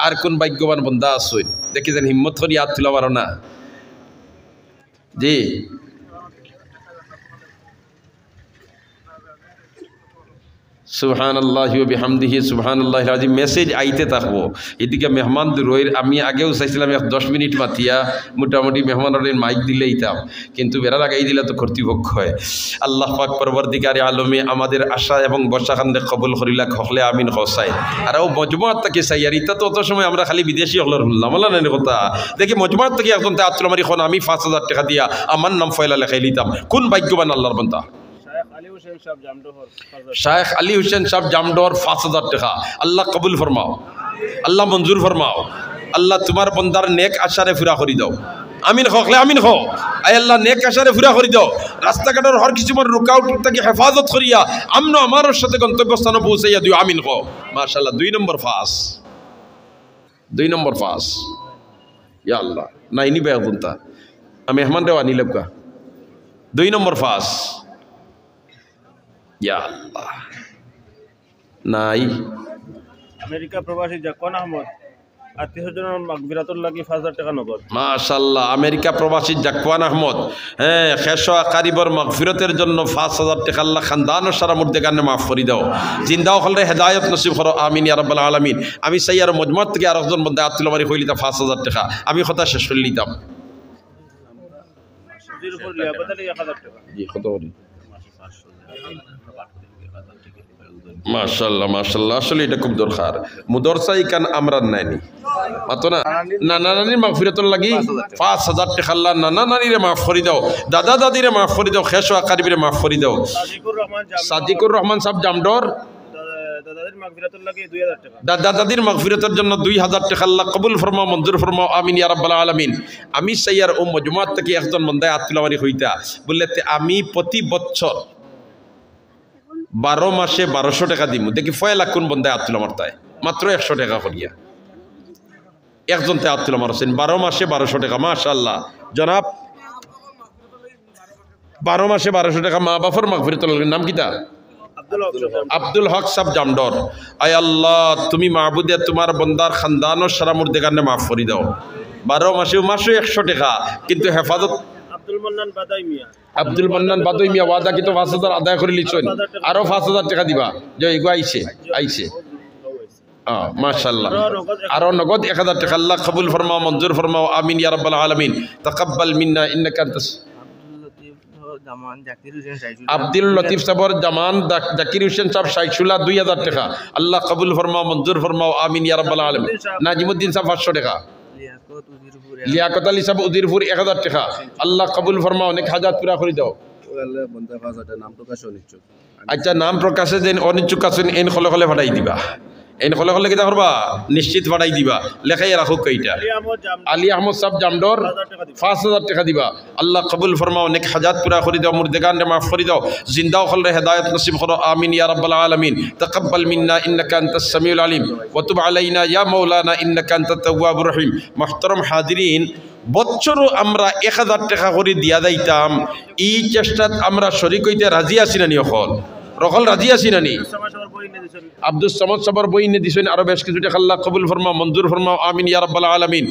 আর কোন ভাগ্যবান বন্দা আছইন? দেখি যেন হিম্মত করি আত তুলা পারো না। জি। সুবহানাল্লাহি ওয়া বিহামদিহি, সুবহানাল্লাহিল আযীম। মেসেজ আইতে থাকবো। এদিকে মেহমান দূর অইর, আমি আগেও চাইছিলাম এক দশ মিনিট মাতিয়া, মোটামুটি মেহমানরে মাইক দিলে ইতাম। কিন্তু বেড়া লাগাই দিলা তো কর্তৃপক্ষয়। আল্লাহ পাক পরওয়ারদিগারে আলমে আমাদের আশা এবং বর্ষাখানরে কবুল করিলাক, হকলে আমিন কও চাই। আর ও মজমুয়াত থাকি চাই, আর ইতা তো অত সময় আমরা খালি বিদেশি হকলর হুনলাম, আল্লাহ নানি কথা। দেখি মজমুয়াত থাকি একজন তে আত তুলা মারি কন, আমি পাঁচ হাজার টেকা দিয়া আমার নাম ফয়লা লেখাই লিতাম। কোন ভাগ্যবান আল্লাহর বান্দা? শায়েখ আলী হোসেন সাহেব জামডহর, পাঁচ হাজার। শায়েখ আলী হোসেন সাহেব জামডহর, পাঁচ হাজার টেকা। আল্লাহ কবুল ফরমাও, আল্লাহ মঞ্জুর ফরমাও। আল্লাহ তুমার বন্দার নেক আশারে পুরা করি দাও। আমিন কও, হকলে আমিন কও। আয় আল্লাহ, নেক আশারে পুরা করি দাও। রাস্তাঘাটর হর কিসিমর রুকাউট থাকি হেফাজত করিয়া আমন ও আমানর সাথে গন্তব্যস্থানো পৌঁছাইয়া দিও। আমিন কও। মাশাআল্লাহ, দুই নম্বর পাস। দুই নম্বর পাস। ইয়া আল্লাহ, নাই নি ভাই এখন তা। আমি মেহমানরেও আনিলাম কা। দুই নম্বর পাস। ইয়া আল্লাহ। নাই। আমেরিকা প্রবাসী জাকওয়ান আহমদ, আত্মীয় স্বজনর মাগফিরাতর লাগি পাঁচ হাজার টেকা নগদ। মাশাআল্লাহ, আমেরিকা প্রবাসী জাকওয়ান আহমদ, হ্যাঁ, খেশ ও আকারিবর মাগফিরাতর জন্য পাঁচ হাজার টেকা। আল্লাহ খানদানর সারা মুর্দেগানরে মাফ করি দাও, জিন্দা হকলরে হেদায়েত নসিব করো, আমিন ইয়া রাব্বাল আলামিন। আমি চাই আরো মজমুয়াত থাকি আরো একজন বন্দা আত তুলা মারি কইলিতা পাঁচ হাজার টেকা, আমি কথা শেষ করিলিতাম। উজিরপুর লিয়াকত আলী এক হাজার টেকা। জি, কত করি? মাশাআল্লাহ, মাশাআল্লাহ, আসলে ইটা খুব দরকার। মুদরসা ইখান আমরার নানি। মাতো না? নানা নানির মাগফিরাতর লাগি পাঁচ হাজার টেকা। পাঁচ হাজার টেকা। আল্লাহ নানা নানিরে মাফ করি দাও, দাদা দাদিরে মাফ করি দাও, খেশ ও আকারিবরে মাফ করি দাও। সাদিকুর রহমান জামডহর। সাদিকুর রহমান সাহেব জামডহর। দাদা দাদির মাগফিরাতর লাগি দুই হাজার টেকা। দাদা দাদির মাগফিরাতর জন্য দুই হাজার টেকা। আল্লাহ কবুল ফরমাও, মঞ্জুর ফরমাও, আমিন ইয়া রাব্বাল আলামিন। আমি চাই আর ও মজমুয়াত থাকি একজন বন্দায় আত তুলা মারি কইতা, বুলে তে আমি প্রতি বছর বারো মাসে বারোশো টেকা দিমু। দেখি পয়লা কোন বন্দায় আত তুলা মারতায়, মাত্র একশো টেকা করিয়া। একজন তে আত তুলা মারছেন, বারো মাসে বারোশো টেকা, মাশাআল্লাহ। জনাব, বারো মাসে বারোশো টেকা মা বাপর মাগফিরাতর লাগি। নাম কিতা? আব্দুল হক সাহেব। আব্দুল হক সাহেব জামডহর। আয় আল্লাহ, তুমি মাবুদে তুমার বন্দার খানদানর সারা মুর্দেগানরে মাফ করি দাও। বারো মাসে, মাসে একশো টেকা, কিন্তু হেফাজত। আব্দুল মান্নান বাদাই মিয়া। আব্দুল মান্নান বাদই মিয়া ওয়াদা কিন্তু পাঁচ হাজার আদায় করিলিছইন, আরো পাঁচ হাজার টেকা দিবা। যে এগু আইছে, আইছে। আহ, মাশাআল্লাহ। আরো নগদ এক হাজার টেকা। আল্লাহ কবুল ফরমাও, মঞ্জুর ফরমাও, আমিন ইয়া রাব্বাল আলামিন। তাকাব্বাল মিন্না ইন্নাকা আনতাস। আব্দুল লতিফ সাবর জামান, জাকির হোসেন সাইফুল্লাহ। আব্দুল লতিফ সাবর জামান, জাক-, জাকির হোসেন সাব সাইফুল্লাহ, দুই হাজার টেকা। আল্লাহ কবুল ফরমাও, মঞ্জুর ফরমাও, আমিন ইয়া রাব্বাল আলামিন। নাজিমুদ্দিন সাব পাঁচশো টেকা। লিয়াকত উজিরপুর। লিয়াকত আলী সাব উজিরপুর এক হাজার টেকা। আল্লাহ কবুল ফরমাও, অনেক হাজাত পুরা করি দাও। ও আল্লাহ, বন্দা পাঁচ হাজার, নাম প্রকাশে অনিচ্ছুক। আচ্ছা, নাম প্রকাশে যেন অনিচ্ছুক আছইন, এইন হকলে হকলে ফাটাই দিবা। এইন হকলে হকলে কিতা করবা? নিশ্চিত ফাটাই দিবা। লেখাইয়া রাখউক্কা ইটা। আলী আহমদ জাম-, আলী আহমদ সাব জামডহর, পাঁচ হাজার টেকা দিবা। পাঁচ হাজার টেকা দিবা। আল্লাহ কবুল ফরমাও, অনেক হাজাত পুরা করি দাও, মুর্দেগানরে মাফ করি দাও, জিন্দা হকলরে হেদায়েত নসিব করো, আমিন ইয়া রাব্বাল আলামিন। তাকাব্বাল মিন্না ইন্নাকা আনতাস সামিউল আলিম, ওয়া তুব আলাইনা ইয়া মাওলানা ইন্নাকা আনতাত তাওয়াবুর রহিম। মুহতারাম হাজিরিন, বছরও আমরা এক হাজার টেকা করি দিয়া যাইতাম, ই চেষ্টাত আমরা শরিক অইতে রাজি আছি না নি হকল? হকল রাজি আছি না নি? আব্দুস সামাদ সাবর বইনে দিছইন আরো বেশ কিছু টেকা, আল্লাহ কবুল ফরমাও, মঞ্জুর ফরমাও, আমিন ইয়া রাব্বাল আলামিন।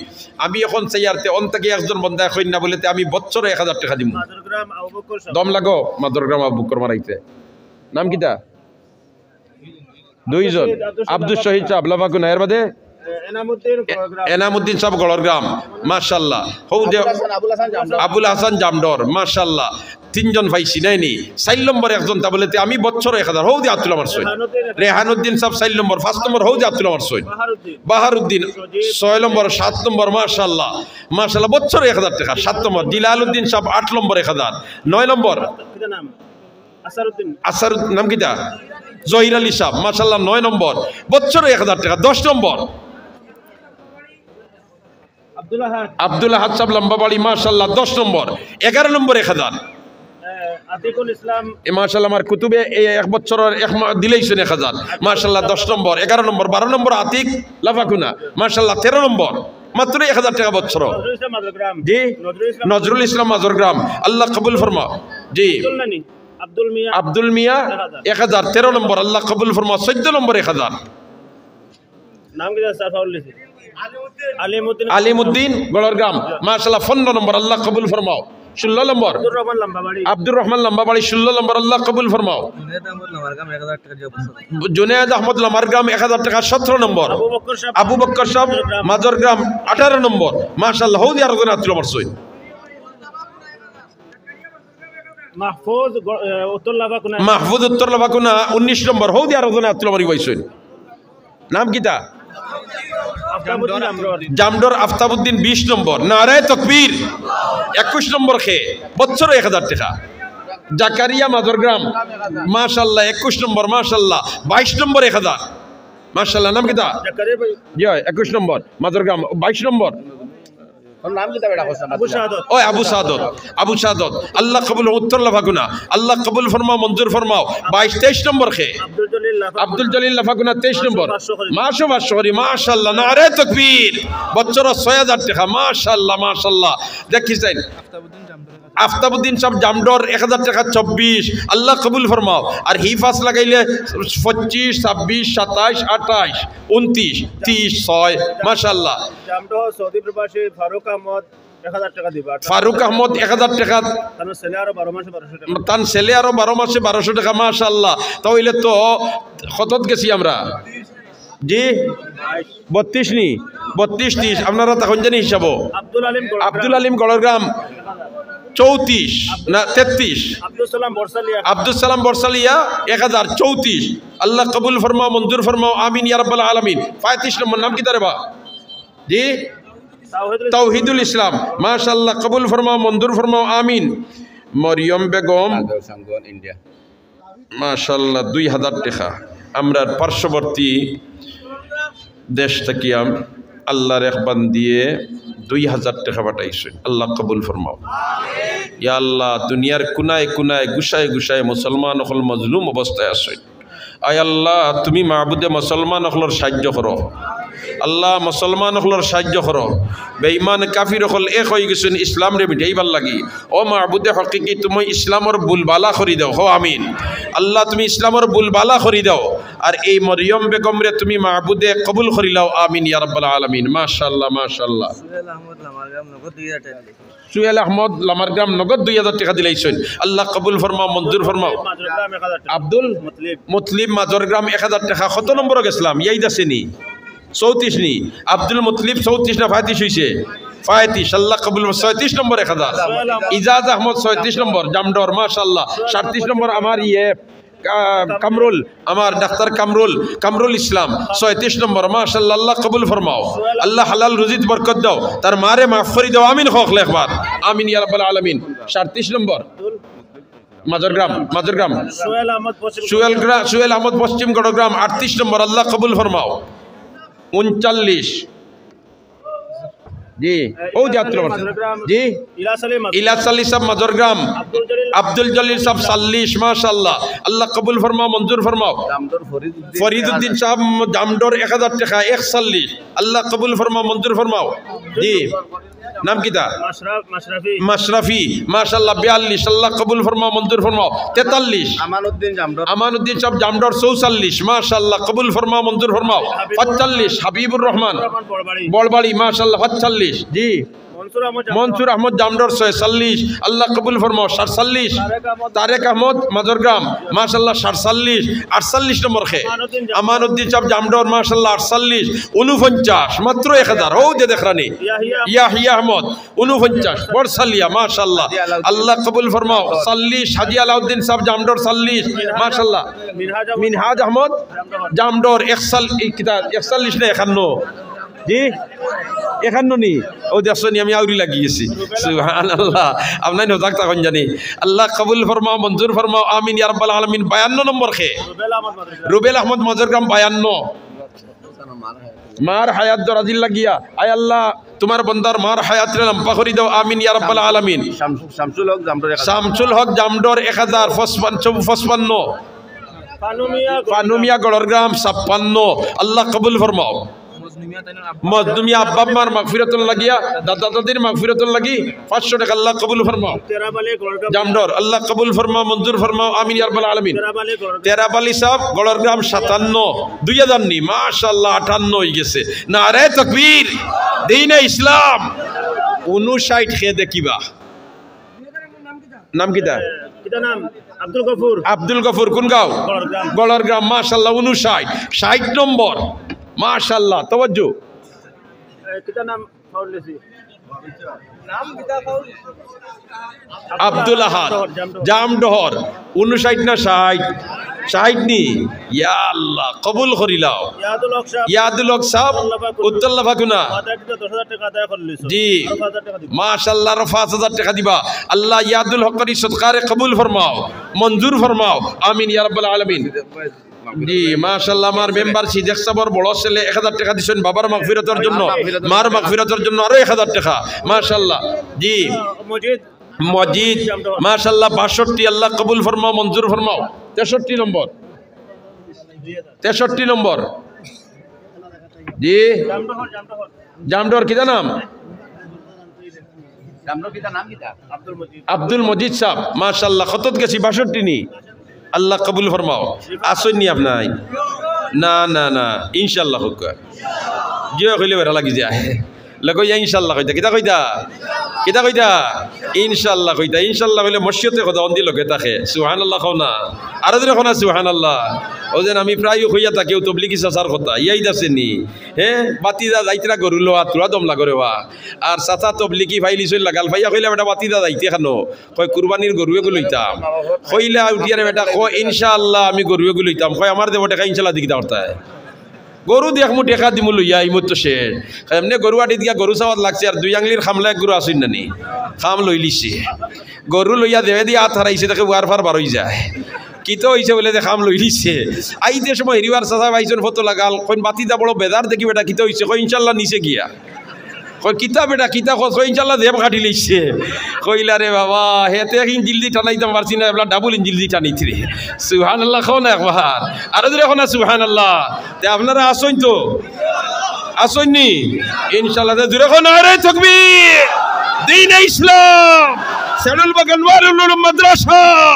আমি এখন চাইয়ার তে অন থাকি একজন বন্দায় কইন না বুলে তে আমি বছরও এক হাজার টেকা দিমু। মাদুরগ্রাম আবু বকর সাব। দম লাগো, মাদুরগ্রাম আবু বকর মারাইতে। নাম কিতা? দুইজন। আব্দুস শহীদ সাব, লাফাকুনা, এর বাদে? এনামুদ্দিন গড়গ্রাম। এনামুদ্দিন সাব গড়গ্রাম, মাশাআল্লাহ। হউ দে আবুল হাসান, আবুল হাসান জামডর। আবুল হাসান জামডর, মাশাআল্লাহ। তিনজন পাইছি, নাই নি? চাইর নম্বর একজন তা বুলে তে আমি বছরও এক হাজার, হউ দে আতুলা মারছইন। রেহানুদ্দিন। রেহানুদ্দিন সাব চাইর নম্বর, পাঁচ নম্বর হউ দে আতুলা মারছইন। বাহারুদ্দিন। বাহারুদ্দিন, সজীব। ছয় নম্বর, সাত নম্বর, মাশাআল্লাহ। মাশাআল্লাহ, বছরও এক হাজার টেকা, সাত নম্বর। জিলালুদ্দিন সাব আট নম্বর এক হাজার, নয় নম্বর। কিতা নাম? আসারুদ্দিন। আসারুদ্দিন, নাম কিতা? জহির আলী সাব, মাশাআল্লাহ, নয় নম্বর। বছরও এক হাজার টেকা, দশ নম্বর। আব্দুল আহাদ। আব্দুল আহাদ সাহেব লম্বা বাড়ি, মাশাআল্লাহ, দশ নম্বর, এগারো নম্বর এক হাজার। এ, আতিকুল ইসলাম। এ, মাশাআল্লাহ, আমার কুতুবে এই এক বছরর এক মা-, দিলাইছইন এক হাজার। মাশাআল্লাহ, দশ নম্বর, এগারো নম্বর, বারো নম্বর আতিক লাফাকুনা, মাশাআল্লাহ, তেরো নম্বর, মাত্র এক হাজার টেকা বছর। নজরুল ইসলাম মাজরগ্রাম। জি? নজরুল ইসলাম। নজরুল ইসলাম মাজরগ্রাম, আল্লাহ কবুল ফরমাও। জি। আব্দুল নানি, আব্দুল মিয়া। আব্দুল মিয়া, এক হাজার। এক হাজার, তেরো নম্বর, আল্লাহ কবুল ফরমাও, চৌদ্দ নম্বর এক হাজার। নাম কি জানি স্যার, ফাউল দিছি। আলিমউদ্দিন। আলিমউদ্দিন গড়রগ্রাম, মাশাআল্লাহ, পনেরো নম্বর, আল্লাহ কবুল ফরমাও। ষোলো নম্বর আব্দুর রহমান লম্বাবাড়ি। আব্দুর রহমান লম্বাবাড়ি, ষোলো নম্বর, আল্লাহ কবুল ফরমাও। জুনেদ আহমদ লম্বারগ্রাম, এক হাজার টেকা দিয়া বছর। জুনেদ আহমদ লম্বারগ্রাম, এক হাজার টেকা, সতেরো নম্বর। আবু বক্কর সাহেব। আবু বক্কর সাহেব মাজরগ্রাম। মাজরগ্রাম, আঠারো নম্বর, মাশাআল্লাহ, হউ দি আরো জনে আত তুলা মারছইন। মাহফুজ গ-, এ, উত্তর লাফাকুনা। মাহফুজ উত্তর লাফাকুনা, উনিশ নম্বর, হউ দি আরো জনে আত তুলা মারি পাইছইন। নাম কিতা? আফতাবউদ্দিন জামডর। জামডর আফতাবউদ্দিন, বিশ নম্বর। নারায়ে তকবীর। একুশ নম্বর খে, বছর এক হাজার টেকা। জাকারিয়া মাজরগ্রাম, মাশাআল্লাহ, একুশ নম্বর, মাশাআল্লাহ, বাইশ নম্বর এক হাজার। মাশাআল্লাহ, নাম কিতা? জাকারিয়া ভাই। জি, একুশ নম্বর, মাজরগ্রাম, বাইশ নম্বর। ওর নাম কিতা বেটা? আবু শাহাদত। ওই আবু শাহাদত, আবু শাহাদত, আল্লাহ কবুল, উত্তর লাফাকুনা, আল্লাহ কবুল ফরমাও, মঞ্জুর ফরমাও। বাইশ, তেইশ নম্বর খে? আব্দুল জলিল লাফাকুনা। আব্দুল জলিল লাফাকুনা, তেইশ নম্বর। পাঁচশো করি। মাশো, পাঁচশো করি, মাশাআল্লাহ, নারায়ে তকবীর। বছর ছয় হাজার টেকা, মাশাআল্লাহ, মাশাআল্লাহ। দেখি চাইন। আফতাবউদ্দিন সাহেব জামডর, এক হাজার টেকা, চব্বিশ, আল্লাহ কবুল ফরমাও। আর হি পাঁচ লাগাইলে পঁচিশ, ছাব্বিশ, সাতাইশ, আটাইশ, উনত্রিশ, ত্রিশ, ছয়, মাশাআল্লাহ। জামডর সৌদি প্রবাসী ফারুক আহমদ এক হাজার টেকা দিবা। ফারুক আহমদ এক হাজার টেকা। তান ছেলে আরো বারো মাসে বারোশো টেকা। তান ছেলে আরো বারো মাসে বারোশো টেকা, মাশাআল্লাহ। তা অইলে তো কতত গেছি আমরা? জি? বত্রিশ নি? বত্রিশ, ত্রিশ। আপনারা তখন জানি হিসাবো। আব্দুল আলিম গড়গ্রাম। আব্দুল আলিম গড়গ্রাম, চৌত্রিশ না তেত্রিশ। আব্দুল সালাম বরসালিয়া। আব্দুল সালাম বরসালিয়া, এক হাজার, চৌত্রিশ। আল্লাহ কবুল ফরমাও, মঞ্জুর ফরমাও, আমিন ইয়া রাব্বাল আলামিন। পঁয়ত্রিশ নম্বর, নাম কিতা রে বা? জি? তাওহিদুল ইসলাম। তাওহিদুল ইসলাম, মাশাআল্লাহ, কবুল ফরমাও, মঞ্জুর ফরমাও, আমিন। মরিয়ম বেগম, ইন্ডিয়া। মাশাআল্লাহ, দুই হাজার টেকা। আমরার পার্শ্ববর্তী দেশ থাকিয়া আল্লাহর এক বান্দিয়ে দুই হাজার টেকা পাঠাইছইন, আল্লাহ কবুল ফরমাও। ইয়া আল্লাহ, দুনিয়ার কুনায় কুনায়, গুশায় গুশায় মুসলমান অকল মজলুম অবস্থায় আছইন। আয় আল্লাহ, তুমি মাবুদে মুসলমান অকলর সাহায্য করো। আল্লাহ, মুসলমান অকলর সাহায্য করো। বেঈমান কাফির অকল এক অইগেছইন ইসলামরে মিটাইবার লাগি। ও মাবুদে হকিকি, তুমি ইসলামর বুলবালা করি দেও, হো আমিন। আল্লাহ, তুমি ইসলামর বুলবালা করি দেও। আর এই মরিয়ম বেগমরে তুমি মাবুদে কবুল করিলাও, আমিন ইয়া রাব্বাল আলামিন। মাশাআল্লাহ, মাশাআল্লাহ। সুহেল আহমদ লামারগ্রাম নগদ দুই হাজার টেকা। সুহেল আহমদ লামারগ্রাম নগদ দুই হাজার টেকা দিলাইছইন। আল্লাহ কবুল ফরমাও, মঞ্জুর ফরমাও। মাজরগ্রাম এক হাজার টেকা। আব্দুল মুতলিব। মুতলিব মাজরগ্রাম এক হাজার টেকা। কত নম্বরো গেছলাম? ইয়াদ আছে নি? চৌত্রিশ নি? আব্দুল মুতলিব চৌত্রিশ না পঁয়ত্রিশ অইছে? পঁয়ত্রিশ। আল্লাহ কবুল। ছয়ত্রিশ নম্বর এক হাজার। ইজাজ আহমদ ছয়ত্রিশ নম্বর, জামডর, মাশাআল্লাহ। সাতত্রিশ নম্বর আমার ইয়ে, কা-, কামরুল, আমার ডাক্তার কামরুল, কামরুল ইসলাম, ছয়ত্রিশ নম্বর, মাশাআল্লাহ, আল্লাহ কবুল ফরমাও। আল্লাহ হালাল রুজিত বরকত দাও, তার মারে মাফ করি দাও, আমিন কও অকলে একবার, আমিন ইয়া রাব্বাল আলামিন। সাতত্রিশ নম্বর, মাজরগ্রাম, মাজরগ্রাম। সুহেল আহমদ পশ্চিম। সুহেল গ্রা-, সুহেল আহমদ পশ্চিম গড়গ্রাম, আটত্রিশ নম্বর, আল্লাহ কবুল ফরমাও। ঊনচল্লিশ। জি, ও যে আব্দুল রহমান। মাজরগ্রাম। জি। ইলাস আলী মাজরগ্রাম। ইলাস আলী সাহেব মাজরগ্রাম। আব্দুল জলিল। আব্দুল জলিল সাহেব চল্লিশ, মাশাআল্লাহ। আল্লাহ কবুল ফরমাও, মঞ্জুর ফরমাও। জামডর ফরিদ উদ্দিন। ফরিদ উদ্দিন সাহেব জামডর এক হাজার টেকা, একচল্লিশ। আল্লাহ কবুল ফরমাও, মঞ্জুর ফরমাও। জি। নাম কিতা? মাশরাফ-, মাশরাফি। মাশরাফি, মাশাআল্লাহ, বিয়াল্লিশ। আল্লাহ কবুল ফরমাও, মঞ্জুর ফরমাও। তেতাল্লিশ। আমানুদ্দিন জামডর। আমানুদ্দিন সাহেব জামডর চৌচল্লিশ। মাশাআল্লাহ, কবুল ফরমাও, মঞ্জুর ফরমাও। হাবিবুর পঁয়তাল্লিশ। হাবিবুর রহমান। রহমান বড়বাড়ি। বড়বাড়ি, মাশাআল্লাহ, পাঁচচল্লিশ। জি। মনসুর আহমদ জামডর। মনসুর আহমদ জামডর ছয়চল্লিশ। আল্লাহ কবুল ফরমাও, সাতচল্লিশ। তারেক আহমদ। তারেক আহমদ মাজরগ্রাম, মাশাআল্লাহ, সাতচল্লিশ। আটচল্লিশ নম্বর খে। আমানুদ্দিন জামডর। আমানুদ্দিন সাহেব জামডর, মাশাআল্লাহ, আটচল্লিশ। ঊনপঞ্চাশ, মাত্র এক হাজার। ও যে দেখরানি। ইয়াহিয়া। ইয়াহিয়া আহমদ, ঊনপঞ্চাশ, বরসালিয়া, মাশাআল্লাহ। হাজি আলাউদ্দিন। আল্লাহ কবুল ফরমাও। চল্লিশ, হাজি আলাউদ্দিন সাহেব জামডর চল্লিশ, মাশাআল্লাহ। মিনহাজ আহমদ। মিনহাজ আহমদ জামডর একচল্লিশ, এই কিতা, একচল্লিশ না একান্ন? জি? একান্ন নি? ও দেখছো নি, আমি আউরি লাগি গেছি। সুবহানাল্লাহ। আপনার নজাক তখন জানি। আল্লাহ কবুল ফরমাও, মঞ্জুর ফরমাও, আমিন ইয়া রাব্বাল আলামিন। বায়ান্ন নম্বর খে। রুবেল আহমদ মাজরগ্রাম। রুবেল আহমদ মাজরগ্রাম বায়ান্ন। মার হায়াত দরাজির লাগিয়া, আয় আল্লাহ, তুমার বন্দার মার হায়াতরে লম্বা করি দেও, আমিন ইয়া রাব্বাল আলামিন। শামসুল হক জামডর এক হাজার। শামসুল হক জামডর এক হাজার, পঁচপান্ন, পঁচপান্ন। পানুমিয়া গড়রগ্রাম ছাপ্পান্ন। আল্লাহ কবুল ফরমাও। মজলুমিয়া আব্বা আম্মার মাগফিরাতর লাগিয়া, দাদা দাদির মাগফিরাতর লাগি পাঁচশো টেকা আল্লাহ কবুল ফরমাও। জামডর আল্লাহ কবুল ফরমাও, মঞ্জুর ফরমাও, আমিন ইয়া রাব্বাল আলামিন। তেরাব আলী সাহেব গড়রগ্রাম সাতান্ন, দুই হাজার নি, মাশাআল্লাহ, আটান্ন অইগেছে। নারায়ে তাকবীর, দ্বীনে ইসলাম, ঊনষাট কে দেখিবা। নাম কিতা? কিতা নাম? আব্দুল গফুর। আব্দুল গফুর, কুন গাঁও? গড়রগ্রাম। গড়রগ্রাম, মাশাআল্লাহ, ঊনষাট, ষাট নম্বর, মাশাআল্লাহ, তওয়াজ্জু। এ, কিতা নাম? ফাউল লেছি। আব্দুল আহাদ, জামডহর। জামডহর, ঊনষাট না ষাট? ষাট নি? ইয়া আল্লাহ, কবুল করিলাও। ইয়াদুল হক সাহেব। ইয়াদুল হক সাহেব, উত্তর লাফাকুনা। উত্তর লাফাকুনা। মাদার দিতে দশ হাজার টেকা আদায় করলিছো। জি। আরো পাঁচ হাজার টেকা দিবা। মাশাআল্লাহ, আরো পাঁচ হাজার টেকা দিবা। আল্লাহ ইয়াদুল হকর ই সদকারে কবুল ফরমাও, মঞ্জুর ফরমাও। আমিন ইয়া রাব্বাল আলামিন। জি, মাশাআল্লাহ, আমার মেম্বার সিদ্দিক সাহেবর বড় ছেলে এক হাজার টেকা দিছইন বাবার মাগফিরাতর জন্য, মার মাগফিরাতর জন্য আরো এক হাজার টেকা। মাশাআল্লাহ। জি। মজিদ। মজিদ, মাশাআল্লাহ, বাষট্টি, আল্লাহ কবুল ফরমাও, মঞ্জুর ফরমাও। তেষট্টি নম্বর। তেষট্টি নম্বর। জি। জামডহর, কিতা নাম? আব্দুল মজিদ সাহেব, মাশাআল্লাহ, কতত গেছি? বাষট্টি নি? আল্লাহ কবুল ফরমাও। আছইন নি আপনাই? না, না, না, ইনশাআল্লাহ কউক্কা। জি অয় কইলে বেড়া লাগি যায়। লগে ইয়া ইনশাআল্লাহ কইতা। কিতা কইতা? কিতা কইতা? ইনশাআল্লাহ কইতা। ইনশাআল্লাহ কইলে মসজিদে কথা অন্দি লগে থাকে। সুবহানাল্লাহ কও না। আরো জোরে কও না সুবহানাল্লাহ। অউ যেন আমি প্রায় কইয়া থাকি, অউ তবলিগি চাচার কথা। ইয়াদ আছে নি? হে, বাতিজা যাইতরা গরু লওয়া, থুড়া দম লাগরে বা। আর চাচা তবলিগি ফাইলিছইন লাগাল ফাইয়া কইলা, "বেটা বাতিজা যাইতে কেনো?" কয়, "কুরবানির গরু এগু লইতাম।" কইলা উঠিয়া রে বেটা, কয়, "ইনশাআল্লাহ আমি গরু এগু লইতাম।" কয়, "আমার দেবো টেকা ইনশাআল্লাহ দি কিতা করতায়?" গরু দেখমু, টেকা দিমু, লইয়া আইমু তো শেষ। এমনে গরু আটিত গিয়া গরু চাওয়াত লাগছে, আর দুই আঙ্গুলির খামলা এক গরু আছইন না নি, খাম লইলিছে। গরু লইয়া দেবে দিয়া আত হারাইছে, তাকে ওয়ার ফার বারই যায়। কিতা অইছে বুলে যে খাম লইলিছে। আইতে সময় হিরিবার চাচা পাইছইন ফটো লাগাল, কইন বাতিজা বড় বেজার দেখি বেটা, কিতা অইছে? কয়, "ইনশাআল্লাহ নিছে গিয়া।" কয়, "কিতা বেটা, কিতা কস?" কয়, "ইনশাআল্লাহ জেব কাটি লইছে।" কইলা রে বাবা, হেতে এক ইঞ্জিল দি টানাইতাম পারছি না, এবলা ডাবল ইঞ্জিল দি টানিতরে। সুবহানাল্লাহ কও না একবার। আরো জোরে কও না সুবহানাল্লাহ। তে আপনারা আছইন তো? আছইন নি? ইনশাআল্লাহ। তে জোরে কও, নারায়ে তাকবীর। দ্বীনে ইসলাম। সেরুল বাগান নুরুল উলুম মাদ্রাসা।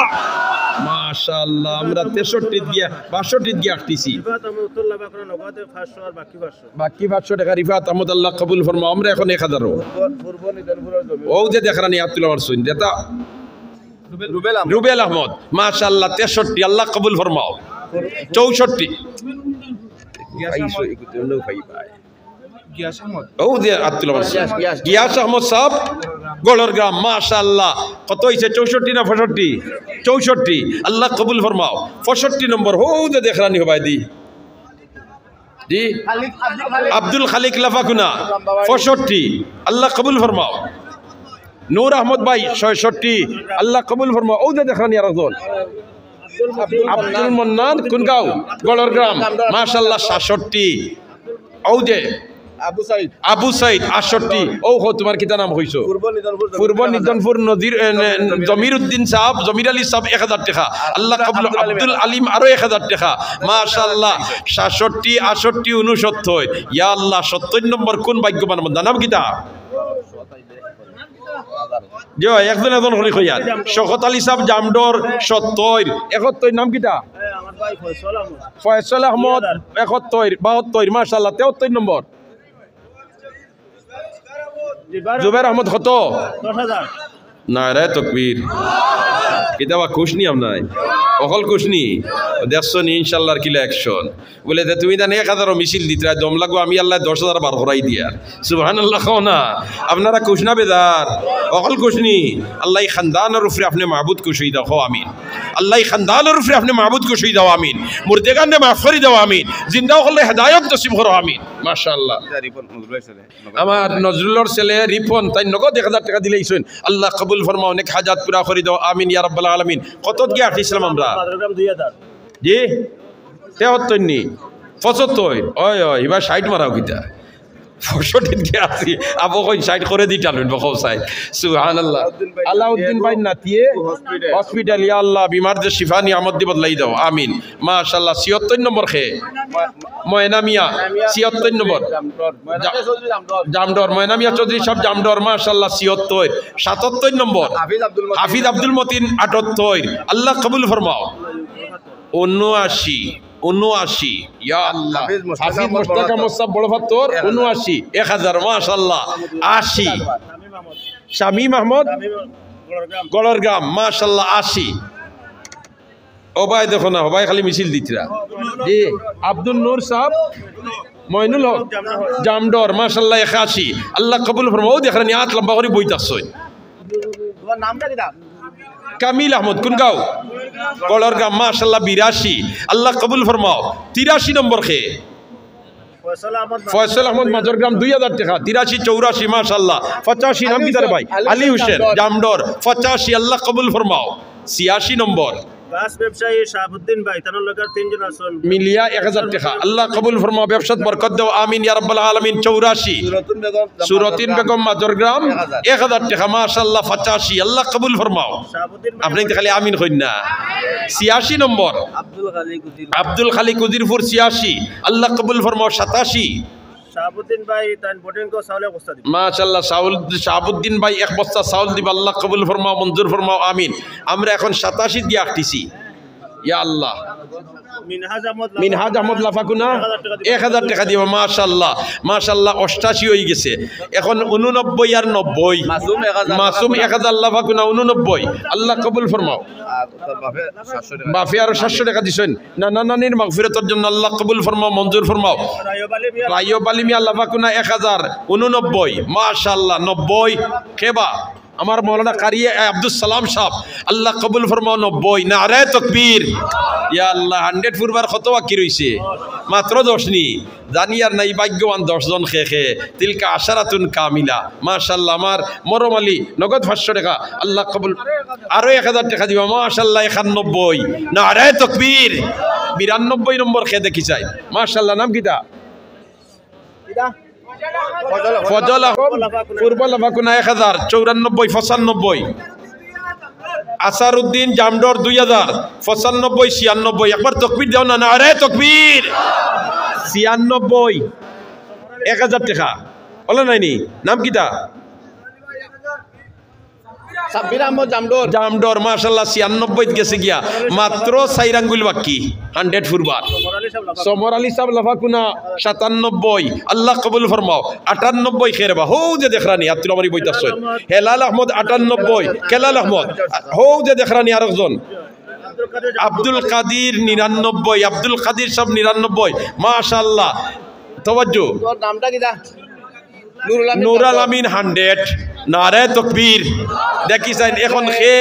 মাশাআল্লাহ, আমরা তেষট্টিত গিয়া, বাষট্টিত গিয়া আটকিছি। রিফাত আহমদ উত্তর লাভা করে নগদে পাঁচশো আর বাকি পাঁচশো। বাকি পাঁচশো টেকা রিফাত আহমদ, আল্লাহ কবুল ফরমাও। আমরা এখন এক হাজারও। পূর্ব, পূর্ব নিদনপুরের জমি। অউ যে দেখরা নি আব্দুল আমার সৈন, যেটা রুবেল আহমদ। রুবেল আহমদ, মাশাআল্লাহ, তেষট্টি, আল্লাহ কবুল ফরমাও। চৌষট্টি। গিয়াস আহমদ। অউ যে আব্দুল আমার সৈন। গিয়াস, গিয়াস। গিয়াস আহমদ সাহেব, গড়রগ্রাম, মাশাআল্লাহ। কত অইছে? চৌষট্টি না পঁয়ষট্টি? চৌষট্টি, আল্লাহ কবুল ফরমাও। পঁয়ষট্টি নম্বর, অউ যে দেখরা নি হবায় দি। জি। খালিক, আব্দুল খালিক। আব্দুল খালিক লাফাকুনা, পঁয়ষট্টি। আল্লাহ কবুল ফরমাও। নূর আহমদ ভাই, ছয়ষট্টি। আল্লাহ কবুল ফরমাও। অউ যে দেখরা নি আরকজন। আব্দুল মন্নান, কুন গাঁও? গড়রগ্রাম। মাশাআল্লাহ, সাতষট্টি। অউ যে আবু সাইদ। আবু সাইদ, আটষট্টি। অউ হো, তুমার কিতা নাম কইছো? পূর্ব নিদনপুর পূর্ব জমির নিদনপুর নজির, এ, নে, জমির উদ্দিন সাহেব, জমির আলী সাহেব, এক হাজার টেকা। আল্লাহ কবুল, আব্দুল আলিম। আব্দুল আলিম আরো এক হাজার টেকা। মাশাআল্লাহ, সাতষট্টি, আটষট্টি, ঊনসত্তর। ইয়া আল্লাহ, সত্তর নম্বর কুন ভাগ্যবান বান্দা? নাম কিতা? জি অয়, একজন একজন করি কইয়ার। শওকত আলী সাহেব জামডর, সত্তর, একাত্তর, নাম কিতা? এ, আমার ভাই ফয়সল আহমদ। ফয়সল আহমদ, দুই হাজার। একাত্তর, বাহাত্তর, মাশাআল্লাহ, তেহাত্তর নম্বর। জুবাইর জুবাইর আহমদ কত? দশ হাজার। নারায়ে তাকবীর। কিতা বা খুশ নি আপনারা? অকল খুশ নি? দেখছো নি ইনশাআল্লাহর কিলা action। বুলে যে তুমি জানো এক হাজারও মিছিল দিতরায়, দম লাগবো আমি আল্লায় দশ হাজার বার করাই দিয়ার। সুবহানাল্লাহ কও না। আপনারা খুশ না বেজার? অকল খুশ নি? আল্লাহ ই খানদানর উপরে আপনে মাবুদ খুশ অই দেও, কও আমিন। আল্লাহ ই খানদানর উপরে আপনে মাবুদ খুশ অই দেও, আমিন। মুর্দেগানরে মাফ করি দেও, আমিন। জিন্দা অকলরে হেদায়ত নসিব করো, আমিন। মাশাআল্লাহ। আমার নজরুলর ছেলে রিপন, তাইন নগদ এক হাজার টেকা দিলাইছইন। আল্লাহ কবুল ফরমাও, নেক হাজাত পুরা করি দেও, আমিন ইয়া রাব্বাল আলামিন। কতত গিয়া আটকিছিলাম আমরা? বারো গ্রাম দুই হাজার। জি? তেহাত্তর নি? পঁচাত্তর। ওই, ওই, ইবার ষাইট মারাও কিতা? পঁয়ষট্টিত গিয়া আছি। আবু কইন ষাইট করে দি টানুন, বকো সাই। সুবহানাল্লাহ। আলাউদ্দিন ভাই নাতিয়ে হসপিটাল, ইয়া আল্লাহ, বিমার যে শিফা নিয়ামত দি বদলাই দাও। আমিন। মাশাআল্লাহ, ছিয়াত্তর নম্বর খে। ময়না মিয়া, ছিয়াত্তর নম্বর। জামডর, ময়না মিয়া চৌধুরী সাহেব জামডর, মাশাআল্লাহ, ছিয়াত্তর। সাতাত্তর নম্বর। হাফিজ আব্দুল মতিন। হাফিজ আব্দুল মতিন, আটাত্তর। আল্লাহ কবুল ফরমাও। উনআশি, উনআশি। ইয়া আল্লাহ। হাফিজ মোশতাক হাফিজ আহমদ মোশতাক বড় আহমদ সাহেব বড় পাত্তর, এক হাজার। উনআশি, এক হাজার, মাশাআল্লাহ। আশি। শামীম আহমদ। গড়রগ্রাম, মাশাআল্লাহ, আশি। ও ভাই, দেখো না, ও ভাই খালি মিছিল দিতরা। জি, আব্দুল নূর সাহেব, মইনুল হক, জামডর, মাশাআল্লাহ, একাশি। আল্লাহ কবুল ফরমাও। ও দেখরা নি, আত লম্বা করি বই থাকছইন। তোমার নামটা কিতা? কামিল আহমদ, কোন গাঁও? গড়রগ্রাম, মাশাআল্লাহ, বিরাশি। আল্লাহ কবুল ফরমাও। তিরাশি নম্বর খে। ফয়সাল আহমদ ফয়সাল আহমদ মাজরগ্রাম, দুই হাজার টেকা। তিরাশি, চৌরাশি, মাশাআল্লাহ। পঁচাশি, নাম কিতা রে ভাই? আলী আলী হোসেন, হোসেন, জামডর। জামডর, পঁচাশি, আল্লাহ কবুল ফরমাও। ছিয়াশি নম্বর। গাছ ব্যবসায়ী শাহাবুদ্দিন ভাই, তার লগে তিনজন আছেন। মিলিয়া এক হাজার টেকা। আল্লাহ কবুল ফরমাও, ব্যবসাত বরকত দাও, আমিন ইয়া রাব্বাল আলামিন। চৌরাশি। সুরতুন বেগম, সুরতুন বেগম মাজরগ্রাম, এক হাজার। এক হাজার টেকা, মাশাআল্লাহ, পঁচাশি। আল্লাহ কবুল ফরমাও। শাহাবুদ্দিন ভাই। আপনি তো খালি আমিন কইন না। ছিয়াশি নম্বর। আব্দুল খালিক উজির। আব্দুল খালিক উজিরপুর, ছিয়াশি। আল্লাহ কবুল ফরমাও, সাতাশি। শাহাবুদ্দিন ভাই, তাইন বোর্ডিং কো চাউলে বস্তা দিবা। মাশাআল্লাহ, চাউল, শাহাবুদ্দিন ভাই এক বস্তা চাউল দিবা, আল্লাহ কবুল ফরমাও, মঞ্জুর ফরমাও, আমিন। আমরা এখন সাতাশি দিয়া আটটিছি। ইয়া আল্লাহ। মিনহাজ আহমদ মিনহাজ আহমদ লাফাকুনা, এক হাজার টেকা দিবা। এক হাজার টেকা দিবা, মাশাআল্লাহ, মাশাআল্লাহ, অষ্টাশি অই গেছে। এখন উননব্বই আর নব্বই। মাসুম এক হাজার। মাসুম এক হাজার লাফাকুনা, উননব্বই। আল্লাহ কবুল ফরমাও। আর তার বাপে সাতশো টেকা। বাপে আরো সাতশো টেকা দিছইন। নানা নানির মাগফিরাতর জন্য আল্লাহ কবুল ফরমাও, মঞ্জুর ফরমাও। রায়ব আলী মিয়া। রায়ব আলী মিয়া লাফাকুনা এক হাজার, উননব্বই, মাশাআল্লাহ, নব্বই। কেবা? আমার মৌলানা কারি আব্দুস সালাম সাহেব, আল্লাহ কবুল ফরমাও, নব্বই। নারায়ে তকবীর। ইয়া আল্লাহ, হান্ড্রেড ফুরবার কত বাকি রইছে? মাত্র দশ নি। জানি আর নাই, ভাগ্যবান দশ জন খে খে। তিলকা আশারাতুন কামিলা। মাশাআল্লাহ, আমার মরম আলী, নগদ পাঁচশো টেকা। আল্লাহ কবুল। আরো এক হাজার টেকা দিবা। মাশাআল্লাহ, একানব্বই। নারায়ে তকবীর। বিরানব্বই নম্বর খে দেখি চাই। মাশাআল্লাহ, নাম কিতা? ফজল আহমদ, পূর্ব লাফাকুনা, এক হাজার, চৌরানব্বই, পঁচানব্বই। আসারউদ্দিন জামডর, দুই হাজার, পঁচানব্বই, ছিয়ানব্বই। একবার তকবীর দেও না, নারায়ে তকবীর। ছিয়ানব্বই, এক হাজার টেকা। অলা নাইনি? নাম কিতা? সাব্বির আহমদ জামডর। জামডর, মাশাআল্লাহ, ছিয়ানব্বইত গেছে গিয়া। মাত্র চাইর আঙ্গুল বাকি, হান্ড্রেড ফুরবার। সমর আলী সাহেব লাফাকুনা, সাতানব্বই। আল্লাহ কবুল ফরমাও। আটানব্বই খের বা, হউ যে দেখরানি, আব্দুল আমারি বইতাছইন। হেলাল আহমদ, আটানব্বই। খেলাল আহমদ, হউ যে দেখরানি আরকজন। আব্দুল কাদির, নিরানব্বই। আব্দুল কাদির সাহেব, নিরানব্বই। মাশাআল্লাহ। তওয়াজ্জু। তোর নামটা কিতা? নুরুল আমিন নুরুল জামডর। আমিন, হান্ড্রেড। নারায়ে তকবীর। দেখি চাইন, এখন খে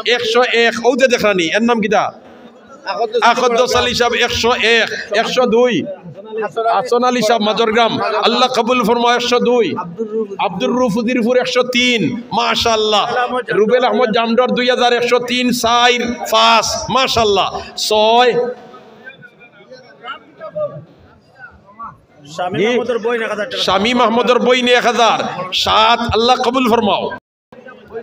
একশো এক। অউ যে দেখরানি, এর নাম কিতা? আকদ্দস আকদ্দস আলী সাহেব, একশো এক, একশো দুই। হাসান আলী সাহেব, মাজরগ্রাম, আল্লাহ কবুল ফরমাও, একশো দুই। আব্দুর রউফ উজিরপুর, একশো তিন। মাশাআল্লাহ। রুবেল আহমদ জামডর, দুই হাজার, একশো তিন, চাইর, পাঁচ। মাশাআল্লাহ। ছয়। শামীম জি। আহমদর বইন এক হাজার টেকা। শামীম আহমদর বইন এক হাজার। সাত, আল্লাহ কবুল ফরমাও,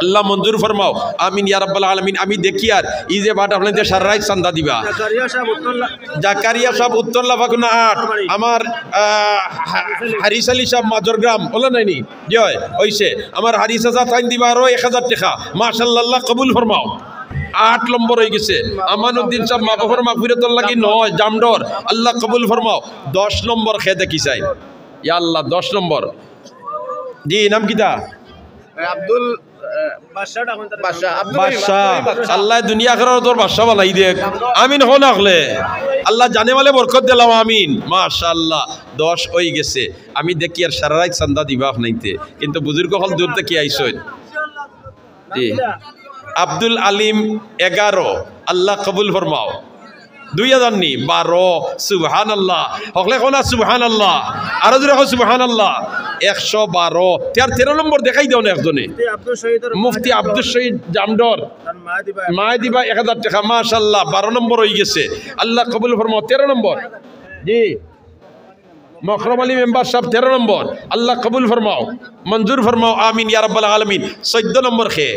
আল্লাহ মঞ্জুর ফরমাও, আমিন ইয়া রাব্বাল আলামিন। আমি দেখিয়ার, ই যে বাট আপনাইন্তে সারা রাইত চান্দা দিবা। জাকারিয়া সাহেব উত্তর লা-, জাকারিয়া সাহেব উত্তর লাফাকুনা, আট। আমার, আহ, হা-, হারিস আলী সাহেব মাজরগ্রাম, অলা নাইনি? জি অয়, অইছে। আমার হারিস চাচা, তাইন দিবা আরো এক হাজার টেকা। মাশাআল্লাহ, আল্লাহ কবুল ফরমাও। আট নম্বর অই গেছে। আমানুদ্দিন সাহেব, মা বাফর মাগফিরাতর লাগি, নয়, জামডর, আল্লাহ কবুল ফরমাও। দশ নম্বর খে দেখি চাই। ইয়া আল্লাহ, দশ নম্বর। জি, নাম কিতা? আব্দুল, আহ, বাদশাহ, আব্দুল রহিম, বাদশাহ। আব্দুল রহিম। আল্লাহ দুনিয়া আখেরাত তোর বাদশাহ বানাই দেখ। আমিন কও না অকলে। আল্লাহ জানে মালে বরকত দিলাও, আমিন। মাশাআল্লাহ, দশ অই গেছে। আমি দেখিয়ার সারা রাইত চান্দা দিবা আপনাইন্তে, কিন্তু বুজুর্গ অকল দূর থাকি আইছইন। জি। আব্দুল আলিম, এগারো, আল্লাহ কবুল ফরমাও। দুই হাজার নি, বারো, সুবহানাল্লাহ। হকলে কও না সুবহানাল্লাহ। আরো জোরে কও সুবহানাল্লাহ। একশো বারো। তেরো, তেরো নম্বর দেখাই দেও না একজনে। মুফতি আব্দুল শহীদ জামডর। তার মায়ে দিবা। মায়ে দিবা এক হাজার টেকা, মাশাআল্লাহ, বারো নম্বর অই গেছে। আল্লাহ কবুল ফরমাও। তেরো নম্বর। জি, মখরম আলী মেম্বার সাব তেরো নম্বর, আল্লাহ কবুল ফরমাও, মঞ্জুর ফরমাও, আমিন ইয়া রাব্বাল আলামিন। চৌদ্দ নম্বর কে?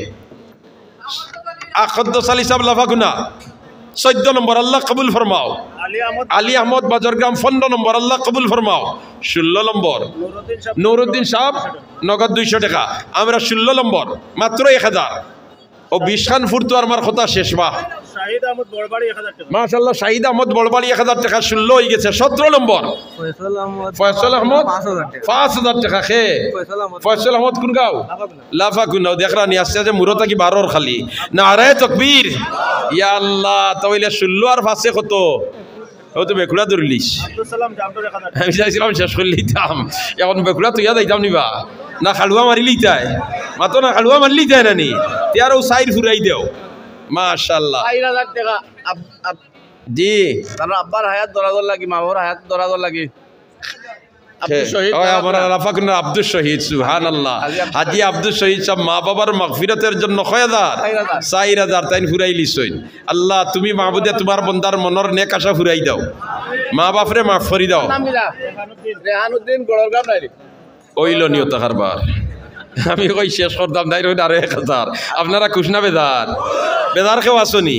আকদ্দস আলী সাব লাফাগুনা, চৌদ্দ নম্বর, আল্লাহ কবুল ফরমাও। আলী আহমদ বাজারগ্রাম পনেরো নম্বর, আল্লাহ কবুল ফরমাও। ষোলো নম্বর, নুরুদ্দিন সাব, নগদ দুইশো টাকা। আমরা ষোলো নম্বর, মাত্র এক হাজার। ও বিশ খান ফুরতো আমার কথা শেষ বা। শাহিদ আহমদ বড়বাড়ি এক হাজার টাকা। মাশাআল্লাহ, শাহিদ আহমদ বড়বাড়ি এক হাজার টাকা, ষোলো অই গেছে। সতেরো নম্বর, ফয়সাল আহমদ, ফয়সাল আহমদ, পাঁচ হাজার টাকা। পাঁচ হাজার টাকা। কে? ফয়সাল আহমদ। ফয়সাল আহমদ কোন গাঁও? লাফাগুনা। লাফাগুনা। দেখরা নি, আস্তে আস্তে মুরো থাকি বারোর খালি। নারায়ে তকবীর। ইয়া আল্লাহ, তাইলে ষোলো আর পাঁচে কত? ও তো বেকুড়া ধরলিস। আব্দুল সালাম জামডর এক হাজার। আমি চাইছিলাম শেষ করি দিতাম, এখন বেকুড়া তুইয়া যাইতাম নিবা। না খাড়ুয়া মারি লিতায়, মাতো না খাড়ুয়া মারি লিতায় না নি। তে আর ও সাইর ফুরাই দেও। মাশাআল্লাহ। চাইর হাজার টাকা। আব-, আব-, জি। তার আব্বার হায়াত দরাজর লাগি, মা বাবার হায়াত দরাজর লাগি। আব্দুল শহীদ, ওই আমার লাফাগুনা। লাফাগুনা আব্দুল শহীদ, সুবহানাল্লাহ। হাজি আব্দুল হাজি আব্দুল শহীদ সাব মা বাবার মাগফিরাতের জন্য কয় হাজার? চাইর হাজার। চাইর হাজার, তাইন ফুরাই লিছইন। আল্লাহ, তুমি মাবুদে তোমার বন্দার মনর নেক আশা ফুরাই দাও, মা বাপরে মাফ করি দাও। নাম কিতা? রেহানুদ্দিন, গড়রগাঁও ডায়েরি। অইলো নি অতা কারবার। আমি কই শেষ করতাম, তাইন কইন আরো এক হাজার। আপনারা খুশ না বেজার? বেজার কেউ আছো নি?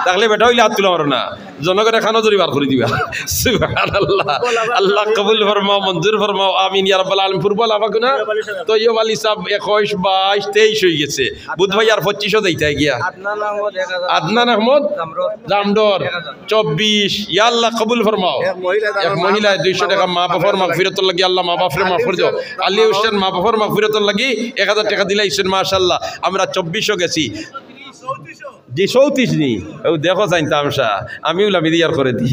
তাইলে বেটা অইলে আত তুলা মারো না। জনগণে কানো ধরি বার করি দিবা। সুবহানাল্লাহ। আল্লাহ কবুল ফরমাও, মঞ্জুর ফরমাও, আমিন ইয়া রাব্বাল আলামিন। পূর্ব লাফাগুনা, তৈয়ব আলী সাব একুশ, বাইশ, তেইশ অই গেছে। বুধ ভাই আর পঁচিশও যাইতা গিয়া। আদনান আহমদ এক হাজার। আদনান আহমদ জামডর। জামডর। এক হাজার। চব্বিশ। ইয়া আল্লাহ কবুল ফরমাও। এক মহিলা এক মহিলায় দুইশো টাকা, মা বাপর মাগফিরাতর লাগি আল্লাহ মা বাপরে মাফ করি দাও। আলী হোসেন মা বাপর মাগফিরাতর লাগি এক হাজার টাকা দিলাইছইন, মাশাআল্লাহ। আমরা চব্বিশও গেছি। জি, চৌত্রিশ নি? ও দেখো চাইন তামশা, আমিও লামি দিয়ার করে দি।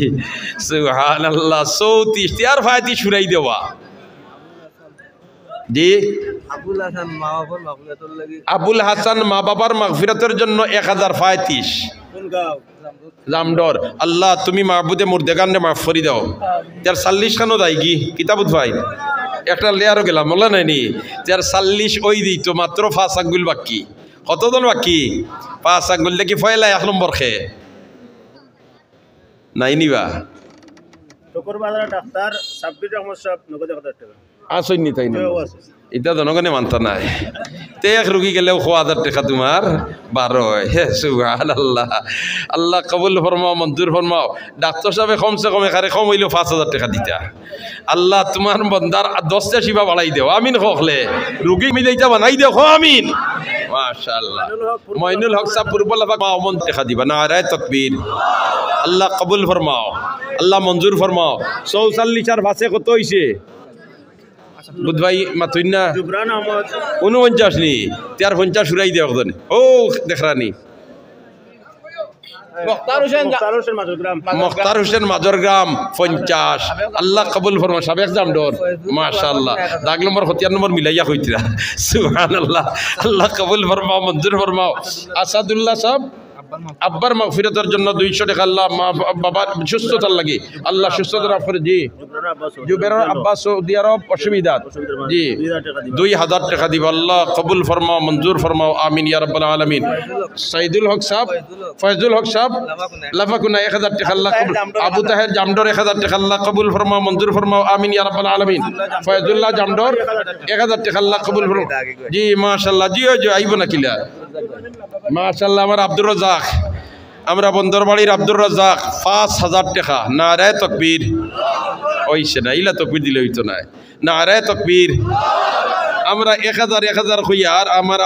সুবহানাল্লাহ, চৌত্রিশ। তে আর পঁয়ত্রিশ ফুরাই দেওয়া। জি। আবুল হাসান মা বাবার মাগফিরাতর লাগি। আবুল হাসান মা বাবার মাগফিরাতর জন্য এক হাজার পঁয়ত্রিশ। কোন গাঁও? জামডর। আল্লাহ, তুমি মাবুদে মুর্দেগানরে মাফ করি দাও। তে আর চল্লিশ খানো যায়গি, কিতা বুধ ভাই? একটা লেয়ারও গেলাম, বললা নাই নি? তে আর চল্লিশ অই দিত, মাত্র পাঁচ আঙ্গুল বাকি। কতজন বাকি? পাঁচ আঙ্গুল। দেখি পয়লা এক নম্বর কে? নাই নিবা? শুকুরবাজার ডাক্তার সাব্বির আহমদ সাব, নগদ এক হাজার টাকা। আছইন নি তাইন? হ্যাঁ, ও আছে। ইতা জনগণে মানতা নায়। তে এক রুগী গেলেও কয় হাজার টাকা তোমার বারো অয়। হে সুবহানাল্লাহ। আল্লাহ কবুল ফরমাও, মঞ্জুর ফরমাও। ডাক্তার সাবে কমসে কম এখানে কম অইলেও পাঁচ হাজার টাকা দিতা। আল্লাহ তোমার বন্দার দশটা শিবা বাড়াই দেও। আমিন কও অকলে। রুগী মিলাইতা বানাই দেও। কও আমিন। মাশাআল্লাহ। মইনুল হক সাব পূর্ব লাফাগুনা, মা অমন টাকা দিবা। নারায়ে তকবীর। আল্লাহ কবুল ফরমাও। আল্লাহ মঞ্জুর ফরমাও। চৌচল্লিশ আর পাঁচে কত অইছে? বুধ ভাই মাতইন না? জুবরান আহমদ। ঊনপঞ্চাশ নি? তে আর পঞ্চাশ ফুরাই দেও একজনে। ও, দেখরানি। মখতার হোসেন। মখতার হোসেন মাজরগ্রাম। মখতার হোসেন মাজরগ্রাম, পঞ্চাশ। আল্লাহ কবুল ফরমা, সাবেক জামডর। মাশাআল্লাহ। দাগ নম্বর, খতিয়ান নম্বর মিলাইয়া কইতরা। সুবহানাল্লাহ। আল্লাহ কবুল ফরমাও, মঞ্জুর ফরমাও। আসাদুল্লাহ সাব, আব্বার মাগফিরাতর জন্য দুইশো টাকা। আল্লাহ মা বাবার সুস্থতার লাগি, আল্লাহ সুস্থতা দান করে। জি। জুবের আব্বাস সৌদি আরব অসুবিধা। জি। দুই হাজার টাকা দিব। আল্লাহ কবুল ফরমাও, মঞ্জুর ফরমাও, আমিন ইয়া রাব্বাল আলামিন। সাইদুল হক সাব, ফয়জুল হক সাব, লাফাকুনা এক হাজার টাকা, আল্লাহ কবুল। আবু তাহের জামডর এক হাজার টাকা, আল্লাহ কবুল ফরমাও, মঞ্জুর ফরমাও, আমিন ইয়া রাব্বাল আলামিন। ফয়জুল্লাহ জামডর এক হাজার টাকা, আল্লাহ কবুল ফরমাও। জি, মাশাআল্লাহ, জি, ওই যে আইব না কিলা। মাশাআল্লাহ, আমার আব্দুর রাজ্জাক, আমরা বন্দরবাড়ির আব্দুর রাজ্জাক, পাঁচ হাজার টাকা। নারায়ে তকবীর। অইছে না, ইলা তকবীর দিলে অইতো নায়। নারায়ে তকবীর। আমরা এক হাজার, এক হাজার কইয়া, আর আমার